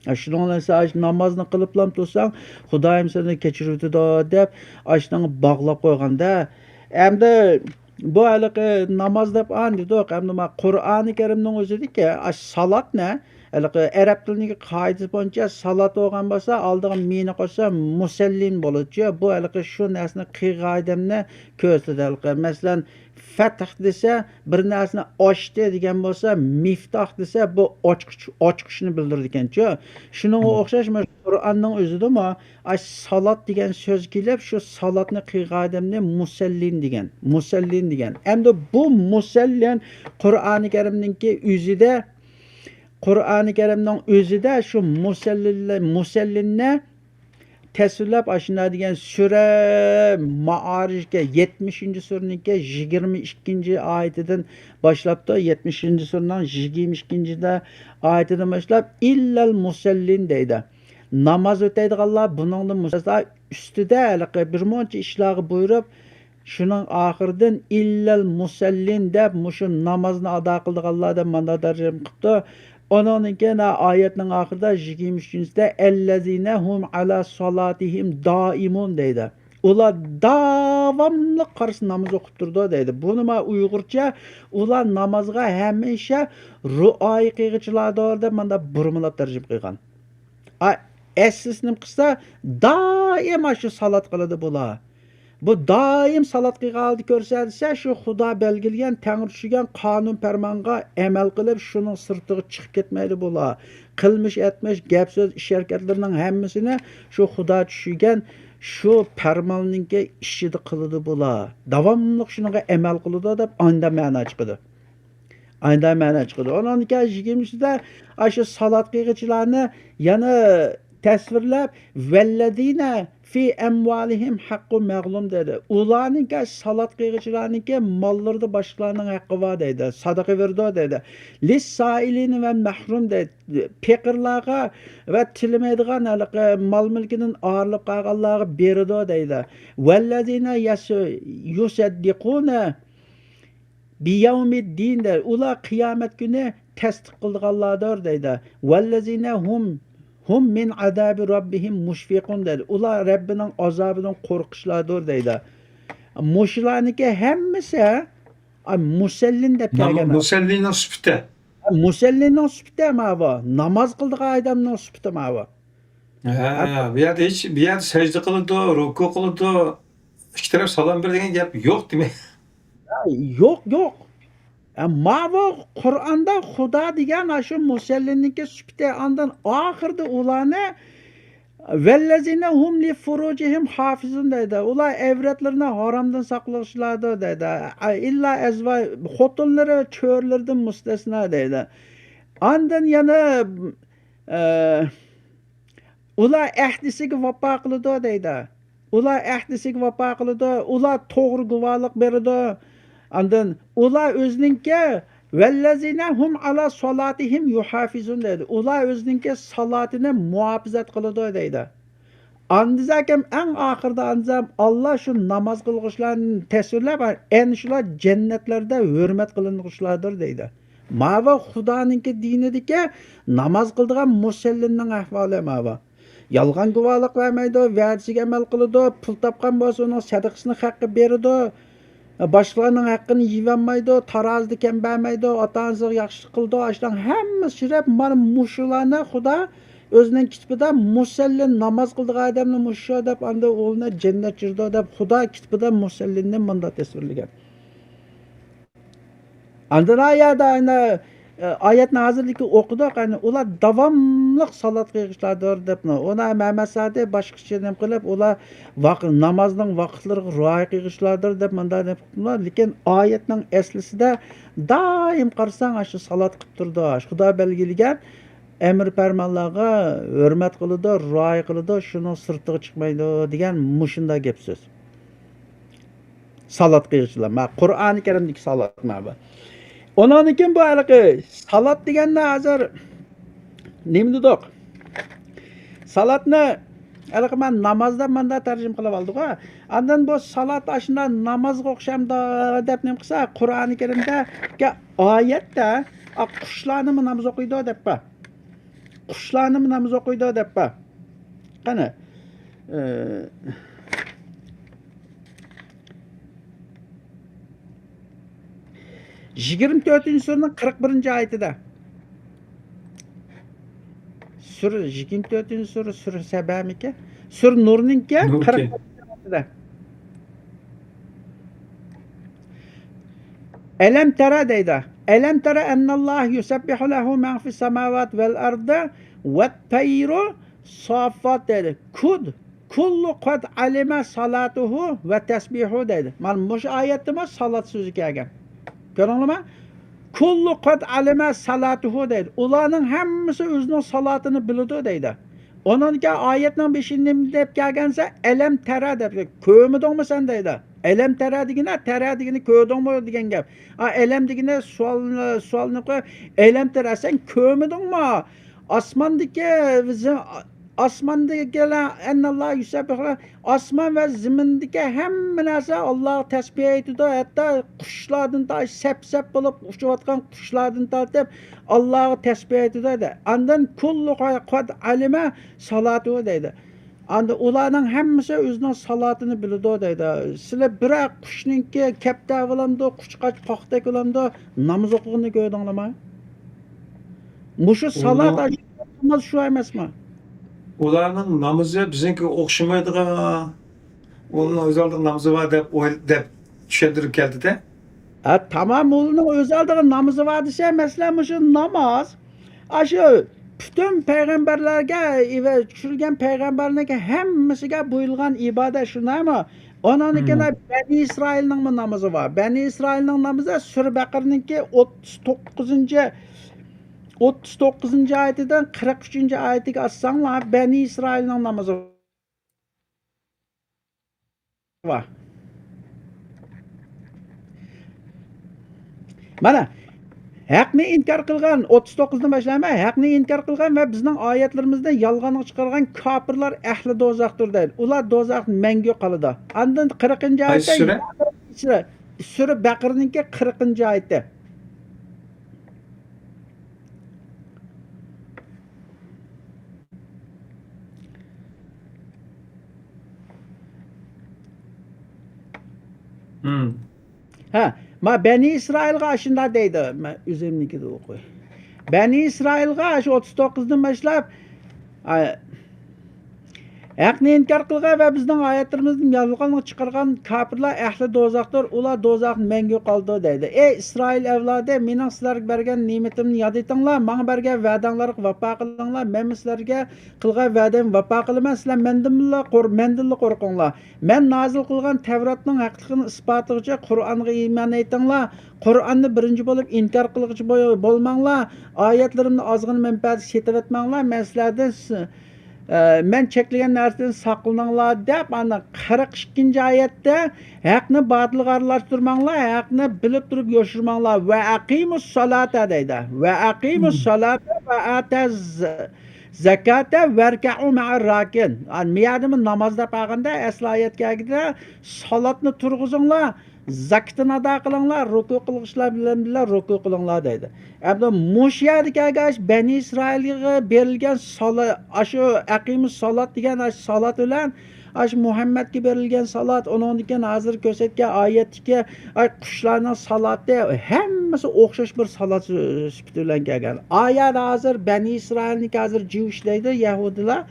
ئاشۇنىڭ بىلەن سەن ئاشۇ نامازنى قىلىپلام تۇرساڭ، خۇدايىم سېنى كەچۈرۈۋېتىدۇ دەپ، ئاشۇنىڭغا باغلاپ قويغاندا. ئەمدى بۇ ھېلىقى ناماز دەپ ئان دېدۇق. ئەمدى ما قۇرئانى كەرىمنىڭ ئۆزىدىكى ئاشۇ سالاتنى، ھېلىقى ئەرەب تىلىنىڭ قائىدىسى بويىچە سالات بولغان بولسا، ئالدىغا مىنى قوشسا مۇسەللىن بولىدۇ. بۇ ھېلىقى شۇ نەرسىنى قىلغان ئادەمنى كۆرسىتىدۇ. ھېلىقى مەسىلەن، فەتھ دېسە، بىر نەرسىنى ئاچتى دېگەن بولسا، مىفتاھ دېسە، بۇ ئاچقۇچ، ئاچقۇچنى بىلدۈرىدىكەنچۇ. شۇنىڭغا ئوخشاش، مانا قۇرئاننىڭ ئۆزىدىمۇ ئاش سالات دېگەن سۆز كېلىپ، شۇ سالاتنى قىلغان ئادەمنى مۇسەللىن دېگەن. مۇسەللىن دېگەن. ئەمدى بۇ مۇسەللىن قۇرئانى كەرىمنىڭكى ئۆزىدە، قۇرئانى كەرىمنىڭ ئۆزىدە شۇ مۇسەللىنلە-، مۇسەللىننى تەسۋىرلەپ، ئاشۇنداق دېگەن سۈرە مائارىجكە، يەتمىشىنچى سۈرىنىڭكى يىگىرمە ئىككىنچى ئايىتىدىن باشلاپتۇ. يەتمىشىنچى سۈرىنىڭ يىگىرمە ئىككىنچى ئايىتىدىن باشلاپ، ئىللەل مۇسەللىن دەيدۇ. ناماز ئۆتەيدىغانلار بۇنىڭدىن مۇستەسنا. ئۈستىدە ھېلىقى بىر مۇنچە ئىشلارغا بۇيرۇپ، شۇنىڭ ئاخىرىدىن ئىللەل مۇسەللىن دەپ، مۇشۇ نامازنى ئادا قىلىدىغانلار دەپ مانا تەرجىمە قىپتۇ. ئۇنىڭدىن كېيىن ھە، ئايەتنىڭ ئاخىرىدا يىگىرمە ئۈچىنچىسىدە، ئەللەزىنە ھۇم ئەلا سالاتىھىم دائىمۇن دەيدۇ. ئۇلار داۋاملىق قارىسا ناماز ئوقۇپ تۇرىدۇ دەيدۇ. بۇنى ما ئۇيغۇرچە ئۇلار نامازغا ھەمىشە رۇئايە قىلغۇچىلاردۇر دەپ ماندا بۇرمىلاپ تەرجىمە قىلغان. ئا، ئەسلىسى نېمە قىلسا، دائىم ئاشۇ سالات قىلىدۇ بۇلار. بۇ دائىم سالات قىلغان ھالدا كۆرسە دېسە، شۇ خۇدا بەلگىلىگەن، تەڭرى چۈشۈرگەن قانۇن پەرمانغا ئەمەل قىلىپ، شۇنىڭ سىرتىغا چىقىپ كەتمەيدۇ بۇلار. قىلمىش ئەتمىش، گەپ سۆز، ئىش ھەرىكەتلىرىنىڭ ھەممىسىنى شۇ خۇدا چۈشۈرگەن شۇ پەرماننىڭكى ئىچىدە قىلىدۇ بۇلار. داۋاملىق شۇنىڭغا ئەمەل قىلىدۇ دەپ ئاندىن مەنا چىقىدۇ. ئاندىن مەنا چىقىدۇ. ئۇنىڭدىن كېيىن يىگىرمىنچىسىدە ئاشۇ سالات قىلغۇچىلارنى يەنە تەسۋىرلەپ، ۋەللەزىنە فى ئەمۋالىھىم ھەققۇ مەغلۇم دېدى. ئۇلارنىڭكى، سالات قىلغۇچىلارنىڭكى ماللىرىدا باشقىلارنىڭ ھەققى بار دەيدۇ. سادىقە بېرىدۇ دەيدۇ. لىسسائىلىنە ۋەل مەھرۇم دەيدۇ. پېقىرلارغا ۋە تىلىمەيدىغان ھېلىقى مال مۈلكىدىن ئايرىلىپ قالغانلارغا بېرىدۇ دەيدۇ. ۋەللەزىنە يەس-، يۇسەددىقۇنە بىيەۋمىددىن دەيدۇ. ئۇلار قىيامەت كۈنى تەستىق قىلىدىغانلاردۇر دەيدۇ. ۋەللەزىنە ھۇم، ھۇم مىن ئازابى رەببىھىم مۇشفىقۇن دەيدۇ. ئۇلار رەببىنىڭ ئازابىدىن قورققۇچىلاردۇر دەيدۇ. مۇشۇلارنىڭكى ھەممىسى، ئا، مۇسەللىن دەپ مۇ-، كەلگەن. مۇسەللىنىڭ سۈپىتى. مۇسەللىنىڭ سۈپىتى ماۋۇ. ناماز قىلىدىغان ئادەمنىڭ سۈپىتى ماۋۇ. ھە، بۇ يەردە ھېچ، بۇ يەردە سەجدە قىلىدۇ، رۇكۇ قىلىدۇ، ئىككى تەرەپ سالام بېرىدۇ دېگەن گەپ يوق دېمەك. يوق، يوق. ئە، ماۋۇ قۇرئاندا خۇدا دېگەن ئاشۇ مۇسەللىنىڭكى سۈپىتى. ئاندىن ئاخىردا ئۇلارنى، ۋەللەزىنە ھۇم لىفۇرۇجىھىم ھافىزۇن دەيدۇ. ئۇلار ئەۋرەتلىرىنى ھارامدىن ساقلىغۇچىلاردۇر دەيدۇ. ئە، ئىللا ئەزۋاج، خوتۇنلىرى، چۆرىلىرىدىن مۇستەسنا دەيدۇ. ئاندىن يەنە، ئە، ئۇلار ئەھدىسىگە ۋاپا قىلىدۇ دەيدۇ. ئۇلار ئەھدىسىگە ۋاپا قىلىدۇ. ئۇلار توغرا گۇۋاھلىق بېرىدۇ. ئاندىن ئۇلار ئۆزىنىڭكى، ۋەللەزىنە ھۇم ئالا سالاتىھىم يۇھافىزۇن دەيدۇ. ئۇلار ئۆزىنىڭكى سالاتىنى مۇھاپىزەت قىلىدۇ دەيدۇ. ئاندىزاكەم ئەڭ ئاخىرىدا ئاندىزام ئاللا شۇ ناماز قىلغۇچىلارنى تەسۋىرلەپ، ئەنە شۇلار جەننەتلەردە ھۆرمەت قىلىنغۇچىلاردۇر دەيدۇ. ماۋۇ خۇدانىڭكى دىنىدىكى ناماز قىلىدىغان مۇسەللىنىڭ ئەھۋالى ماۋۇ. يالغان گۇۋاھلىق بەرمەيدۇ، ۋەدىسىگە ئەمەل قىلىدۇ، پۇل تاپقان بولسا ئۇنىڭ سەدىقىسىنى خەققە بېرىدۇ، باشقىلارنىڭ ھەققىنى يېيىۋالمايدۇ، تارازىدا كەم بەرمەيدۇ، ئاتا-ئانىسىغا ياخشىلىق قىلىدۇ، ئاشۇلارنىڭ ھەممىسى شىرەپ، مانا مۇشۇلارنى خۇدا ئۆزىنىڭ كىتىپىدا مۇسەللىن ناماز قىلىدىغان ئادەمنى مۇشۇ دەپ، ئاندىن ئۇلارنى جەننەت چۈشۈرىدۇ دەپ خۇدا كىتىپىدا مۇسەللىننى مۇنداق تەسۋىرلىگەن. ئاندىن ئايەتتە ئەنە، ئايەتنى ھازىرلىكى ئوقۇدۇق، ئەنە ئۇلار داۋاملىق سالات قىلغۇچىلاردۇر دەپ، ئۇنى مەمەت سادى باشقىچە نېمە قىلىپ، ئۇلار ۋاق-، نامازنىڭ ۋاقىتلىرىغا رىئايە قىلغۇچىلاردۇر دەپ مۇنداق نېمە قىپتۇ. لېكىن ئايەتنىڭ ئەسلىسىدە دائىم قارىساڭ، ئاشۇ سالات قىلىپ تۇرىدۇ. ئاشۇ خۇدا بەلگىلىگەن ئەمر پەرمانلارغا ھۆرمەت قىلىدۇ، رىئايە قىلىدۇ، شۇنىڭ سىرتىغا چىقمايدۇ دېگەن مۇشۇنداق گەپ سۆز. سالات قىلغۇچىلار. ما، قۇرئانى كەرىمدىكى سالات ما بۇ. ئۇنىڭدىن كېيىن بۇ ھېلىقى سالات دېگەندە ھازىر نېمە دېدۇق؟ سالاتنى ھېلىقى مەن ناماز دەپ ماندا تەرجىمە قىلىپ ئالدىغۇ. ئاندىن بۇ سالات ئاشۇنداق نامازغا ئوخشامدۇ دەپ نېمە قىلسا، قۇرئانى كەرىمدە ئايەتتە، ئا، قۇشلارنىمۇ ناماز ئوقۇيدۇ دەپ بار. قۇشلارنىمۇ ناماز ئوقۇيدۇ دەپ بار. قېنى، ئى، يىگىرمە تۆتىنچى سۈرىنىڭ قىرىق بىرىنچى ئايىتىدە. سۈرە، يىگىرمە تۆتىنچى سۈرە، سۈرە سەبەمىكەن؟ سۈرە نۇرنىڭكى نۇركى. قىرىق بىرىنچى ئايىتىدە. ئەلەم تەرە دەيدۇ. ئەلەم تەرە ئەنناللاھ يۇسەببىھۇ لەھۇ مەن فىس ساماۋات ۋەل ئەرد ۋەت تەيرۇ سافات دەيدۇ. كۇد، كۇللۇ قەد ئەلىمە سالاتۇھۇ ۋە تەسبىھۇ دەيدۇ. مانا مۇشۇ ئايەتتىمۇ سالات سۆزى كەلگەن. كۆردۈڭلارمۇ؟ كۇللۇ قەد ئەلىمە سالاتۇھۇ دەيدۇ. ئۇلارنىڭ ھەممىسى ئۆزىنىڭ سالاتىنى بىلىدۇ دەيدۇ. ئۇنىڭدىن كېيىن ئايەتنىڭ بېشى نېمە دەپ كەلگەنسە، ئەلەم تەرە دەپ، كۆرمىدىڭمۇ سەن دەيدۇ. ئەلەم تەرە دېگىنى، تەرە دېگىنى كۆردۈڭمۇ دېگەن گەپ. ئا، ئەلەم دېگىنى سوئال، سوئالنى قويۇپ، ئەلەم تەرە، سەن كۆرمىدىڭمۇ؟ ئاسماندىكى، ئاسماندىكىلەر، ئەنناللاھ يۇسەببىھۇ، ئاسمان ۋە زېمىندىكى ھەممە نەرسە ئاللاغا تەسبىھ ئېيتىدۇ. ھەتتا قۇشلاردىن تارتىپ، سەپ-سەپ بولۇپ ئۇچۇۋاتقان قۇشلاردىن تارتىپ ئاللاغا تەسبىھ ئېيتىدۇ دەيدۇ. ئاندىن كۇللۇ قەد ئەلىمە سالاتۇھۇ دەيدۇ. ئاندىن ئۇلارنىڭ ھەممىسى ئۆزىنىڭ سالاتىنى بىلىدۇ دەيدۇ. سىلەر بىرەر قۇشنىڭكى كەپتەر بولامدۇ، قۇشقاچ قاقتەك بولامدۇ، ناماز ئوقۇغىنىنى كۆردۈڭلارمۇ؟ مۇشۇ سالات، ناماز شۇ ئەمەسمۇ؟ ئۇلارنىڭ نامىزى بىزنىڭكىگە ئوخشىمايدىغان، ئۇنىڭ ئۆز ئالدىغا نامىزى بار دەپ ئويل-، دەپ چۈشەندۈرۈپ كەلدى-دە. ھە، تامام، ئۇنىڭ ئۆز ئالدىغا نامىزى بار دېسە، مەسىلەن، مۇشۇ ناماز. ئاشۇ پۈتۈن پەيغەمبەرلەرگە ئەۋە-، چۈشۈرۈلگەن پەيغەمبەرنىڭكى ھەممىسىگە بۇيرۇلغان ئىبادەت، شۇنداقمۇ؟ ئۇنىڭدىن كېيىن بەنى ئىسرائىلنىڭمۇ نامىزى بار. بەنى ئىسرائىلنىڭ نامىزى سۈرە بەقىرىنىڭكى ئوتتۇز توققۇزىنچى، ئوتتۇز توققۇزىنچى ئايىتىدىن قىرىق ئۈچىنچى ئايىتىگە ئاچساڭلار، بەنى ئىسرائىلنىڭ نامىزى بار. مانا، ھەقنى ئىنكار قىلغان، ئوتتۇز توققۇزدىن باشلايمەن، ھەقنى ئىنكار قىلغان ۋە بىزنىڭ ئايەتلىرىمىزنى يالغانغا چىقارغان كاپىرلار ئەھلى دوزاختۇر دەيدۇ. ئۇلار دوزاختا مەڭگۈ قالىدۇ. ئاندىن قىرىقىنچى ئايەتتە، سۈرە؟ سۈرە بەقىرىنىڭكى قىرىقىنچى ئايىتى. ھە، ما بەنى ئىسرائىلغا ئاشۇنداق دەيدۇ. مەن ئۆزۈمنىڭكىدە ئوقۇي. بەنى ئىسرائىلغا ئاشۇ ئوتتۇز توققۇزدىن باشلاپ، ئا، ھەقنى ئىنكار قىلغان ۋە بىزنىڭ ئايەتلىرىمىزنى يالغانغا چىقارغان كاپىرلار ئەھلى دوزاختۇر، ئۇلار دوزاختا مەڭگۈ قالىدۇ دەيدۇ. ئەي ئىسرائىل ئەۋلادى، مېنىڭ سىلەرگە بەرگەن نېمىتىمنى ياد ئېتىڭلار، ماڭا بەرگەن ۋەدەڭلارغا ۋاپا قىلىڭلار، مەنمۇ سىلەرگە قىلغان ۋەدەمنى ۋاپا قىلىمەن، سىلەر مەندىن بىللە قور-، مەندىنلا قورقۇڭلار. مەن نازىل قىلغان تەۋراتنىڭ ھەقلىقىنى ئىسپاتلىغۇچە قۇرئانغا ئىمان ئېيتىڭلار. قۇرئاننى بىرىنچى بولۇپ ئىنكار قىلغۇچى بول-، بولماڭلار. ئايەتلىرىمنى ئازغىنە مەنپەئەتكە سېتىۋەتمەڭلار. مەن سىلەردىن س-، ئە، مەن چەكلىگەن نەرسىدىن ساقلىنىڭلار دەپ، ئانا قىرىق ئىككىنچى ئايەتتە، ھەقنى باتىلغا ئارىلاشتۇرماڭلار، ھەقنى بىلىپ تۇرۇپ يوشۇرماڭلار. ۋە ئەقىمۇس سالاتا دەيدۇ. ۋە ئەقىمۇس سالاتا ۋە ئاتەز زاكاتا ۋەركەئۇ مەئەر راكىن. ئا، مىيەدىمۇ ناماز دەپ ئالغاندا، ئەسلى ئايەتكە كەلگەندە، سالاتنى تۇرغۇزۇڭلار، زاكىتىنى ئادا قىلىڭلار، رۇكۇ قىلغۇچىلار بىلەن بىللە رۇكۇ قىلىڭلار دەيدۇ. ئەمدى مۇشۇ يەردە كەلگەچ، بەنى ئىسرائىلغا بېرىلگەن سالا-، ئاشۇ ئەقىمۇس سالات دېگەن ئاشۇ سالات بىلەن، ئاشۇ مۇھەممەدكە بېرىلگەن سالات، ئۇنىڭدىن كېيىن ھازىر كۆرسەتكەن ئايەتتىكى، ئاي، قۇشلارنىڭ سالاتى، ھەممىسى ئوخشاش بىر سالات سۈ-، سۈپىتى بىلەن كەلگەن. ئايەت ھازىر بەنى ئىسرائىلنىڭكى ھازىر جىۋىش دەيدۇ، يەھۇدىيلار.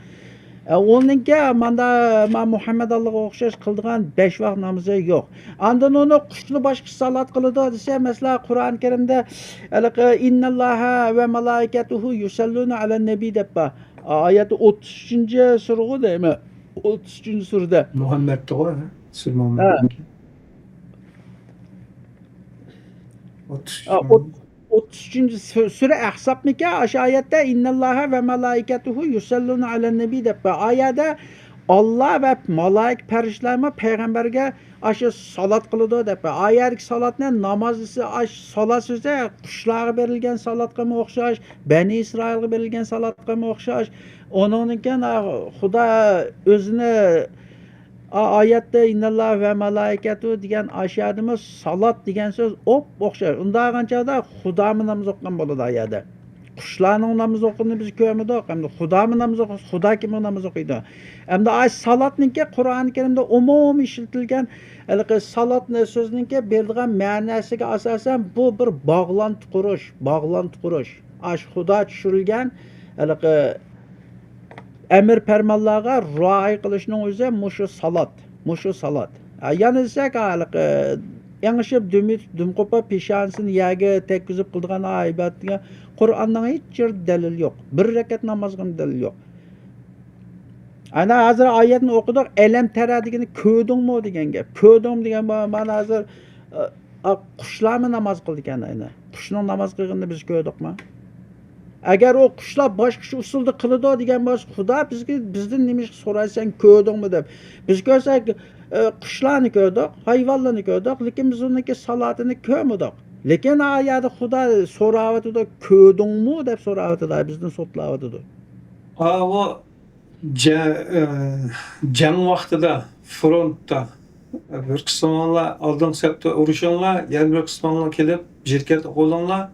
ئە، ئۇنىڭكى ماندا، ما مۇھەممەد ئاللاغا ئوخشاش قىلىدىغان بەش ۋاق نامىزى يوق. ئاندىن ئۇنى قۇشلا باشقا سالات قىلىدۇ دېسە، مەسىلەن، قۇرئان كەرىمدە ھېلىقى «ئىنناللاھا ۋە مالائىكەتۇھۇ يۇسەللۇنە ئەلەن نەبى» دەپ بار. ئايەتى ئوتتۇز ئۈچىنچى سۈرىغۇ دەيمەن. ئوتتۇز ئۈچىنچى سۈرىدە. مۇھەممەدتىغۇ، ھە؟ سۈرە ھە. مۇھەممەد. ئوتتۇز ئۈچ. ئا، ئوت-، ئوتتۇز ئۈچىنچى سۈ-، سۈرە ئەھزابمىكەن؟ ئاشۇ ئايەتتە «ئىنناللاھا ۋە مالائىكەتۇھۇ يۇسەللۇنە ئەلەن نەبى» دەپ بار. ئايەتتە «ئاللا ۋە مالائىكە پەرىشتىلەرمۇ پەيغەمبەرگە ئاشۇ سالات قىلىدۇ» دەپ بار. ئايەتتىكى سالاتنى ناماز دېسە، ئاشۇ سالات سۆزى قۇشلارغا بېرىلگەن سالاتقىمۇ ئوخشاش، بەنى ئىسرائىلغا بېرىلگەن سالاتقىمۇ ئوخشاش. ئۇنىڭدىن كېيىن، ئا، خۇدا ئۆزىنى ئا-، ئايەتتە «ئىنناللاھا ۋە مالائىكەتۇ» دېگەن ئاشۇ يەردىمۇ سالات دېگەن سۆز ئوپئوخشاش. ئۇنداق بولغان چاغدا خۇدامۇ ناماز ئوقۇغان بولىدۇ ئايەردە. قۇشلارنىڭ ناماز ئوقۇغىنىنى بىز كۆرمىدۇق. ئەمدى خۇدامۇ ناماز ئوقۇ-، خۇدا كىممۇ ناماز ئوقۇيدۇ؟ ئەمدى ئاي سالاتنىڭكى قۇرئان كەرىمدە ئومۇمىي ئىشلىتىلگەن ھېلىقى سالات سۆزىنىڭكى بېرىدىغان مەنىسىگە ئاساسەن بۇ بىر باغلانتى قۇرۇش، باغلانتى قۇرۇش. ئاشۇ خۇدا چۈشۈرۈلگەن ھېلىقى ئەمىر پەرمانلارغا رىئايە قىلىشنىڭ ئۆزى مۇشۇ سالات، مۇشۇ سالات. ھە، يەنە دېسەك، ھېلىقى ئېڭىشىپ، دۈم يۇتۇپ، دۈم قوپۇپ، پېشانىسىنى يەرگە تەگكۈزۈپ قىلىدىغان ئىبادەتكە قۇرئاننىڭ ھېچ يېرىدە دەلىل يوق. بىر رەكەت نامازغىمۇ دەلىل يوق. ئەنە ھازىر ئايەتنى ئوقۇدۇق، «ئەلەم تەرە» دېگىنى «كۆردۈڭمۇ؟» دېگەن گەپ. «كۆردۈڭمۇ؟» دېگەن ما-، مانا ھازىر، ئا، ئا، قۇشلارمۇ ناماز قىلىدىكەن ئەنە. قۇشنىڭ ناماز قىلغىنىنى بىز كۆردۇقمۇ؟ ئەگەر ئۇ قۇشلار باشقىچە ئۇسۇلدا قىلىدۇ دېگەن بولسا، خۇدا بىزگە، بىزدىن نېمىشقا سورايسەن، «كۆردۈڭمۇ؟» دەپ؟ بىز كۆرسەك، ئە، قۇشلارنى كۆردۇق، ھايۋانلارنى كۆردۇق، لېكىن بىز ئۇنىڭكى سالاتىنى كۆرمىدۇق. لېكىن ئا يەردە خۇدا سوراۋاتىدۇ، «كۆردۈڭمۇ؟» دەپ سوراۋاتىدۇ، بىزدىن سوتلاۋاتىدۇ. ئاۋۇ جە-، ئە، جەڭ ۋاقتىدا، فرونتتا بىر قىسمىڭلار ئالدىنقى سەپتە ئۇرۇشۇڭلار، يەنە بىر قىسمىڭلار كېلىپ بىر رەكەت ئوقۇۋېلىڭلار.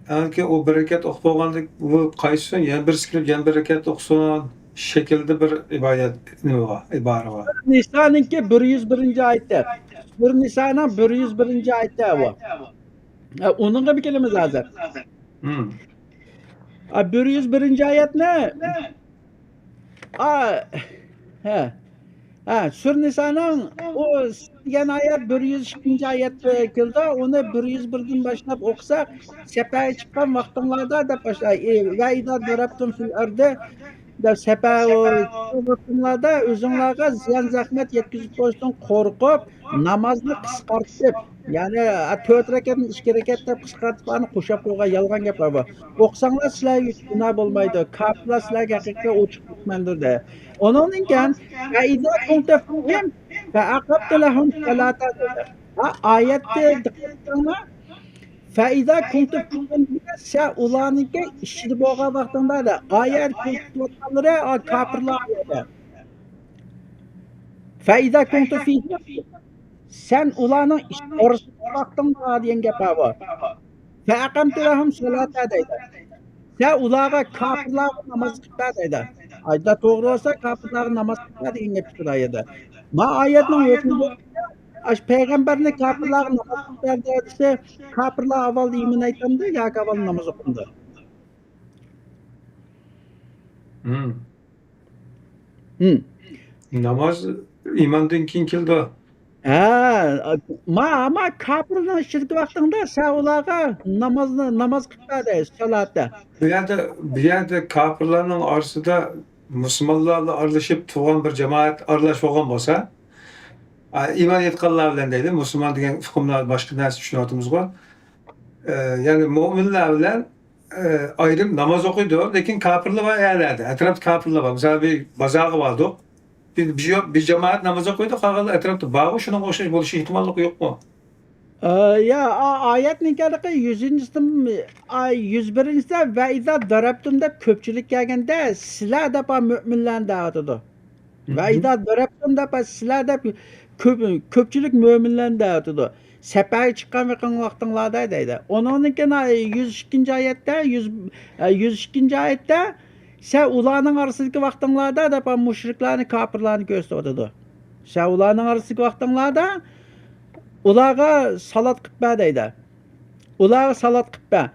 ئەنكى ئۇ بىر رەكەت ئوقۇپ بولغاندىن بۇ قايسى، يەنە بىرسى كېلىپ يەنە بىر رەكەت ئوقۇسۇن. شەكىلدە بىر ئىبارەت نېمە بار، ئىبارە بار. نىسانىڭكى بىر يۈز بىرىنچى ئايەتتە. سۈرە نىسانىڭ بىر يۈز بىرىنچى ئايەتتە بۇ. ھە، ئۇنىڭغا بىر كېلىمىز ھازىر. ھىم. ھە، بىر يۈز بىرىنچى ئايەتنى. ئا، ھە. ھە، سۈرە نىسانىڭ ئۇ دېگەن ئايەت بىر يۈز ئىككىنچى ئايەتتە كېلىدۇ. ئۇنى بىر يۈز بىردىن باشلاپ ئوقۇساق، سەپەرگە چىققان ۋاقتىڭلاردا دەپ باشلاي. ئى، ۋە ئىزا زەرەبتۇم فىل ئەردى دەپ سەپەر ۋاقتىڭلاردا ئۆزۈڭلارغا زىيان زەخمەت يەتكۈزۈپ قويۇشتىن قورقۇپ، نامازنى قىسقارتىپ، يەنى تۆت رەكەتنى ئىككى رەكەت دەپ قىسقارتىپ، ئانى قوشاپ قويغان يالغان گەپلەر بۇ. ئوقۇساڭلار سىلەرگە ھېچ گۇناھ بولمايدۇ. كاپىرلار سىلەرگە ھەقىقىي ئوچۇق دۈشمەندۇر دەيدۇ. ئۇنىڭدىن كېيىن، فەئىزا كۇنتە فىھىم فەئەقەمتە لەھۇم سەلاتا دېدى. ھە، ئايەتتە دىققەت قىلىڭلار. فەئىزا كۇنتە فىھىم دېگەن سەن ئۇلارنىڭكى ئىچىدە بولغان ۋاقتىڭدا دە. ئايەت كۆرسىتىۋاتقانلىرى ئا، كاپىرلار ئايەتى. فەئىزا كۇنتە فىھىم، سەن ئۇلارنىڭ ئىچ-، ئارىسىدا ۋاقتىڭدا دېگەن گەپ بار بۇ. فەئەقەمتە لەھۇم سەلاتا دەيدۇ. سەن ئۇلارغا، كاپىرلارغا ناماز قىلىپ بەر دەيدۇ. ئايدا توغرا بولسا، كاپىرلارغا ناماز قىلىپ بەر دېگەن گەپ چىقىدۇ ئايەتتە. ما ئايەتنىڭ ھۆكمى بۇ. ئاش پەيغەمبەرنى كاپىرلارغا ناماز قىلىپ بەر دېسە، كاپىرلار ئاۋۋال ئىمان ئېيتامدۇ ياكى ئاۋۋال ناماز ئوقۇمدۇ؟ ھىم. ھىم. ناماز ئىماندىن كېيىن كېلىدۇ. ھە، ما، ما كاپىرنىڭ ئىچىدىكى ۋاقتىڭدا سەن ئۇلارغا نامازنى، ناماز قىلىپ بەر دەيسىز، سالاتتا. بۇ يەردە، بۇ يەردە كاپىرلارنىڭ ئارىسىدا مۇسۇلمانلار بىلەن ئارىلىشىپ تۇرغان بىر جامائەت ئارىلاشىپ بولغان بولسا، ئا، ئىمان ئېيتقانلار بىلەن دەيلى، مۇسۇلمان دېگەن ئۇقۇملار باشقا نەرسە چۈشىنىۋاتىمىزغۇ. ئە، يەنى مۆمىنلەر بىلەن، ئە، ئايرىم ناماز ئوقۇيدۇ، لېكىن كاپىرلار بار يەرلەردە، ئەتراپتا كاپىرلار بار. مىسالى، بىر بازارغا باردۇق، بىر، بىر، بىر جامائەت ناماز ئوقۇيدۇ، قالغانلار ئەتراپتا بارغۇ، شۇنىڭغا ئوخشاش بولۇشى ئېھتىماللىقى يوقمۇ؟ ئە، يا، ئا-، ئايەتنىڭ ھېلىقى يۈزىنچىسىدىن، ئا، يۈز بىرىنچىسىدە ۋە ئىزا دەرەبتۇم دەپ كۆپچىلىك كەلگەندە، سىلەر دەپ مۆمىنلەرنى دەۋاتىدۇ. ۋە ئىزا دەرەبتۇم دەپ سىلەر دەپ كۆپ، كۆپچىلىك مۆمىنلەرنى دەۋاتىدۇ. سەپەرگە چىققان ۋاقتىڭلاردا دەيدۇ. ئۇنىڭدىن كېيىن، ئا، يۈز ئىككىنچى ئايەتتە، يۈز، ئە، يۈز ئىككىنچى ئايەتتە، سەن ئۇلارنىڭ ئارىسىدىكى ۋاقتىڭلاردا دەپ مۇشرىكلارنى، كاپىرلارنى كۆرسىتىۋاتىدۇ. سەن ئۇلارنىڭ ئارىسىدىكى ۋاقتىڭلاردا ئۇلارغا سالات قىلىپ بەر دەيدۇ. ئۇلارغا سالات قىلىپ بەر.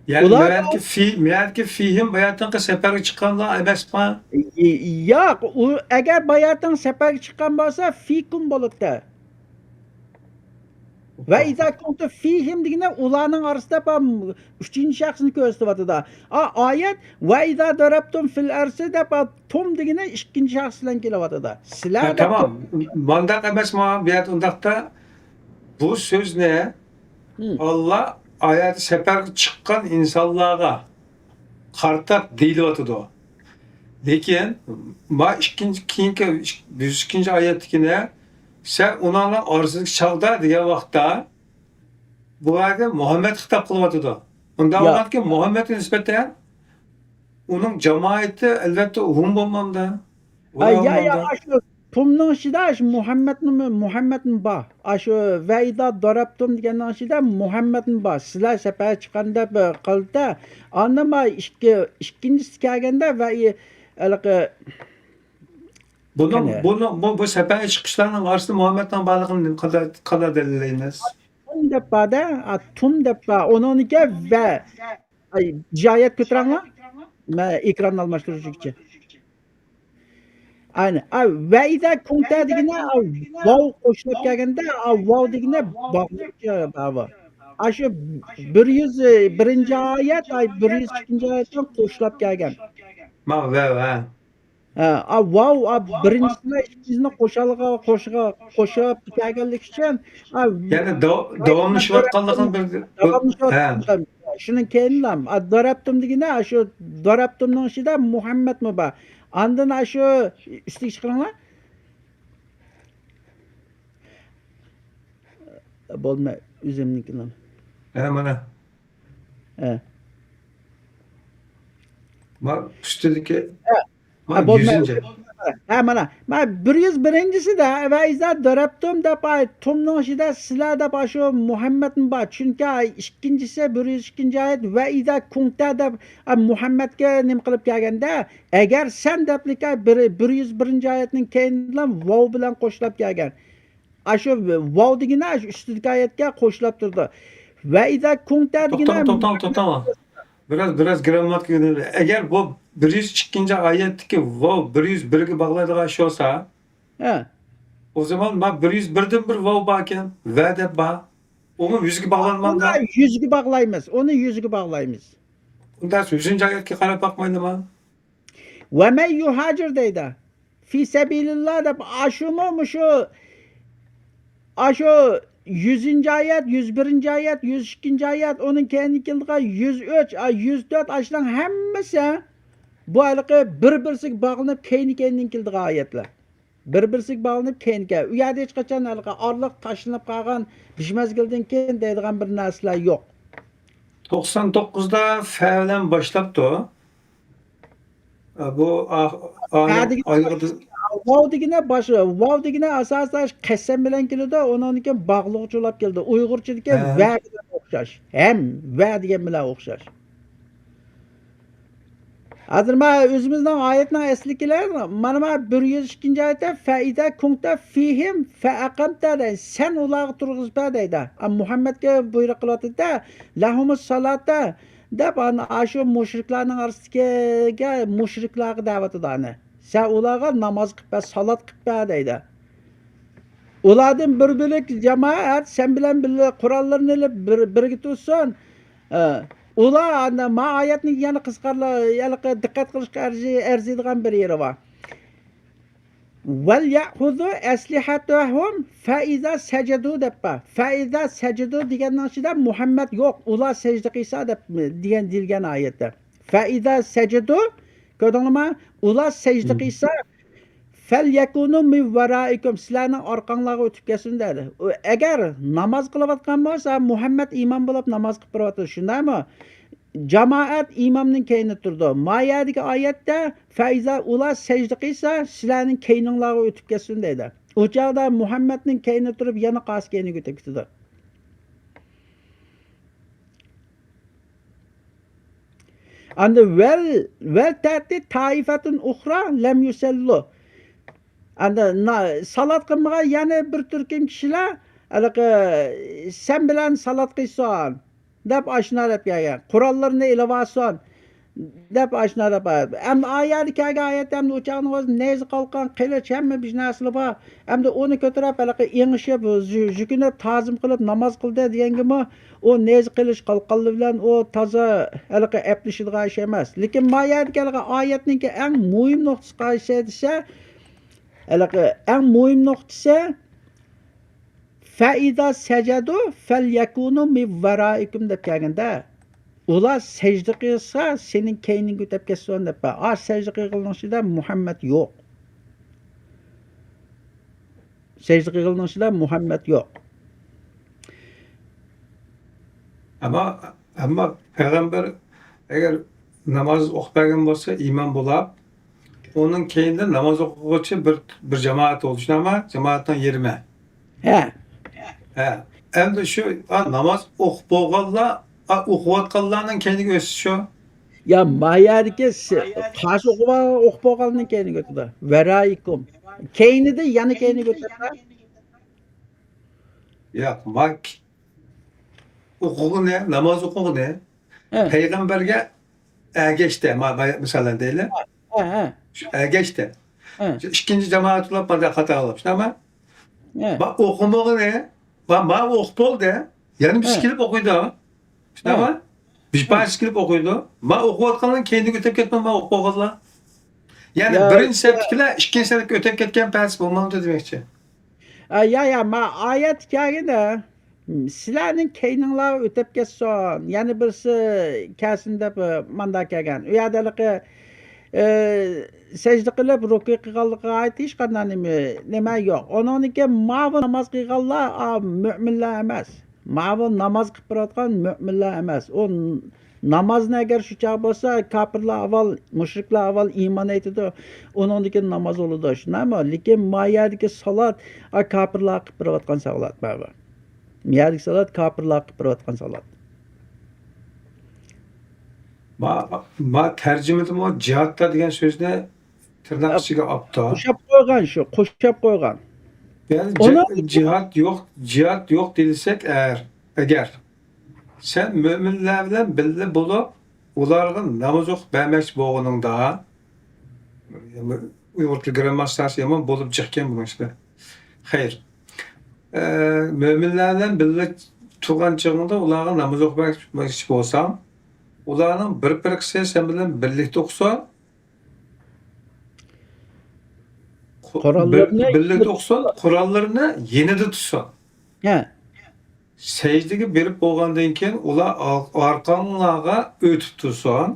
يەنى ئۇلار مەنكى في، مەنكى فىھىم باياتىنقى سەپەرگە چىققانلار ئەمەسما؟ ياق، ئۇ ئەگەر باياتىڭ سەپەرگە چىققان بولسا، فىكۇم بولىدۇ. ۋە ئىزا كۇنتە فىھىم دېگىنى ئۇلارنىڭ ئارىسىدا بار ئۈچىنچى شەخسنى كۆرسىتىۋاتىدۇ. ئا، ئايەت ۋە ئىزا دەرەبتۇم فىل ئەرزى دەپ، ئا، تۇم دېگىنى ئىككىنچى شەخس بىلەن كېلىۋاتىدۇ. سىلەر ھە، دەپ تامام. مانداق ئەمەسما؟ بۇ يەردە ئۇنداقتا بۇ سۆزنى ھىم. ئاللا ئايەتتە سەپەرگە چىققان ئىنسانلارغا قارىتاپ دېيىلىۋاتىدۇ. لېكىن ما ئىككىنچى، كېيىنكى يۈز ئىككىنچى ئايەتتىكىنى سەن ئۇلارنىڭ ئارىسىدىكى چاغدا دېگەن ۋاقىتتا بۇ يەردە مۇھەممەد خىتاب قىلىۋاتىدۇ. ئۇنداق يا. بولغاندىكىن مۇھەممەدكە نىسبەتەن ئۇنىڭ جامائىتى ئەلۋەتتە ئۇ بولمامدۇ؟ ئا، يا، يا، ئاشۇ تۇمنىڭ ئىچىدە ئاشۇ مۇھەممەدنىمۇ، مۇھەممەدمۇ بار. ئاشۇ ۋە ئىزا دەرەبتۇم دېگەننىڭ ئىچىدە مۇھەممەدمۇ بار. سىلەر سەپەرگە چىققان دەپ قىلدى. ئاندىن ما ئىككى، ئىككىنچىسى كەلگەندە ۋە ئى-، ھېلىقى بۇنىڭ، قېنى؟ بۇنىڭ، بۇ، بۇ سەپەرگە چىقىشلارنىڭ ئارىسىدا مۇھەممەدنىڭ بارلىقىنى قانداق، قانداق دەلىللەيمىز؟ تۇم دەپ بار-دە، ئا، تۇم دەپ بار. ئۇنىڭدىكى ۋە. ئاي، ئايەت كۆتۈرەڭلار. مەن ئېكراننى ئالماشتۇرۇشقىچە. ئەنە، ئا، ۋە ئىزا كۇنتە دېگىنى، ئا، ۋاۋ قوشۇلۇپ كەلگەندە، ئا، ۋاۋ دېگىنى باغلىق بار. ئاشۇ بىر يۈز بىرىنچى ئايەت، ئاي، بىر يۈز ئىككىنچى ئايەت بىلەن قوشۇلۇپ كەلگەن. ما، ۋە، ۋە. ھە، ئا، ۋاۋ، ئا، بىرىنچىسىنى، ئىككىنچىسىنى قوشالغا، قوشىغا، قوشۇپ كەلگەنلىكى ئۈچۈن، ئا، يەنى داۋ-، داۋاملىشىۋاتقانلىقىنى بىلدۈرىدۇ. داۋاملىشىۋاتقان ھە. شۇنىڭ كەينىلا، ئا، دەرەبتۇم دېگىنى، ئا، شۇ دەرەبتۇمنىڭ ئىچىدە مۇھەممەدمۇ بار. ئاندىن، ئا، شۇ ئۈستىگە چىقىرىڭلار. بولماي، ئۆزۈمنىڭكىلا. ھە، مانا. ھە. ما ئۈستىدىكى، ھە. ما ھە، بولماي. يۈزىنچى. ھە، مانا، مانا بىر يۈز بىرىنچىسىدە «ۋە ئىزا دەرەبتۇم» دەپ، ئاي، تۇمنىڭ ئىچىدە «سىلە» دەپ ئاشۇ مۇھەممەدمۇ بار. چۈنكى، ئاي، ئىككىنچىسى، بىر يۈز ئىككىنچى ئايەت، «ۋە ئىزا كۇنتە» دەپ، ئا، مۇھەممەدكە نېمە قىلىپ كەلگەندە، «ئەگەر سەن» دەپلىكە بىر، بىر يۈز بىرىنچى ئايەتنىڭ كەينىدىن ۋاۋ بىلەن قوشۇلۇپ كەلگەن. ئاشۇ ۋاۋ دېگىنى ئاشۇ ئۈستىدىكى ئايەتكە قوشۇلۇپ تۇرىدۇ. «ۋە ئىزا كۇنتە» دېگىنى توختاڭ، توختاڭ، توختاڭ. بىراز، بىراز گىرامماتىكا ئۆگىنىلى. ئەگەر بۇ بىر يۈز ئىككىنچى ئايەتتىكى ۋاۋ بىر يۈز بىرگە باغلايدىغان ئىش بولسا، ھە. ئۇ زامان ما بىر يۈز بىردىن بىر ۋاۋ باركەن، ۋە دەپ بار. ئۇمۇ يۈزگە باغلانمامدا. ئۇنى يۈزگە باغلايمىز، ئۇنى يۈزگە باغلايمىز. ئۇندا يۈزىنچى ئايەتكە قاراپ باقمايدىما؟ «ۋە مەن يۇھاجىر» دەيدۇ. «فى سەبىلىللا» دەپ، ئاشۇمۇ مۇشۇ، ئاشۇ يۈزىنچى ئايەت، يۈز بىرىنچى ئايەت، يۈز ئىككىنچى ئايەت، ئۇنىڭ كەينىدىن كېلىدىغان يۈز ئۈچ، ئا، يۈز تۆت، ئاشۇلارنىڭ ھەممىسى بۇ ھېلىقى بىر-بىرسىگە باغلىنىپ، كەينى-كەينىدىن كېلىدىغان ئايەتلەر. بىر-بىرسىگە باغلىنىپ، كەينى-كەينى. ئۇ يەردە ھېچقاچان ھېلىقى ئارىلىق تاشلىنىپ قالغان، بىر مەزگىلدىن كېيىن دەيدىغان بىر نەرسىلەر يوق. توقسان توققۇزدا فە بىلەن باشلاپتۇ. بۇ ئا-، ئانىڭ ھە دېگىنى ئايىغىدا ۋاۋ دېگىنى باش-، ۋاۋ دېگىنى ئاساسەن قەسەم بىلەن كېلىدۇ، ئۇنىڭدىن كېيىن باغلىغۇچ بولاپ كېلىدۇ. ئۇيغۇرچىدىكى ھە. ۋە بىلەن ئوخشاش. ھەم ۋە دېگەن بىلەن ئوخشاش. ھازىر ما ئۆزىمىزنىڭ ئايەتنىڭ ئەسلىكىلەر، مانا ما بىر يۈز ئىككىنچى ئايەتتە «فەئىزا كۇنتە فىھىم فەئەقەمتە» دەيدۇ. سەن ئۇلارغا تۇرغۇزۇپ بەر دەيدۇ. ئا، مۇھەممەدكە بۇيرۇق قىلىۋاتىدۇ-دە، «لەھۇمۇس سالاتە» دەپ، ئانا، ئاشۇ مۇشرىكلارنىڭ ئارىسىدىكىگە، مۇشرىكلارغا دەۋاتىدۇ ئانى. سەن ئۇلارغا ناماز قىلىپ بەر، سالات قىلىپ بەر دەيدۇ. ئۇلاردىن بىر بۆلەك جامائەت سەن بىلەن بىللە قوراللىرىنى ئېلىپ بىر، بىرگە تۇرسۇن. ئە، ئۇلار ئانا، ما ئايەتنى يەنە قىزىقارلىق، ھېلىقى دىققەت قىلىشقا ئەرزى-، ئەرزىيدىغان بىر يېرى بار. «ۋەليەخۇزۇ ئەسلىھەتەھۇم فەئىزا سەجەدۇ» دەپ بار. «فەئىزا سەجەدۇ» دېگەننىڭ ئىچىدە مۇھەممەد يوق. «ئۇلار سەجدە قىلسا» دەپ دېگەن، دېيىلگەن ئايەتتە. «فەئىزا سەجەدۇ»، كۆردۈڭلارمۇ؟ «ئۇلار سەجدە قىلسا، فەليەكۇنۇ مىن ۋەرائىكۇم»، سىلەرنىڭ ئارقاڭلارغا ئۆتۈپ كەلسۇن دەدى. ئۇ، ئەگەر ناماز قىلىۋاتقان بولسا، مۇھەممەد ئىمام بولۇپ ناماز قىلىپ بېرىۋاتىدۇ، شۇنداقمۇ؟ جامائەت ئىمامنىڭ كەينىدە تۇرىدۇ. ما يەردىكى ئايەتتە، «فەئىزا»، ئۇلار سەجدە قىلسا، سىلەرنىڭ كەينىڭلارغا ئۆتۈپ كەتسۇن دەيدۇ. ئۇ چاغدا مۇھەممەدنىڭ كەينىدە تۇرۇپ، يەنە قارشى كەينىگە ئۆتۈپ كېتىدۇ. ئەمدى «ۋەل، ۋەل تەئتى تائىفەتۇن ئۇخرا لەم يۇسەللۇ». ئەمدى نا-، سالات قىلمىغان يەنە بىر تۈركۈم كىشىلەر، ھېلىقى، سەن بىلەن سالات قىلسۇن. دەپ ئاشۇنداق دەپ كەلگەن. قوراللىرىنى ئېلىۋالسۇن دەپ ئاشۇنداق دەپ. ئەمدى ئايەتكە كەلگەن ئايەتتە ئەمدى ئۇ چاغنىڭ ئۆزى نەيزە، قالقان، قىلىچ، ھەممە بىر نەرسىلىرى بار. ئەمدى ئۇنى كۆتۈرۈپ ھېلىقى ئېڭىشىپ، يۈ-، يۈكۈنۈپ، تازىم قىلىپ ناماز قىلدى دېگەنگىمۇ، ئۇ نەيزە، قىلىچ، قالقانلىرى بىلەن ئۇ تازا ھېلىقى ئەپلىشىدىغان ئىش ئەمەس. لېكىن ما يەردىكى ھېلىقى ئايەتنىڭكى ئەڭ مۇھىم نۇقتىسى قايسى دېسە، ھېلىقى ئەڭ مۇھىم نۇقتىسى، «فەئىزا سەجەدۇ فەليەكۇنۇ مىن ۋەرائىكۇم» دەپ كەلگەندە، ئۇلار سەجدە قىلسا، سېنىڭ كەينىڭگە ئۆتۈپ كەتسۇن دەپ. ئا، سەجدە قىلغىنىڭ ئىچىدە مۇھەممەد يوق. سەجدە قىلغىنىڭ ئىچىدە مۇھەممەد يوق. ئەمما، ئەمما پەيغەمبەر ئەگەر ناماز ئوقۇپ بەرگەن بولسا، ئىمام بولاپ، ئۇنىڭ كەينىدە ناماز ئوقۇغۇچى بىر، بىر جامائەت بولدى، شۇنداقمۇ؟ جامائەتنىڭ يېرىمى. ھە. ھە. ئەمدى شۇ، ئا، ناماز ئوقۇپ بولغانلار، ئا، ئوقۇۋاتقانلارنىڭ كەينىگە ئۆتسە شۇ. يا، ما يەردىكى س-، قارشى ئوقۇپ، ئوقۇپ بولغاننىڭ كەينىگە ئۆتىدۇ. ۋەرائىكۇم. كەينىدە يەنە كەينىگە ئۆتىدۇ. ياق، ما ئوقۇغىنى، ناماز ئوقۇغىنى، ھە. پەيغەمبەرگە ئەگەشتى، ما-، ما-، مىسالەن دەيلى. ھە، ھە. شۇ ئەگەشتى. ھە. شۇ ئىككىنچى جامائەت بولۇپ، مانا قاتار قىلىپ، شۇنداقمۇ؟ ھە. ما ئوقۇمىغىنى، ما، ما ئوقۇپ بولدى. يەنە بىرسى ھە. كېلىپ ئوقۇيدۇ. شۇنداقمۇ؟ ھە. بىر پارچىسى كېلىپ ئوقۇيدۇ. ما ئوقۇۋاتقانلارنىڭ كەينىگە ئۆتۈپ كەتمەي، ما ئوقۇپ بولغانلار. يەنى يا، بىرىنچى سەپتىكىلەر ئىككىنچى سەپكە ئۆتۈپ كەتكەن پەس بولمامدۇ دېمەكچى. ئا، يا، يا، ما ئايەت كەلگىنى، سىلەرنىڭ كەينىڭلارغا ئۆتۈپ كەتسۇن، يەنە بىرسى كەلسۇن دەپ، ئە، ماندا كەلگەن. ئۇ يەردە ھېلىقى، ئە، سەجدە قىلىپ رۇكۇ قىلغانلىقىغا ئائىت ھېچقانداق نېمە، نېمە يوق. ئۇنىڭدىن كېيىن ماۋۇ ناماز قىلغانلار، ئا، مۆمىنلەر ئەمەس. ماۋۇ ناماز قىلىپ بېرىۋاتقان مۆمىنلەر ئەمەس. ئۇ نامازنى ئەگەر شۇ چاغ بولسا، كاپىرلار ئاۋۋال، مۇشرىكلار ئاۋۋال ئىمان ئېيتىدۇ، ئۇنىڭدىن كېيىن ناماز بولىدۇ، شۇنداقمۇ؟ لېكىن ما يەردىكى سالات، ئا، كاپىرلار قىلىپ بېرىۋاتقان سالات بارغۇ. ما يەردىكى سالات كاپىرلار قىلىپ بېرىۋاتقان سالات. ما، ما تەرجىمىدىمۇ جىھادتا دېگەن سۆزنى تىرناق ئىچىگە ئاپتۇ. قوشاپ قويغان شۇ، قوشاپ قويغان. يەنى جىھاد يوق، جىھاد يوق دېسەك ئەگەر، ئەگەر سەن مۆمىنلەر بىلەن بىللە بولۇپ، ئۇلارغا ناماز ئوقۇپ بەرمەكچى بولغىنىڭدا، ئۇيغۇر تىل گرامماتىكىسى يامان بولۇپ جىقكەن بۇنىڭ ئىچىدە. خەير. ئە، مۆمىنلەر بىلەن بىللە تۇرغان چېغىڭدا ئۇلارغا ناماز ئوقۇپ بەرمەكچى بولساڭ، ئۇلارنىڭ بىر پىرقىسى سەن بىلەن بىرلىكتە ئوقۇسۇن، قو- بىر- قوراللىرىنى بىرلىكتە ئوقۇسۇن، قوراللىرىنى يېنىدا تۇتسۇن. ھە. سەجدىگە بېرىپ بولغاندىن كېيىن، ئۇلار ئار- ئارقاڭلارغا ئۆتۈپ تۇرسۇن.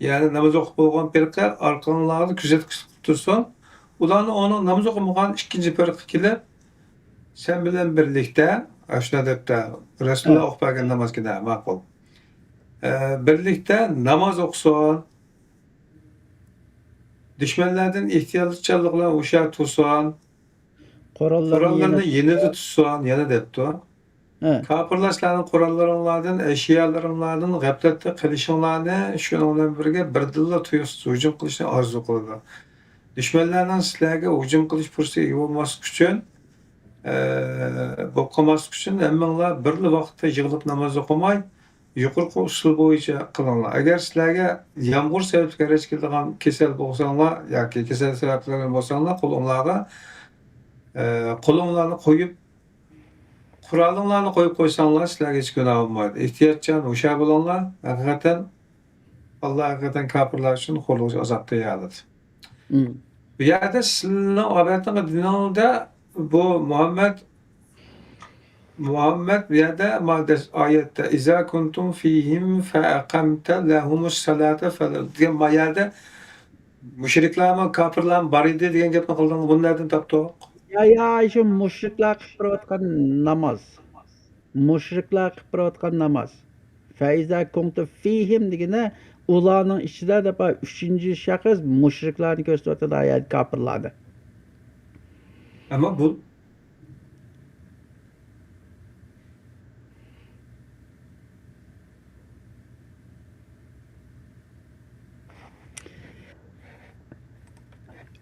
يەنى ناماز ئوقۇپ بولغان پىرقە ئارقاڭلاردا كۆزەتكۈچ قىلىپ تۇرسۇن. ئۇلارنى ئۇنىڭ ناماز ئوقۇمىغان ئىككىنچى پىرقە كېلىپ، سەن بىلەن بىرلىكتە، ئاشۇنداق دەپتە، رەسۇلۇللا ئوقۇپ بەرگەن ناماز كېدە، ماقۇل. ئە، بىرلىكتە ناماز ئوقۇسۇن. دۈشمەنلەردىن ئېھتىياتچانلىق بىلەن ھوشيار تۇرسۇن. قوراللىرىنى قوراللىرىنى يېنىدا يېنىدا تۇتسۇن، يەنە دەپتۇ. ھە. كاپىرلار سىلەرنىڭ قوراللىرىڭلاردىن، ئەشيالىرىڭلاردىن غەپلەتتە قېلىشىڭلارنى، شۇنىڭ بىلەن بىرگە بىردىنلا تۇيۇقسىز ھۇجۇم قىلىشنى ئارزۇ قىلىدۇ. دۈشمەنلەرنىڭ سىلەرگە ھۇجۇم قىلىش پۇرسىتىگە ئىگە بولماسلىقى ئۈچۈن، ئە، بولۇپ قالماسلىقى ئۈچۈن ھەممىڭلار بىرلا ۋاقىتتا يىغىلىپ ناماز ئوقۇماي، يۇقىرىقى ئۇسۇل بويىچە قىلىڭلار. ئەگەر سىلەرگە يامغۇر سەۋەبلىك ئەرەچ كېلىدىغان كېسەل بولساڭلار ياكى كېسەل سەۋەبلىك بولساڭلار، قولۇڭلارغا، ئە، قولۇڭلارنى قويۇپ، قورالىڭلارنى قويۇپ قويساڭلار، سىلەرگە ھېچ گۇناھ بولمايدۇ. ئېھتىياتچان، ھوشيار بولۇڭلار. ھەقىقەتەن، ئاللا ھەقىقەتەن كاپىرلار ئۈچۈن خورلۇقچى ئازاب تەييارلىدى. مم. بۇ يەردە سىلىنىڭ ئاۋاتىڭ دىنىڭدا بۇ مۇھەممەد، مۇھەممەد بۇ يەردە ما دەس-، ئايەتتە، «إذا كنتم فيهم فأقمت لهم الصلاة فل-» دېگەن ما يەردە مۇشرىكلارمۇ، كاپىرلارمۇ بار ئىدى دېگەن گەپنى قىلدىڭىز. بۇنى نەدىن تاپتۇق؟ يا، يا، شۇ مۇشرىكلار قىلىپ بېرىۋاتقان ناماز. مۇشرىكلار قىلىپ بېرىۋاتقان ناماز. فإذا كنت فيهم دېگىنى ئۇلارنىڭ ئىچىدە دەپ ئۈچىنچى شەخس مۇشرىكلارنى كۆرسىتىۋاتىدۇ، ئايەت كاپىرلارنى. ئەمما بۇ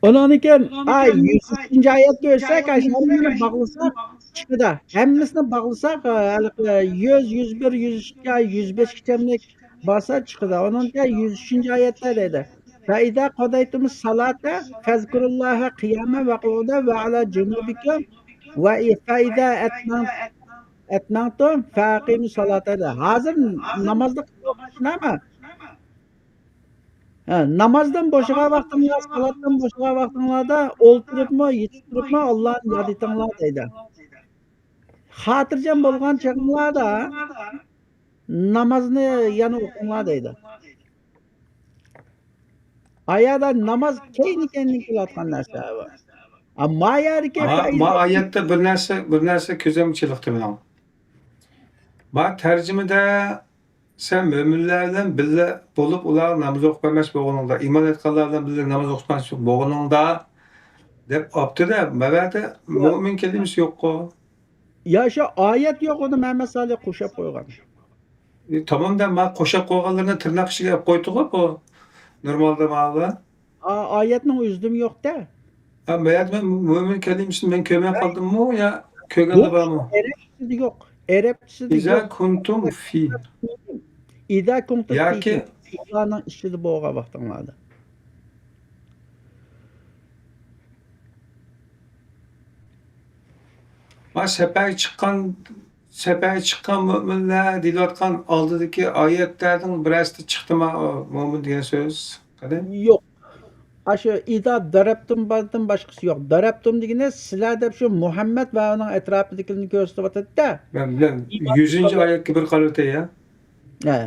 ئۇنىڭدىن كېيىن، ئاي، يۈز ئۈچىنچى ئايەتكە ئۆتسەك، ئاي، ھەممىسىنى باغلىساق، چىقىدۇ. ھەممىسىنى باغلىساق، ھېلىقى يۈز، يۈز بىر، يۈز ئىككى، يۈز بەش كىچەملىك بارسا چىقىدۇ. ئۇنىڭدىن كېيىن يۈز ئۈچىنچى ئايەتتە دەيدۇ، فإذا قضيتم الصلاة فاذكروا الله قياما وقعودا وعلى جنوبكم، ۋە فإذا أتممتم فأقيموا الصلاة دەيدۇ. ھازىر نامازدا قىلىۋاتقان نېمە؟ ھە، نامازدىن بوشىغان ۋاقتىڭلار، سالاتتىن بوشىغان ۋاقتىڭلاردا ئولتۇرۇپمۇ، يېتىپ تۇرۇپمۇ ئاللانى ياد ئېتىڭلار دەيدۇ. خاتىرجەم بولغان چېغىڭلاردا نامازنى يەنە ئوقۇڭلار دەيدۇ. ئايەتتە ناماز كەينى-كەينىدىن كېلىۋاتقان نەرسە بۇ. ئەمما ئايەتتىكى ما، ما ئايەتتە بىر نەرسە، بىر نەرسە كۆزۈمگە چېلىقتى مېنىڭ. ما تەرجىمىدە سەن مۆمىنلەر بىلەن بىللە بولۇپ، ئۇلارغا ناماز ئوقۇپ بەرمەكچى بولغىنىڭدا، ئىمان ئېيتقانلار بىلەن بىللە ناماز ئوقۇپ بەرمەكچى بولغىنىڭدا دەپ ئاپتۇ-دە، مەۋەدە مۆمىن كەلىمىسى يوققۇ. يا شۇ ئايەت يوق، ئۇنى مەمەت سالىھ قوشاپ قويغان. ئى، تامام دە، ما قوشاپ قويغانلىرىنى تىرناق ئىچىگە ئېلىپ قويدۇغۇ بۇ. نورمالدا ماۋۇ. ئا، ئايەتنىڭ ئۆزىدىمۇ يوق-دە. ھە، مەيەت مەن مۆمىن كەلىمىسىنى مەن كۆرمەي قالدىممۇ يا كۆرگەنلا يوق، بارمۇ؟ ئەرەبچىسىدە يوق. ئەرەبچىسىدە يوق. إذا كنتم في. إذا كنتم ياكى فيهم. ئۇلارنىڭ ئىچىدە بولغان ۋاقتىڭلاردا. ما سەپەرگە چىققان، سەپەرگە چىققان مۆمىنلەر دېيىلىۋاتقان ئالدىدىكى ئايەتلەرنىڭ بىرەرسىدە چىقتىما ئۇ مۆمىن دېگەن سۆز؟ قېنى؟ يوق. ئاشۇ ئىزا دەرەبتۇم باردىن باشقىسى يوق. دەرەبتۇم دېگىنى سىلەر دەپ شۇ مۇھەممەد ۋە ئۇنىڭ ئەتراپىدىكىلەرنى كۆرسىتىۋاتىدۇ-دە. مەن، مەن يۈزىنچى ئايەتكە بىر قارىۋېتەي، يا. ھە.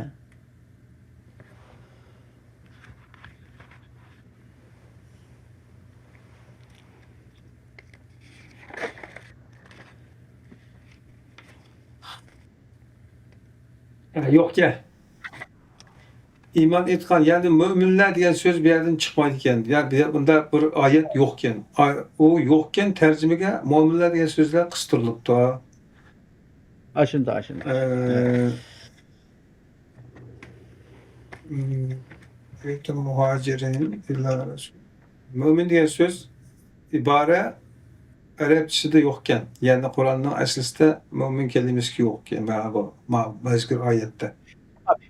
ھە، يوقكەن. ئىمان ئېيتقان، يەنى مۆمىنلەر دېگەن سۆز بۇ يەردىن چىقمايدىكەن. يا-، بۇ يەردە بۇنداق بىر ئايەت يوقكەن. ئا-، ئۇ يوقكەن تەرجىمىگە مۆمىنلەر دېگەن سۆزلەر قىستۇرۇلۇپتۇ. ئاشۇنداق، ئاشۇنداق. ئە، مم، مۇھاجىرىن ئىللا رەسۇل. مۆمىن دېگەن سۆز ئىبارە ئەرەبچىسىدە يوقكەن. يەنى قۇرئاننىڭ ئەسلىسىدە مۆمىن كەلىمىسى يوقكەن. مانا بۇ، ما-، مەزكۇر ئايەتتە.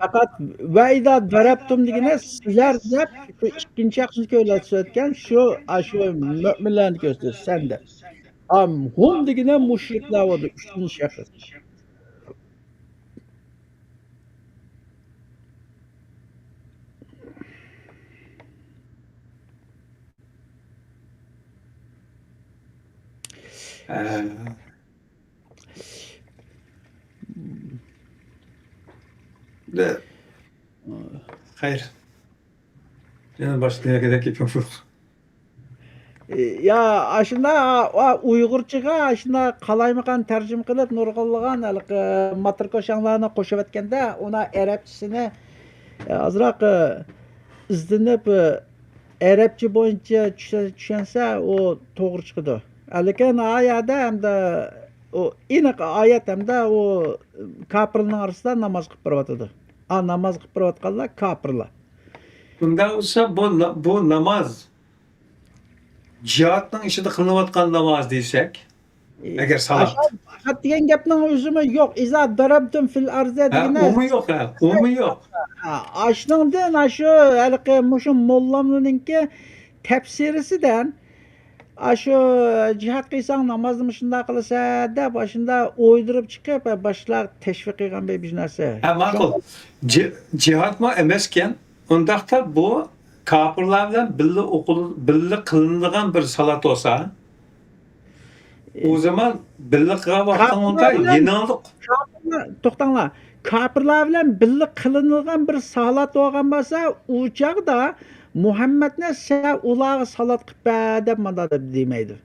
پەقەت ۋە ئىزا دەرەبتۇم دېگىنى سىلەر دەپ شۇ ئىككىنچى شەخسنى كۆرسەتكەن، شۇ، ئا، شۇ مۆمىنلەرنى كۆرسىتىدۇ، سەن دەپ. ئام ھۇم دېگىنى مۇشرىكلار بولدى، ئۈچىنچى شەخس. ئە، دە-، خەير. يەنە باشقا نېمىگە گېپىم يوق. يا، ئاشۇنداق، ئا، ئۇيغۇرچىغا ئاشۇنداق قالايمىقان تەرجىمە قىلىپ، نۇرغۇنلىغان ھېلىقى ماتىركوشاڭلارنى قوشۇۋەتكەندە، ئۇنىڭ ئەرەبچىسىنى، ئازراق، ئىزدىنىپ، ئەرەبچە بويىچە چۈشە-، چۈشەنسە، ئۇ توغرا چىقىدۇ. لېكىن ئا يەردە ھەمدە ئۇ ئېنىق ئايەت ھەمدە ئۇ كاپىرلارنىڭ ئارىسىدا ناماز قىلىپ بېرىۋاتىدۇ. ئا، ناماز قىلىپ بېرىۋاتقانلار كاپىرلار. ئۇنداق بولسا، بۇ نا-، بۇ ناماز جىھادنىڭ ئىچىدە قىلىنىۋاتقان ناماز دېسەك، ئەگەر سالات. ئاشۇ جىھاد دېگەن گەپنىڭ ئۆزىمۇ يوق. ئىزا دەرەبتۇم فىل ئەرزى ھە، دېگىنى ئۇمۇ يوق، ھە، ئۇمۇ يوق. ھە، ئاشۇنىڭدىن، ئاشۇ ھېلىقى مۇشۇ موللامنىڭكى تەپسىرىسىدىن، ئاشۇ جىھاد قىلساڭ نامازنى مۇشۇنداق قىلىسەن دەپ، ئاشۇنداق ئويدۇرۇپ چىقىپ، باشقىلارغا تەشۋىق قىلغان بىر، بىر نەرسە. ھە، ماقۇل. جى-، جىھادمۇ ئەمەسكەن. ئۇنداقتا بۇ كاپىرلار بىلەن بىللە ئوقۇل-، بىللە قىلىنىدىغان بىر سالات بولسا، ئۇ زامان بىللە قىلغان ۋاقتىڭ ئۇندا يېنىڭلىق. كاپىرلار، توختاڭلار. كاپىرلار بىلەن بىللە قىلىنىدىغان بىر سالات بولغان بولسا، ئۇ چاغدا مۇھەممەدنى سەن ئۇلارغا سالات قىلىپ بەر دەپ مانداق دەپ دېمەيدۇ.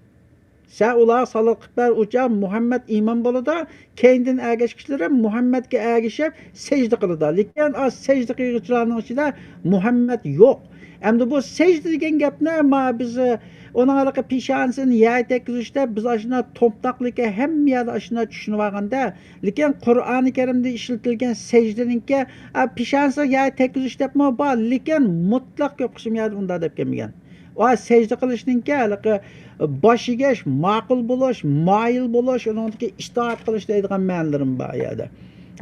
سەن ئۇلارغا سالات قىلىپ بەر، ئۇ چاغ مۇھەممەد ئىمام بولىدۇ، كەينىدىن ئەگەشكۈچىلىرى مۇھەممەدكە ئەگىشىپ سەجدە قىلىدۇ. لېكىن ئا سەجدە قىلغۇچىلارنىڭ ئىچىدە مۇھەممەد يوق. ئەمدى بۇ سەجدە دېگەن گەپنى ما بىز، ئۇنىڭ ھېلىقى پېشانىسىنى يەرگە تەگكۈزۈش دەپ بىز ئاشۇنداق تومتاقلىكى ھەممە يەردە ئاشۇنداق چۈشىنىۋالغاندا، لېكىن قۇرئانى كەرىمدە ئىشلىتىلگەن سەجدىنىڭكى، ئا، پېشانىسىنى يەرگە تەگكۈزۈش دەپمۇ بار، لېكىن مۇتلەق كۆپ قىسىم يەردە ئۇنداق دەپ كەلمىگەن. ۋە سەجدە قىلىشنىڭكى ھېلىقى باش ئېگىش، ماقۇل بولۇش، مايىل بولۇش، ئۇنىڭدىكى ئىتائەت قىلىش دەيدىغان مەنىلىرىمۇ بار ئۇ يەردە.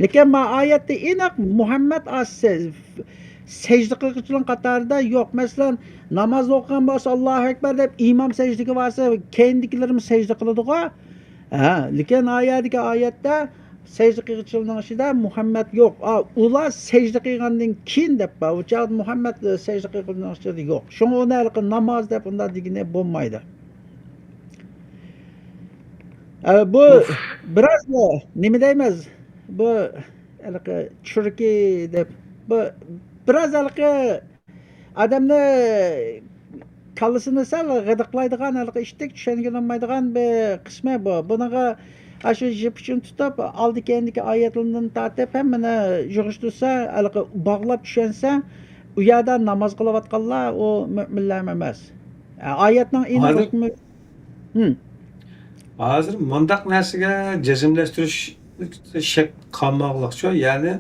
لېكىن ما ئايەتتە ئېنىق مۇھەممەد ئا سە-، سەجدە قىلغۇچىلار قاتارىدا يوق. مەسىلەن، ناماز ئوقۇغان بولسا، ئاللاھۇ ئەكبەر دەپ ئىمام سەجدىگە بارسا، كەينىدىكىلىرىمۇ سەجدە قىلىدىغۇ. ھە، لېكىن ئا يەردىكى ئايەتتە سەجدە قىلغۇچىلارنىڭ ئىچىدە مۇھەممەد يوق. ئا، ئۇلار سەجدە قىلغاندىن كېيىن دەپ بار. ئۇ چاغدا مۇھەممەد، ئە، سەجدە قىلغۇچىلارنىڭ ئىچىدە يوق. شۇڭا ئۇنى ھېلىقى ناماز دەپ ئۇنداق دېگىلى بولمايدۇ. ئە، بۇ ئۇف. بىراز، ئە، نېمە دەيمىز؟ بۇ ھېلىقى چۈركىي دەپ، بۇ بىراز ھېلىقى ئادەمنى كاللىسىنى سەل غىدىقلايدىغان ھېلىقى ئىشتەك، چۈشەنگىلى بولمايدىغان بىر قىسمى بۇ. بۇنىڭغا ئاشۇ يىپ ئۇچىنى تۇتۇپ، ئالدى كەينىدىكى ئايەتلىرىدىن تارتىپ ھەممىنى يىغىشتۇرسا، ھېلىقى باغلاپ چۈشەنسە، ئۇ يەردە ناماز قىلىۋاتقانلار ئۇ مۆمىنلەرمۇ ئەمەس. ئايەتنىڭ ئېنىق ھازىر ھۆكمى. ھىم. ھازىر مۇنداق نەرسىگە جەزملەشتۈرۈش شەك قالماقلىقچۇ، يەنى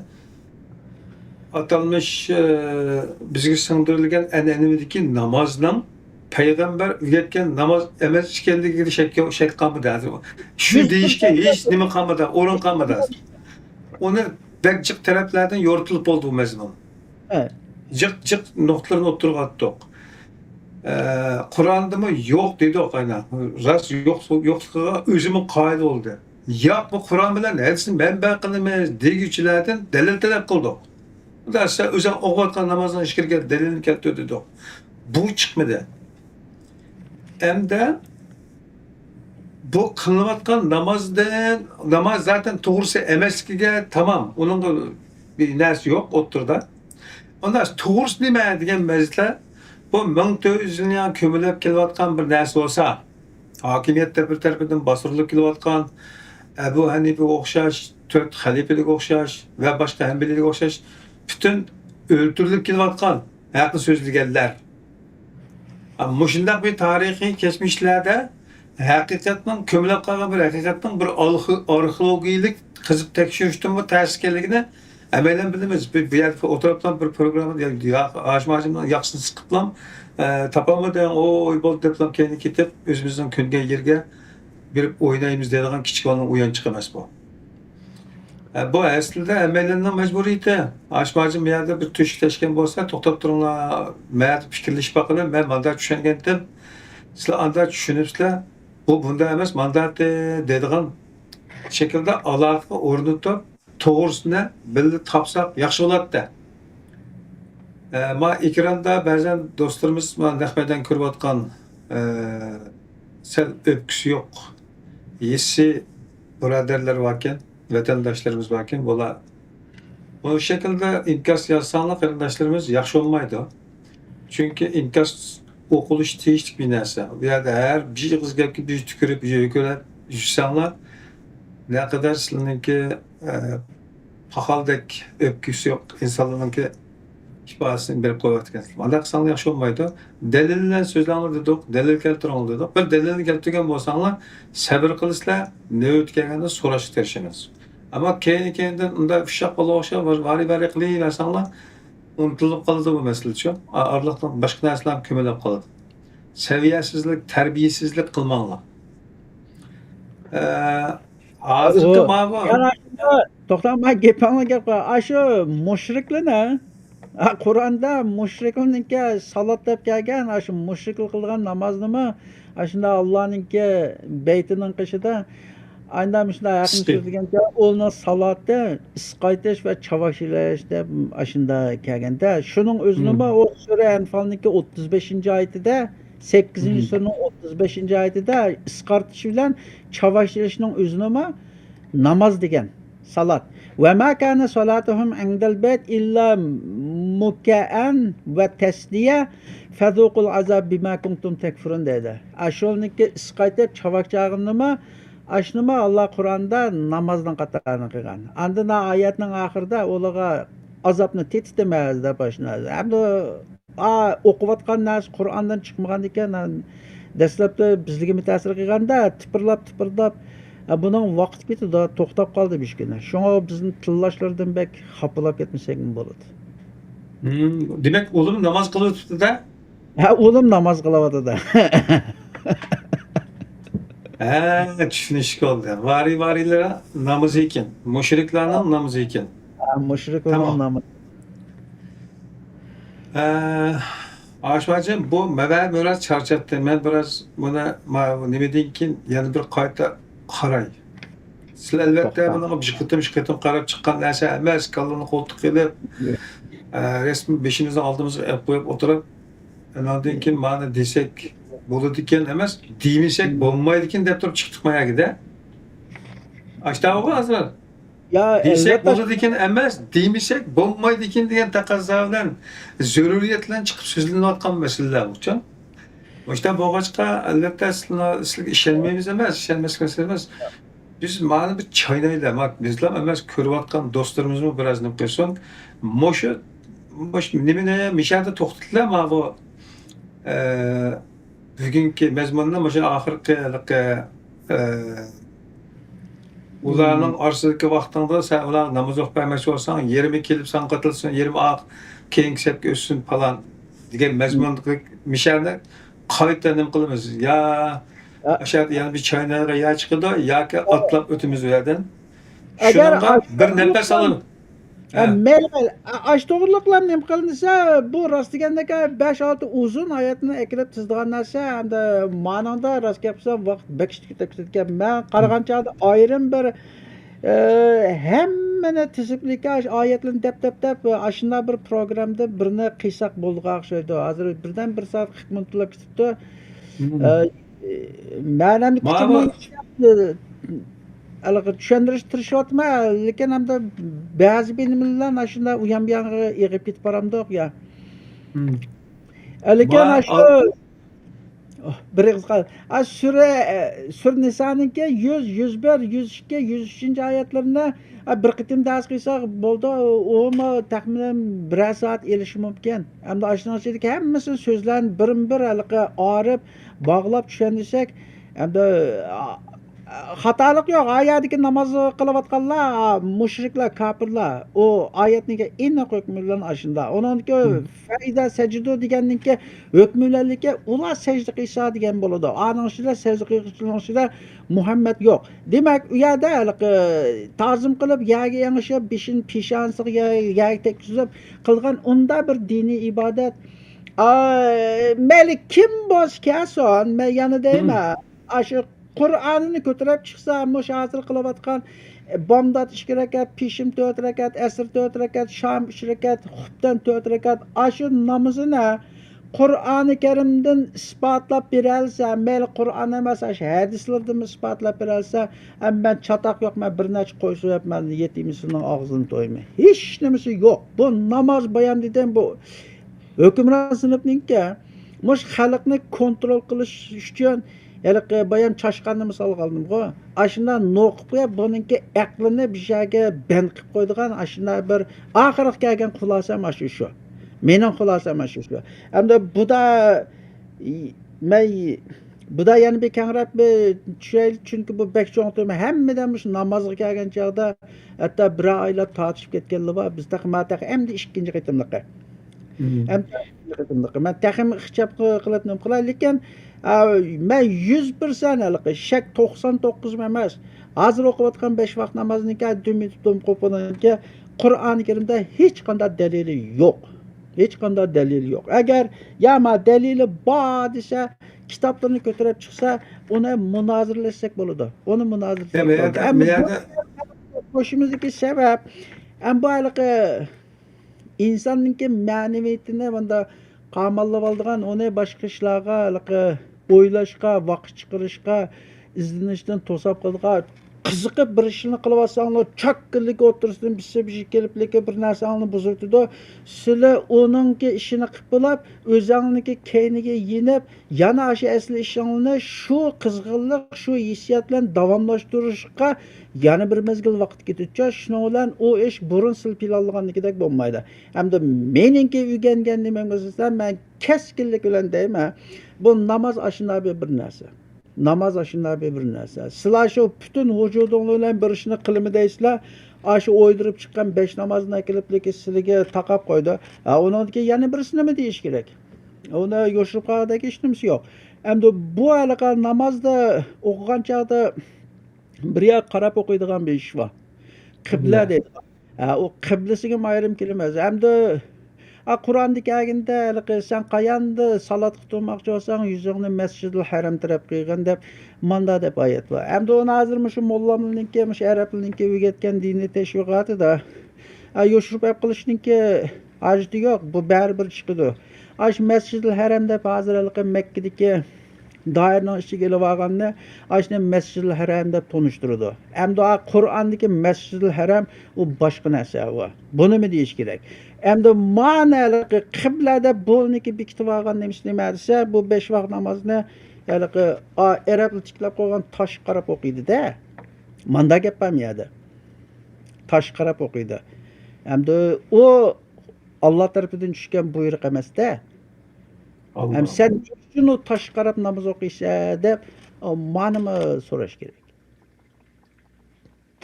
ئاتالمىش، ئى، بىزگە سىڭدۈرۈلگەن ئەنئەنىمىزدىكى نامازنىڭ پەيغەمبەر ئۆگەتكەن ناماز ئەمەس ئىكەنلىكىگە شەك، شەك قالمىدى ھازىر. شۇ دېيىشكە ھېچ نېمە قالمىدى، ئورۇن قالمىدى ھازىر. ئۇنى بەك جىق تەرەپلەردىن يورۇتۇلۇپ بولدى بۇ مەزمۇن. ھە. جىق، جىق نۇقتىلىرىنى ئوتتۇرىغا ئاتتۇق. ئە، قۇرئاندىمۇ يوق دېدۇق ئانا. راست يوق، يوقلۇقىغا ئۆزىمۇ قايىل بولدى. ياق، بۇ قۇرئان بىلەن ھەدىسنى مەنبە قىلىمىز دېگۈچىلەردىن دەلىل تەلەپ قىلدۇق. ئۇدا سەن ئۆزۈڭ ئوقۇۋاتقان نامازنىڭ ئىچىگە كىرگەن دەلىلنى كەلتۈر دېدۇق. بۇ چىقمىدى. ئەمدى بۇ قىلىنىۋاتقان نامازدىن، ناماز زاتەن توغرىسى ئەمەسلىكىگە تامام. ئۇنىڭغا بىر نەرسە يوق ئوتتۇرىدا. ئۇنداق توغرىسى نېمە دېگەن مەسىلە، بۇ مىڭ تۆت يۈز يىلنى كۆمۈلۈپ كېلىۋاتقان بىر نەرسە بولسا، ھاكىمىيەت بىر تەرىپىدىن باستۇرۇلۇپ كېلىۋاتقان ئەبۇ ھەنىپىگە ئوخشاش، تۆت خەلىپىگە ئوخشاش ۋە باشقا ھەمبىلىگە ئوخشاش پۈتۈن ئۆلتۈرۈلۈپ كېلىۋاتقان ھەقنى سۆزلىگەنلەر. مۇشۇنداق بىر تارىخىي كەچمىشلەردە ھەقىقەتنىڭ، كۆمۈلۈپ قالغان بىر ھەقىقەتنىڭ بىر ئارخېئولوگىيەلىك قېزىپ تەكشۈرۈشتىنمۇ تەس ئىكەنلىكىنى ھەممەيلەن بىلىمىز. بىر، بۇ يەردە ئولتۇرۇپلا بىر پروگرامما، يا، يا، ھاشىم ھاجىمنىڭ ياقىسىنى سىقىپلا، ئە، تاپالمىدىڭ، ئوي، بولدى دەپلا كەينىگە كېتىپ، ئۆزىمىزنىڭ كۆنگەن يېرىگە بېرىپ ئوينايمىز دەيدىغان كىچىك بالىنىڭ ئويۇنچۇقى ئەمەس بۇ. ئە، بۇ ئەسلىدە ھەممەيلەننىڭ مەجبۇرىيىتى. ھاشىم ھاجىم بۇ يەردە بىر تۆشۈك تەشكەن بولسا، توختاپ تۇرۇڭلار، مەن پىكىرلىشىپ باقىلى، مەن مانداق چۈشەنگەنتىم، سىلەر ئانداق چۈشىنىپسىلەر، بۇ بۇنداق ئەمەس، مانداقتى دەيدىغان شەكىلدە ئالاقە ئورنىتىپ، توغرىسىنى بىللە تاپساق ياخشى بولاتتى. ئە، ما ئېكراندا بەزەن دوستلىرىمىز ما نەق مەيدان كۆرۈۋاتقان، ئە، سەل ئۆپكىسى يوق، ھېسسىي بۇرادەرلەر باركەن، ۋەتەنداشلىرىمىز باركەن، بۇلار بۇ شەكىلدە ئىنكاس يازساڭلار، قېرىنداشلىرىمىز، ياخشى بولمايدۇ. چۈنكى ئىنكاس ئوقۇلۇشى تېگىشلىك بىر نەرسە. بۇ يەردە ھەر بىر ئېغىز گەپكە بىر تۈكۈرۈپ، يۆگىلەپ يۈرسەڭلار، نەقەدەر سىلەرنىڭكى، ئە، پاخالدەك ئۆپكىسى يوق ئىنسانلارنىڭكى ئىپادىسىنى بېرىپ قويۇۋاتىدىكەنسىلەر. ئانداق قىلساڭلار ياخشى بولمايدۇ. دەلىل بىلەن سۆزلەڭلار دېدۇق، دەلىل كەلتۈرۈڭلار دېدۇق. بىر دەلىلنى كەلتۈرگەن بولساڭلار، سەۋر قىلىسىلەر، نۆۋىتى كەلگەندە سوراشقا تىرىشىمىز. ئەمما كەينى-كەينىدىن ئۇنداق ئۇششاق بالىغا ئوخشاپ ۋارى-ۋارى قىلىۋەرسەڭلار، ئۇنتۇلۇپ قالىدۇ بۇ مەسىلىچۇ. ئا-، ئارىلىقتا باشقا نەرسىلەر كۆمۈلۈپ قالىدۇ. سەۋىيەسىزلىك، تەربىيەسىزلىك قىلماڭلار. ئە، ھازىرقى ئۇ، ماۋۇ يەنە شۇنداق، توختاڭ، مەن گېپىڭنى گەپ قىلاي. ئاشۇ مۇشرىكلىرنى، ھە، قۇرئاندا مۇشرىكلارنىڭكى سالات دەپ كەلگەن، ئاشۇ مۇشرىكلار قىلىدىغان نامازنىمۇ، ئاشۇنداق ئاللانىڭكى بەيتىنىڭ قېشىدا، ئاندىن مۇشۇنداق ھەقنى سۆزلىگەنكەن، ئۇلارنىڭ سالاتى ئىس قايتىش ۋە چاۋاك ئېلىش دەپ ئاشۇنداق كەلگەندە، شۇنىڭ ئۆزىنىمۇ ئۇ سۈرە ئەنفالنىڭكى ئوتتۇز بەشىنچى ئايىتىدە، سەككىزىنچى سۈرىنىڭ ئوتتۇز بەشىنچى ئايىتىدە ئىس قارتىش بىلەن چاۋاك ئېلىشنىڭ ئۆزىنىمۇ ناماز دېگەن، سالات. «وما كان صلاتهم عند البيت إلا مكاء وتصدية فذوقوا العذاب بما كنتم تكفرون» دەيدۇ. ئاشۇنىڭكى ئىس قايتىپ چاۋاك چاغىنىمۇ، ئاشۇنىمۇ ئاللا قۇرئاندا نامازنىڭ قاتارىنى قىلغان. ئاندىن ئايەتنىڭ ئاخىرىدا ئۇلارغا ئازابنى تېتىتىمىز دەپ ئاشۇنداق. ئەمدى ئا، ئوقۇۋاتقان نەرسە قۇرئاندىن چىقمىغاندىكەن، دەسلەپتە بىزلىگىمۇ تەسىر قىلغاندا، تىپىرلاپ، تىپىرلاپ، ئە، بۇنىڭ ۋاقتى كېتىدۇ، توختاپ قالدى مۈشكۈلنى. شۇڭا بىزنى تىللاشلىرىدىن بەك خاپىلاپ كەتمىسەكمۇ بولىدۇ. ھىم، دېمەك، ئۇلىمۇ ناماز قىلىۋېتىپتۇ-دە؟ ھە، ئۇلىمۇ ناماز قىلىۋاتىدۇ. ھە، چۈشىنىشكە بولدى. ۋارى-ۋارىلىرى نامىزى ئىكەن. مۇشرىكلارنىڭ نامىزى ئىكەن. ھە، مۇشرىكلارنىڭ نامىزى. ئە، ئاشۇ ھاجىم، بۇ مەۋە بىراز چارچاتتى. مەن بىراز بۇنى ما-، نېمىدىن كېيىن يەنە بىر قايتا قاراي. سىلەر ئەلۋەتتە بۇنىڭغا بىر قېتىم، ئىككى قېتىم قاراپ چىققان نەرسە ئەمەس. كاللىنى قولتۇق قىلىپ، ئە، رەسمىي بېشىمىزنى ئالدىمىزغا ئېلىپ قويۇپ ئولتۇرۇپ، ئاناندىن كېيىن مانا دېسەك بولىدىكەن ئەمەس، دېمىسەك بولمايدىكەن دەپ تۇرۇپ چىقتۇق ما يەرگىدە. ئاشتاغۇغا ھازىر. يا، دېسەك ئەلۋەتتە. بولىدىكەن ئەمەس، دېمىسەك بولمايدىكەن دېگەن تەقەززا بىلەن، زۆرۈرىيەت بىلەن چىقىپ سۆزلىنىۋاتقان مەسىلىلەر بۇچۇ. مۇشۇنداق بولغاچقا، ئەلۋەتتە، سىلەر، سىلەرگە ئىشەنمەيمىز ئەمەس، ئىشەنمەسلىك مەسىلە ئەمەس. بىز مانا بىر چاينايلى، ما-، بىزلا ئەمەس، كۆرۈۋاتقان دوستلىرىمىزمۇ بىراز نېمە قىلسۇن. مۇشۇ، مۇشۇ نېمىنى مىشەدە توختىتىلا، ما بۇ، ئە، بۈگۈنكى مەزمۇننى مۇشۇ ئاخىرقى ھېلىقى، ئە، ئۇلارنىڭ ئارىسىدىكى ۋاقتىڭدا سەن ئۇلارغا ناماز ئوقۇپ بەرمەكچى بولساڭ، يېرىمى كېلىپ ساڭا قاتىلسۇن، يېرىمى ئاق-، كېيىنكى سەپكە ئۆتسۇن پالان دېگەن مەزمۇندىكى مىشەنى قايتا نېمە قىلىمىز؟ يا ئاشۇ يەردە يەنە بىر چاينايدىغان يەر چىقىدۇ ياكى ئاتلاپ ئۆتىمىز ئۇ يەردىن. ئەگەر شۇنىڭغا بىر نەپەس ئالىمىز. ھە، ھە. مەيلى، مەيلى. ئا-، ئاشۇ توغرىلىقلار نېمە قىلىنسا، بۇ راست دېگەندەك، بەش-ئالتە ئۇزۇن ئايەتنى ئەكىرىپ تىزىدىغان نەرسە، ھەمدە مانىڭدا راست گەپ قىلسام، ۋاقىت بەك ئىشتىكى تەپسىدىكەن. مەن قارىغان چاغدا ئايرىم بىر، ئە، ھەممىنى تىزىپلىكە، ئاشۇ ئايەتلەرنى دەپ، دەپ، دەپ، ئاشۇنداق بىر پروگرامدا بىرنى قىلساق بولىدىغان ئوخشايدۇ. ھازىر بىردەم بىر سائەت قىرىق مىنۇت تولا كېتىپتۇ. مم. ئە، مەنەمنى ماۋۇ كۈتۈمنىڭ ئىچىدە، ئە، ھېلىقى چۈشەندۈرۈشكە تىرىشىۋاتىمەن، لېكىن ئەمدى بەزى بىر نېمىلەر ئاشۇنداق ئۇيان بۇيانغا ئېغىپ كېتىپ بارامدۇق يا. مم. ئە، لېكىن ماۋۇ ئاشۇ ئال-، بىر ئېغىز قال. ئا، سۈرە، سۈرە نىسانىڭكى يۈز، يۈز بىر، يۈز ئىككى، يۈز ئۈچىنچى ئايەتلىرىنى، ئا، بىر قېتىم دەرس قىلساق بولدى. ئۇمۇ تەخمىنەن بىرەر سائەت ئېلىشى مۇمكىن. ئەمدى ئاشۇنىڭ ئىچىدىكى ھەممىسىنى سۆزلەرنى بىرمۇ بىر ھېلىقى ئايرىپ، باغلاپ چۈشەندۈرسەك، ئەمدى، ئا، خاتالىق يوق. ئا يەردىكى ناماز قىلىۋاتقانلار، ئا، مۇشرىكلار، كاپىرلار. ئۇ ئايەتنىڭكى ئېنىق ھۆكمى بىلەن ئاشۇنداق. ئۇنىڭدىكى فەئىزا سەجدۇ دېگەننىڭكى ھۆكمى بىلەنلىكى ئۇلار سەجدە قىلسا دېگەن بولىدۇ. ئانىڭ ئىچىدە سەجدە قىلغۇچىنىڭ ئىچىدە مۇھەممەد يوق. دېمەك، ئۇ يەردە ھېلىقى تازىم قىلىپ، يەرگە يېڭىشىپ، بېشىنى پېشانىسىغا يەر-، يەرگە تەگكۈزۈپ قىلغان ئۇنداق بىر دىنىي ئىبادەت. ئا، مەيلى كىم بولسا كەلسۇن، مەن يەنە دەيمەن، ئاشۇ قۇرئانىنى كۆتۈرۈپ چىقسا، مۇشۇ ھازىر قىلىۋاتقان، ئە، بامدات ئىككى رەكەت، پېشىم تۆت رەكەت، ئەسىر تۆت رەكەت، شام ئۈچ رەكەت، خۇپتەن تۆت رەكەت، ئاشۇ نامىزىنى قۇرئانى كەرىمدىن ئىسپاتلاپ بېرەلىسە، مەيلى قۇرئان ئەمەس، ئاشۇ ھەدىسلىرىدىن ئىسپاتلاپ بېرەلىسە، ئە، مەن چاتاق يوق، مەن بىر نەچچە قوي سويۇپ، مەن يېتىمىسىنىڭ ئاغزىنى تويىمەن. ھېچ نېمىسى يوق. بۇ ناماز بايان دېدىم، بۇ ھۆكۈمران سىنىپنىڭكى مۇشۇ خەلقنى كونترول قىلىش ئۈچۈن ھېلىقى بايام چاشقاننى مىسالغا ئالدىمغۇ. ئاشۇنداق نوقۇپ قويۇپ، بۇنىڭكى ئەقلىنى بىر يەرگە بەند قىلىپ قويىدىغان ئاشۇنداق بىر ئاخىرىغا كەلگەن خۇلاسەم ئاشۇ شۇ. مېنىڭ خۇلاسەم ئاشۇ شۇ. ئەمدى بۇدا مەن بۇدا يەنە بىر كەڭرەك بىر چۈشەيلى، چۈنكى بۇ بەك چوڭ تېما. ھەممىدىن مۇشۇ نامازغا كەلگەن چاغدا ھەتتا بىر ئايلاپ تارتىشىپ كەتكەنلەر بار. بىز تېخى، ما تېخى ئەمدى ئىككىنچى قېتىملىقى. ئەمدى مەن تېخىمۇ ئىخچاپ قىلىپ نېمە قىلاي، لېكىن، ئا، مەن يۈز پىرسەنت ھېلىقى شەك توقسان توققۇز ئەمەس. ھازىر ئوقۇۋاتقان بەش ۋاق نامازنىڭكى، دۈم يېتىپ دۈم قوپۇنىڭكى قۇرئانى كەرىمدە ھېچقانداق دەلىلى يوق. ھېچقانداق دەلىلى يوق. ئەگەر يا ما دەلىلى بار دېسە، كىتابلىرىنى كۆتۈرۈپ چىقسا، ئۇنى مۇنازىرىلەشسەك بولىدۇ. ئۇنى مۇنازىرىلەشسەك بولىدۇ. ئەمما بۇ بۇ يەردە قوشىمىزدىكى سەۋەب، ئەمما بۇ ھېلىقى ئىنساننىڭكى مەنىۋىيىتىنى مۇنداق قاماللىۋالىدىغان، ئۇنى باشقا ئىشلارغا، ھېلىقى ئويلاشقا، ۋاقىت چىقىرىشقا، ئىزدىنىشتىن توساپ قالىدىغان، قىزىقىپ بىر ئىشنى قىلىۋاتساڭلار، چاككىلىكى ئوتتۇرىسىدىن بىسسە بىر كېلىپلىكى بىر نەرسەڭلارنى بۇزۇۋېتىدۇ. سىلەر ئۇنىڭكى ئىشىنى قىلىپ بولۇپ، ئۆزەڭلىكى كەينىگە يېنىپ، يەنە ئاشۇ ئەسلى ئىشىڭلارنى شۇ قىزغىنلىق، شۇ ھېسسىيات بىلەن داۋاملاشتۇرۇشقا يەنە بىر مەزگىل ۋاقىت كېتىدىچۇ. شۇنىڭ بىلەن ئۇ ئىش بۇرۇن سىلى پىلانلىغاندىكىدەك بولمايدۇ. ئەمدى مېنىڭكى ئۆگەنگەن نېمەمگە ئاساسەن، مەن كەسكىنلىك بىلەن دەيمەن، بۇ ناماز ئاشۇنداق بىر، بىر نەرسە. ناماز ئاشۇنداق بىر، بىر نەرسە. سىلەر شۇ پۈتۈن ۋۇجۇدۇڭلار بىلەن بىر ئىشنى قىلىمەن دەيسىلەر، ئاشۇ ئويدۇرۇپ چىققان بەش نامازنى ئەكېلىپلىكى سىلىگە تاقاپ قويدى. ھە، ئۇنىڭدىكى يەنە بىرسى نېمە دېيىش كېرەك؟ ئۇنى يوشۇرۇپ قالغۇدەك ھېچ نېمىسى يوق. ئەمدى بۇ ھېلىقى نامازدا ئوقۇغان چاغدا بىر يەرگە قاراپ ئوقۇيدىغان بىر ئىش بار. قىبلە دەيدىغان. ھە، ئۇ قىبلىسىگىمۇ ئايرىم كېلىمەس. ئەمدى، ئا، قۇرئاندا كەلگىنىدە، ھېلىقى، «سەن قاياندا سالاتقا تۇرماقچى بولساڭ، يۈزۈڭنى مەسجىدىل ھەرەم تەرەپكە قىلغىن» دەپ، ماندا دەپ ئايەت بار. ئەمدى ئۇنى ھازىر مۇشۇ موللامنىڭكى، مۇشۇ ئەرەبلەرنىڭكى ئۆگەتكەن دىنىي تەشۋىقاتىدا، ئا، يوشۇرۇپ ئەپ قىلىشنىڭكى ھاجىتى يوق. بۇ بەرىبىر چىقىدۇ. ئاشۇ مەسجىدىل ھەرەم دەپ ھازىر ھېلىقى مەككىدىكى دائىرىنىڭ ئىچىگە ئېلىۋالغاننى ئاشۇنى مەسجىدىل ھەرەم دەپ تونۇشتۇرىدۇ. ئەمدى ئا قۇرئاندىكى مەسجىدىل ھەرەم ئۇ باشقا نەرسە ئۇ. بۇنىمۇ دېيىش كېرەك. ئەمدى مانا ھېلىقى قىبلە دەپ بۇنىڭكى بېكىتىۋالغان نېمىسى نېمە دېسە، بۇ بەش ۋاق نامازنى ھېلىقى ئا ئەرەبلەر تىكلەپ قويغان تاشقا قاراپ ئوقۇيدۇ-دە. ماندا گەپ بار مۇ يەردە؟ تاشقا قاراپ ئوقۇيدۇ. ئەمدى ئۇ ئاللا تەرىپىدىن چۈشكەن بۇيرۇق ئەمەس-دە. ئەمدى سەن نېمە ئۈچۈن ئۇ تاشقا قاراپ ناماز ئوقۇيسەن دەپ، ئا، مانىمۇ سوراش كېرەك.